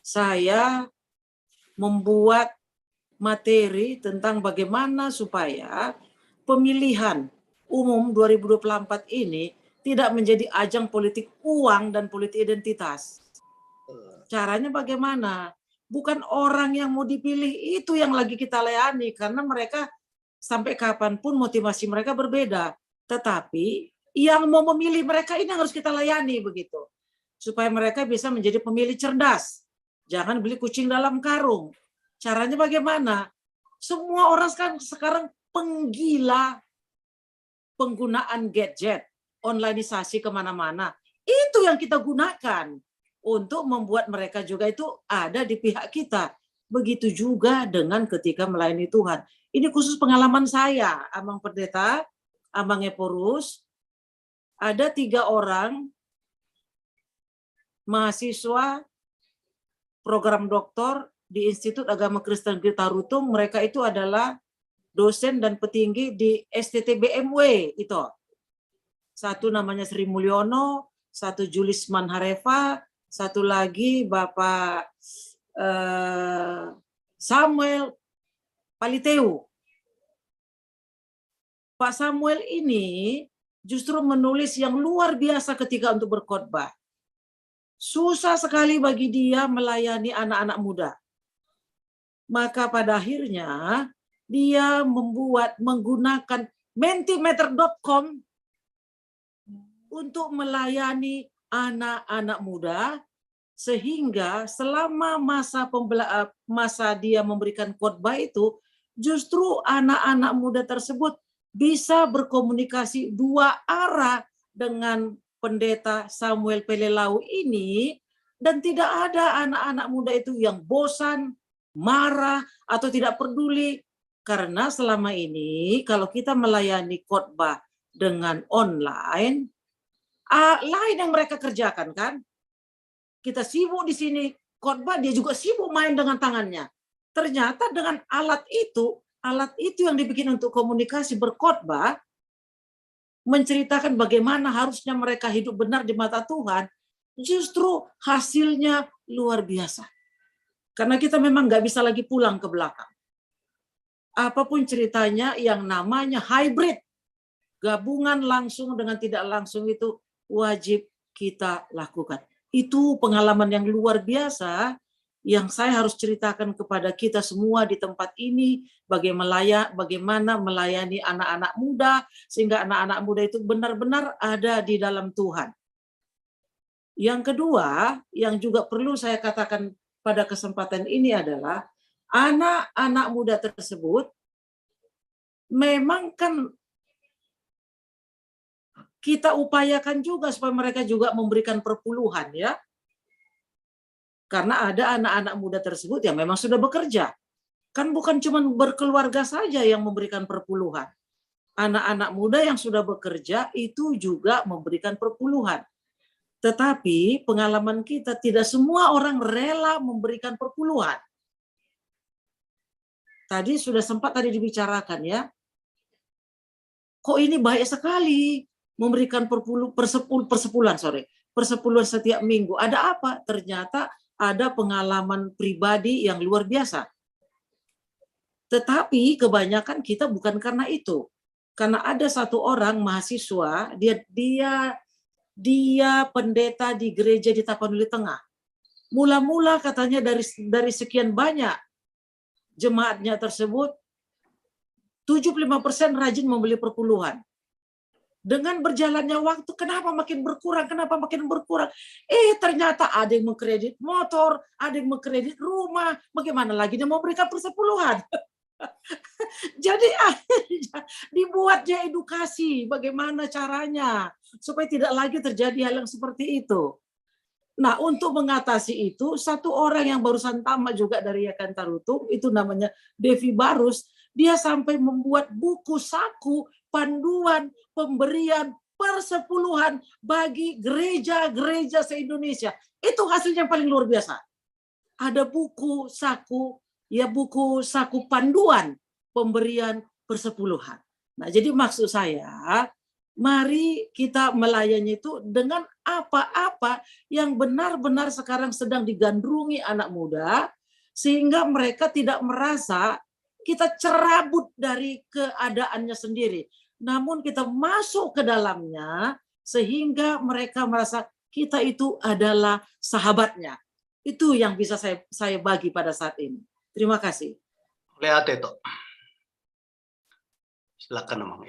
Saya membuat materi tentang bagaimana supaya pemilihan umum dua ribu dua puluh empat ini tidak menjadi ajang politik uang dan politik identitas. Caranya bagaimana? bukan orang yang mau dipilih itu yang lagi kita layani, karena mereka sampai kapanpun motivasi mereka berbeda. Tetapi yang mau memilih mereka ini yang harus kita layani begitu. Supaya mereka bisa menjadi pemilih cerdas. Jangan beli kucing dalam karung. Caranya bagaimana? Semua orang sekarang, sekarang penggila penggunaan gadget, onlineisasi kemana-mana. Itu yang kita gunakan untuk membuat mereka juga itu ada di pihak kita. Begitu juga dengan ketika melayani Tuhan. Ini khusus pengalaman saya, Amang Pendeta, Amang Ephorus. Ada tiga orang mahasiswa program doktor di Institut Agama Kristen Gili Tarutung. Mereka itu adalah dosen dan petinggi di S T T B M W itu. Satu namanya Sri Mulyono, satu Julis Manhareva, satu lagi Bapak eh, Samuel Paliteu. Pak Samuel ini justru menulis yang luar biasa ketika untuk berkhotbah. Susah sekali bagi dia melayani anak-anak muda. Maka pada akhirnya dia membuat, menggunakan mentimeter dot com untuk melayani anak-anak muda, sehingga selama masa pembela-, eh, masa dia memberikan khotbah itu, justru anak-anak muda tersebut bisa berkomunikasi dua arah dengan Pendeta Samuel Pelelau ini, dan tidak ada anak-anak muda itu yang bosan, marah, atau tidak peduli. Karena selama ini kalau kita melayani khotbah dengan online, ah, lain yang mereka kerjakan, kan? Kita sibuk di sini khotbah, dia juga sibuk main dengan tangannya. Ternyata dengan alat itu, alat itu yang dibikin untuk komunikasi berkhotbah, menceritakan bagaimana harusnya mereka hidup benar di mata Tuhan, justru hasilnya luar biasa. Karena kita memang nggak bisa lagi pulang ke belakang. Apapun ceritanya, yang namanya hybrid, gabungan langsung dengan tidak langsung, itu wajib kita lakukan. Itu pengalaman yang luar biasa yang saya harus ceritakan kepada kita semua di tempat ini, bagaimana melaya-, bagaimana melayani anak-anak muda, sehingga anak-anak muda itu benar-benar ada di dalam Tuhan. Yang kedua, yang juga perlu saya katakan pada kesempatan ini adalah anak-anak muda tersebut memang kan kita upayakan juga supaya mereka juga memberikan perpuluhan, ya. Karena ada anak-anak muda tersebut yang memang sudah bekerja. Kan bukan cuma berkeluarga saja yang memberikan perpuluhan. Anak-anak muda yang sudah bekerja itu juga memberikan perpuluhan. Tetapi pengalaman kita, tidak semua orang rela memberikan perpuluhan. Tadi sudah sempat tadi dibicarakan, ya. Kok ini baik sekali memberikan perpulu-, persepul-, persepuluhan, sorry, persepuluhan setiap minggu. Ada apa? Ternyata ada pengalaman pribadi yang luar biasa. Tetapi kebanyakan kita bukan karena itu. Karena ada satu orang mahasiswa, dia, dia, dia pendeta di gereja di Tapanuli Tengah. Mula-mula katanya dari, dari sekian banyak jemaatnya tersebut, tujuh puluh lima persen rajin membeli perpuluhan. Dengan berjalannya waktu, kenapa makin berkurang, kenapa makin berkurang? Eh, ternyata ada yang mengkredit motor, ada yang mengkredit rumah, bagaimana lagi dia mau berikan persepuluhan? Jadi akhirnya dibuatnya edukasi bagaimana caranya supaya tidak lagi terjadi hal yang seperti itu. Nah, untuk mengatasi itu, satu orang yang barusan tamat juga dari Yakan Tarutung, itu namanya Devi Barus, dia sampai membuat buku saku panduan pemberian persepuluhan bagi gereja-gereja se-Indonesia. Itu hasilnya yang paling luar biasa. Ada buku saku, ya, buku saku panduan pemberian persepuluhan. Nah, jadi maksud saya, mari kita melayani itu dengan apa-apa yang benar-benar sekarang sedang digandrungi anak muda, sehingga mereka tidak merasa kita cerabut dari keadaannya sendiri. Namun kita masuk ke dalamnya, sehingga mereka merasa kita itu adalah sahabatnya. Itu yang bisa saya, saya bagi pada saat ini. Terima kasih. Mauliate, Tok. Silakan, Amang.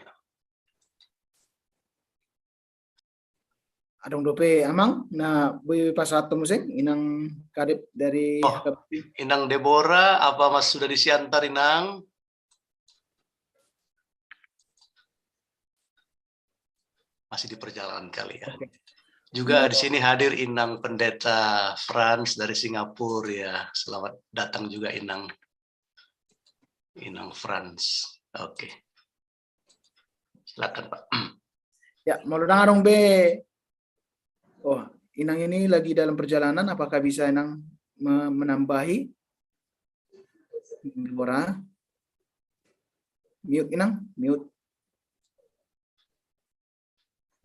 Adong dope, Amang, na boi pasahat tu muse, Inang Kadep dari, oh, H K B P. Inang Deborah, apa masih sudah di Siantar, Inang? Masih di perjalanan kali ya. Oke. Juga di sini hadir Inang Pendeta Franz dari Singapura ya. Selamat datang juga, Inang. Inang Franz. Oke. Silakan, Pak. Ya, molo ndang adong be. Oh, Inang ini lagi dalam perjalanan, apakah bisa Inang me-, menambahi? Bora. Mute, Inang, mute.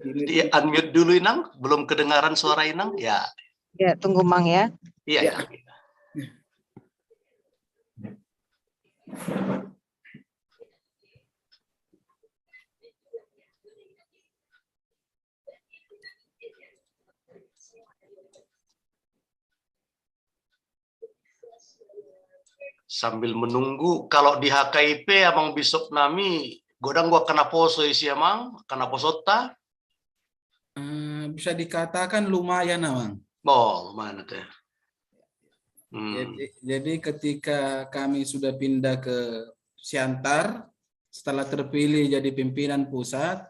Di-mute. Di-unmute dulu, Inang, belum kedengaran suara Inang, ya. Ya, tunggu, Mang, ya. Iya, ya. Ya. Sambil menunggu, kalau di H K I P, Amang Bisop nami, godang do angka naposo i, Amang, angka naposonta? Eh, bisa dikatakan lumayan, Amang. Oh, lumayan, oke. Hmm. Jadi, jadi ketika kami sudah pindah ke Siantar, setelah terpilih jadi pimpinan pusat,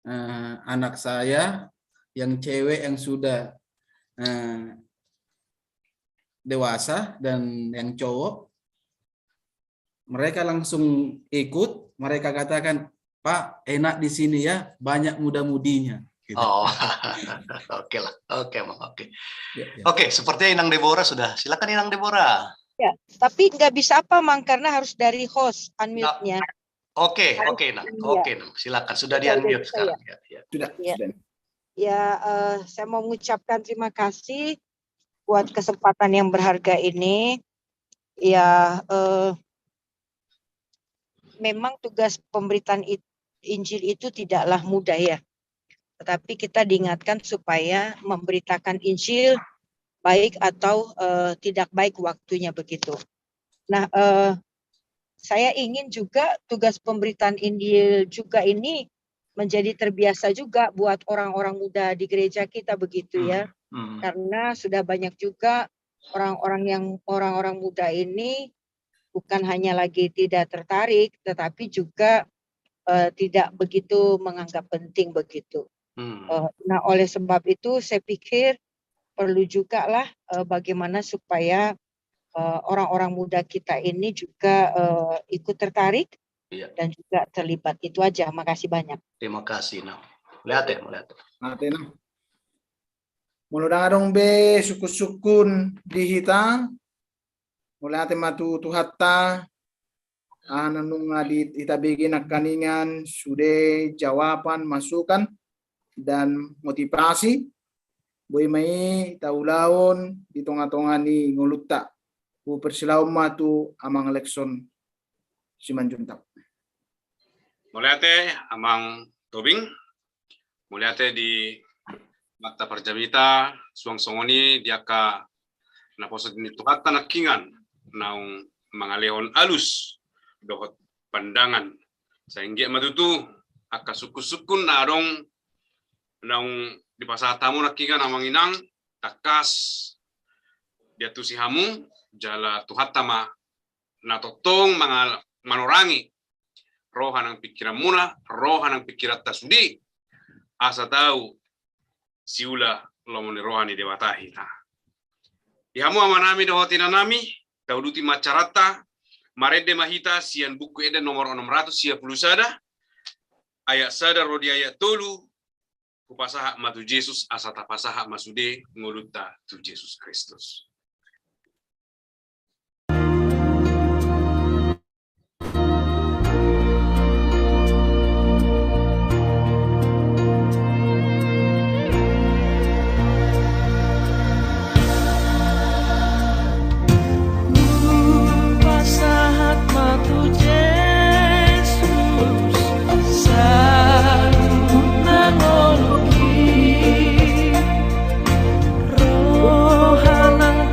eh, anak saya yang cewek yang sudah, eh, dewasa dan yang cowok, mereka langsung ikut, mereka katakan, "Pak, enak di sini ya, banyak muda-mudinya." Gitu. Oh, oke lah, oke, Mang, oke. Ya, ya. Oke, sepertinya Inang Deborah sudah. Silakan, Inang Deborah. Ya, tapi nggak bisa apa, Mang, karena harus dari host unmute-nya. Nah, oke, harus, oke, Nang. Iya. Oke, Nang. Silakan, sudah di-unmute sekarang. Ya, ya. Sudah, ya, sudah. Ya, eh, saya mau mengucapkan terima kasih buat kesempatan yang berharga ini. Ya, eh, memang tugas pemberitaan it-, Injil itu tidaklah mudah, ya. Tetapi kita diingatkan supaya memberitakan Injil baik atau, eh, tidak baik waktunya begitu. Nah, eh, saya ingin juga tugas pemberitaan Injil juga ini menjadi terbiasa juga buat orang-orang muda di gereja kita begitu, ya. Hmm, hmm. Karena sudah banyak juga orang-orang yang, orang-orang muda ini bukan hanya lagi tidak tertarik, tetapi juga, eh, tidak begitu menganggap penting begitu. Hmm. Eh, nah, oleh sebab itu saya pikir perlu juga lah, eh, bagaimana supaya, eh, orang-orang muda kita ini juga, eh, ikut tertarik, iya, dan juga terlibat. Itu aja. Makasih banyak. Terima kasih, Nang. Mauliate, mauliate. Mauliate, Nang. Molo ndang adong be sungkun-sungkun di hita, mauliate ma tu Tuhanta, aha na nunga di, ditabege nangkiningan, sude jawaban, masukan, dan motivasi, boi ma i taulahon di tonga-tonga ni ngolunta. Hupersilahon ma tu Amang Lexon Simanjuntak. Mauliate, Amang Tobing. Mauliate di amanta parjamita, suang songon i di angka naposo ni Tuhanta nangkiningan, naung mangalehon alus dohot pandangan. Sai anggiat ma tutu angka sungkun-sungkun na adong naung dipasahat hamu nangkiningan, Amang Inang, tangkas diantusi hamu, jala Tuhanta ma na tongtong mangal-, manorangi roha nang pingkiranmuna, roha nang pingkiranta sude, asa tau siula lomo ni roha ni Debata hita. Di hamu amanami dohot inanami, tauduti ma acaranta, marende ma hita sian Buku Ende nomor onom ratus sia pulu sada, ayat sada ro di ayat tolu, hupasahat ma tu Jesus, asa tapasahat ma sude ngolunta tu Jesus Kristus. Pasahat ma tu Jesus saluhutna ngolungki, roha nang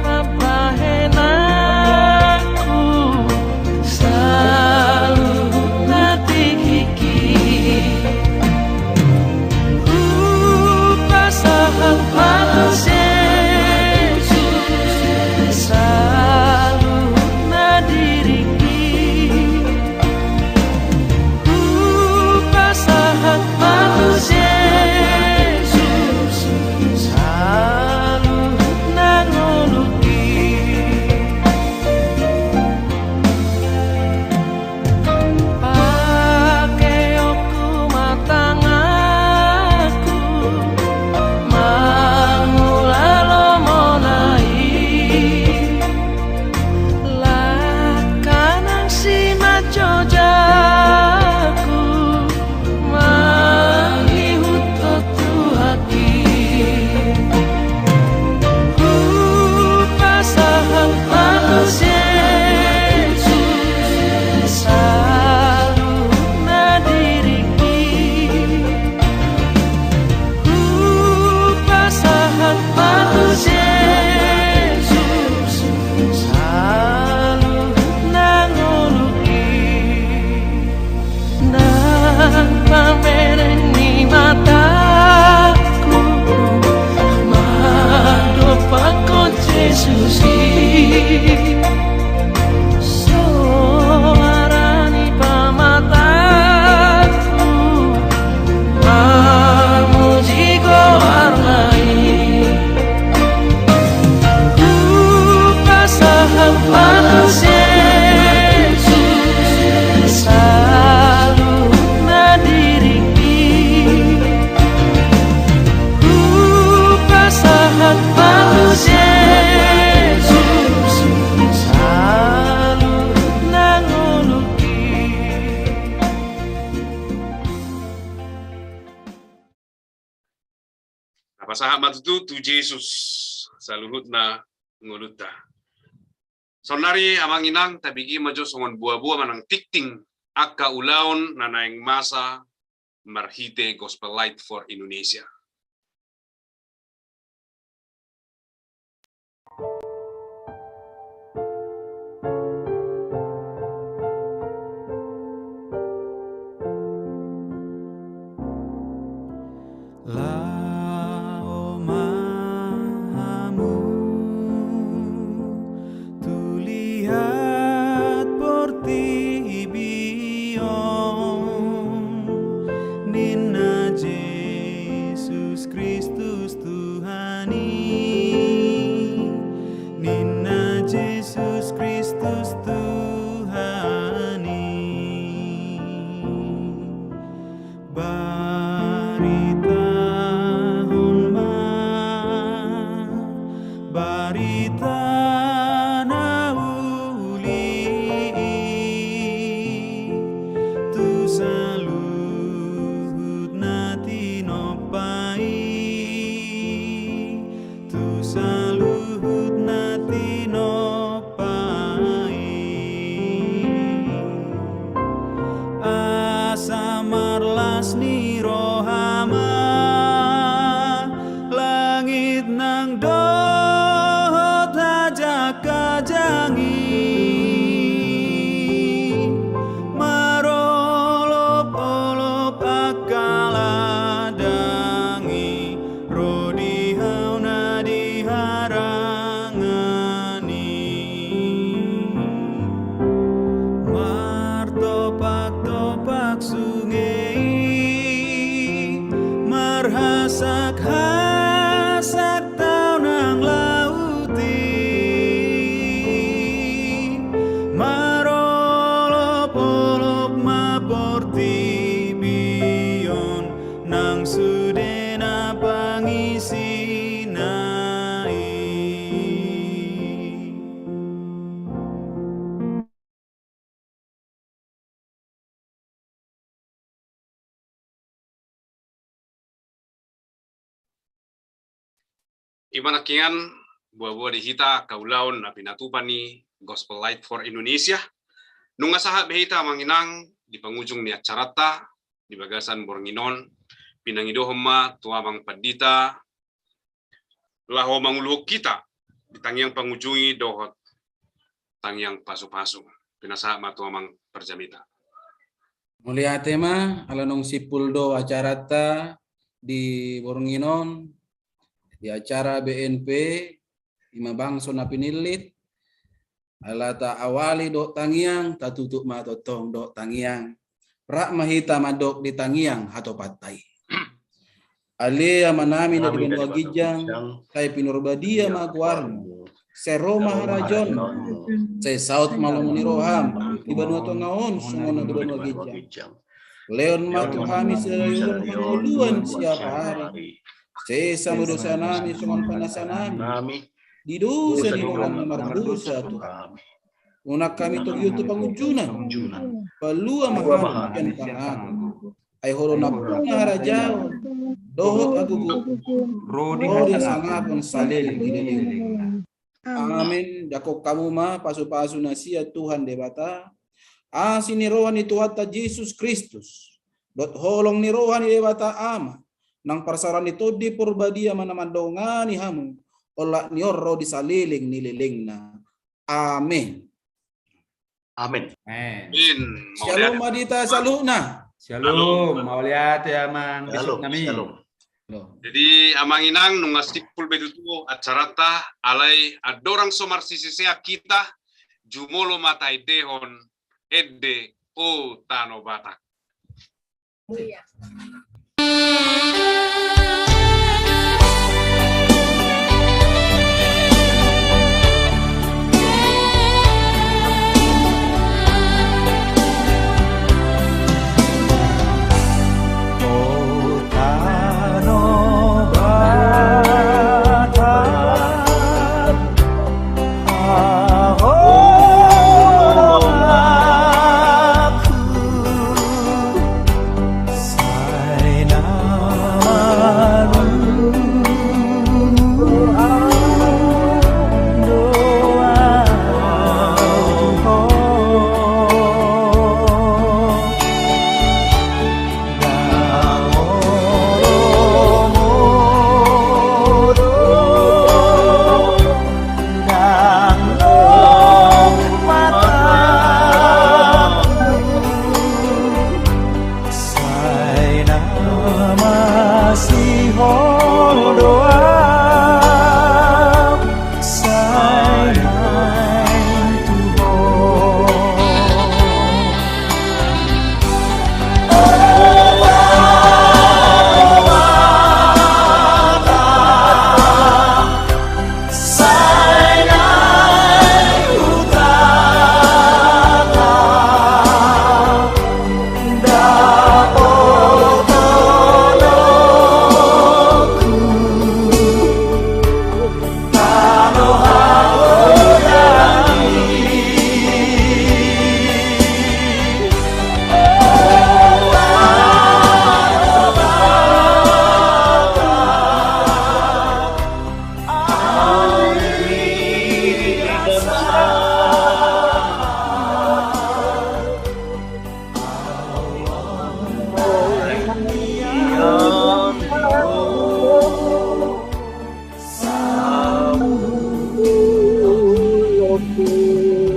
Susi, soara ni pamatangku, mamuji goarna i. Hupasahat ma tu Jesus saluhutna diringki. Hupasahat ma tu Jesus saluhutna ngolungki. Hupasahat ma tutu tu Jesus saluhutna ngolunta. Saonnari amang inang, tabege ma jo songon boaboa manang tingting angka ulaon na naeng masa marhite Gospel Light for Indonesia. Laho ma hamu tu liat portibi on, ninna Jesus Kristus Tuhan i, ninna Jesus Kristus Tuhan i. Baritahon ma barita na uli i tu saluhut na tinompa i, tu saluhut na tinompa i. Asa marlas ni roha ma langit nang dohot hajang-hajang i, marolop-olop angka ladang i, ro di hau na di harangan i. Martopak-topak sunge i, marhasak-hasak tao nang laut i, marolop-olop ma portibi on, nang sude na pangisina i. I ma nangkiningan boaboa di hita angka ulaon na pinatupa ni Gospel Light for Indonesia. Nunga sahat be hita amang inang di pangujung ni acaranta di bagasan borngin on, pinangidohon ma tu amang pandita laho manguluhon hita di tangiang pangujungi dohot tangiang pasupasu. Pinasahat ma tu amang parjamita. Mauliate ma, ala naung simpul do acaranta di borngin on, di acara B N P, i ma bangso na pinillit, ala taawali dohot tangiang, tatutup ma tongtong dohot tangiang. Rap ma hita mandok di tangiang hatopanta i. Ale Amanami na di banua ginjang, sai pinarbadia ma goarmu. Sai ro ma harajaonmu. Sai saut ma lomo ni roham di banua tonga on songon na di banua ginjang. Lehon ma tu hami sadari on hangoluan siapari. Sesa ma dosanami songon panasanami di dosa ni dongan na mardosa tu hami. Unang hami togihon tu pangunjunan. Palua ma hami sian pangago. Ai ho do nampuna harajaon dohot hagogoon ro di hasangapon saleleng ni lelengna. Amen. Jangkon hamu ma pasupasu na sian Tuhan Debata, asi ni roha ni Tuhanta Jesus Kristus dohot holong ni roha ni Debata Ama, nang parsaoran ni Tondi Porbadia ma na mandongani hamu olat ni on ro di saleleng ni lelengna. Amen. Amen. Amen. Shalom ma di hita saluhutna. Shalom. Mauliate amang. Shalom. Jadi, amang inang, nunga simpul be tutu acaranta, alai andorang so marsisesean hita, jumolo ma taendehon ende O Tano Batak.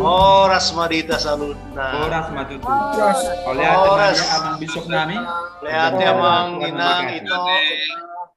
Horas ma di hita saluhutna. Horas ma tutu. Mauliate ma di amang bishop nami. Mauliate amang inang, ito.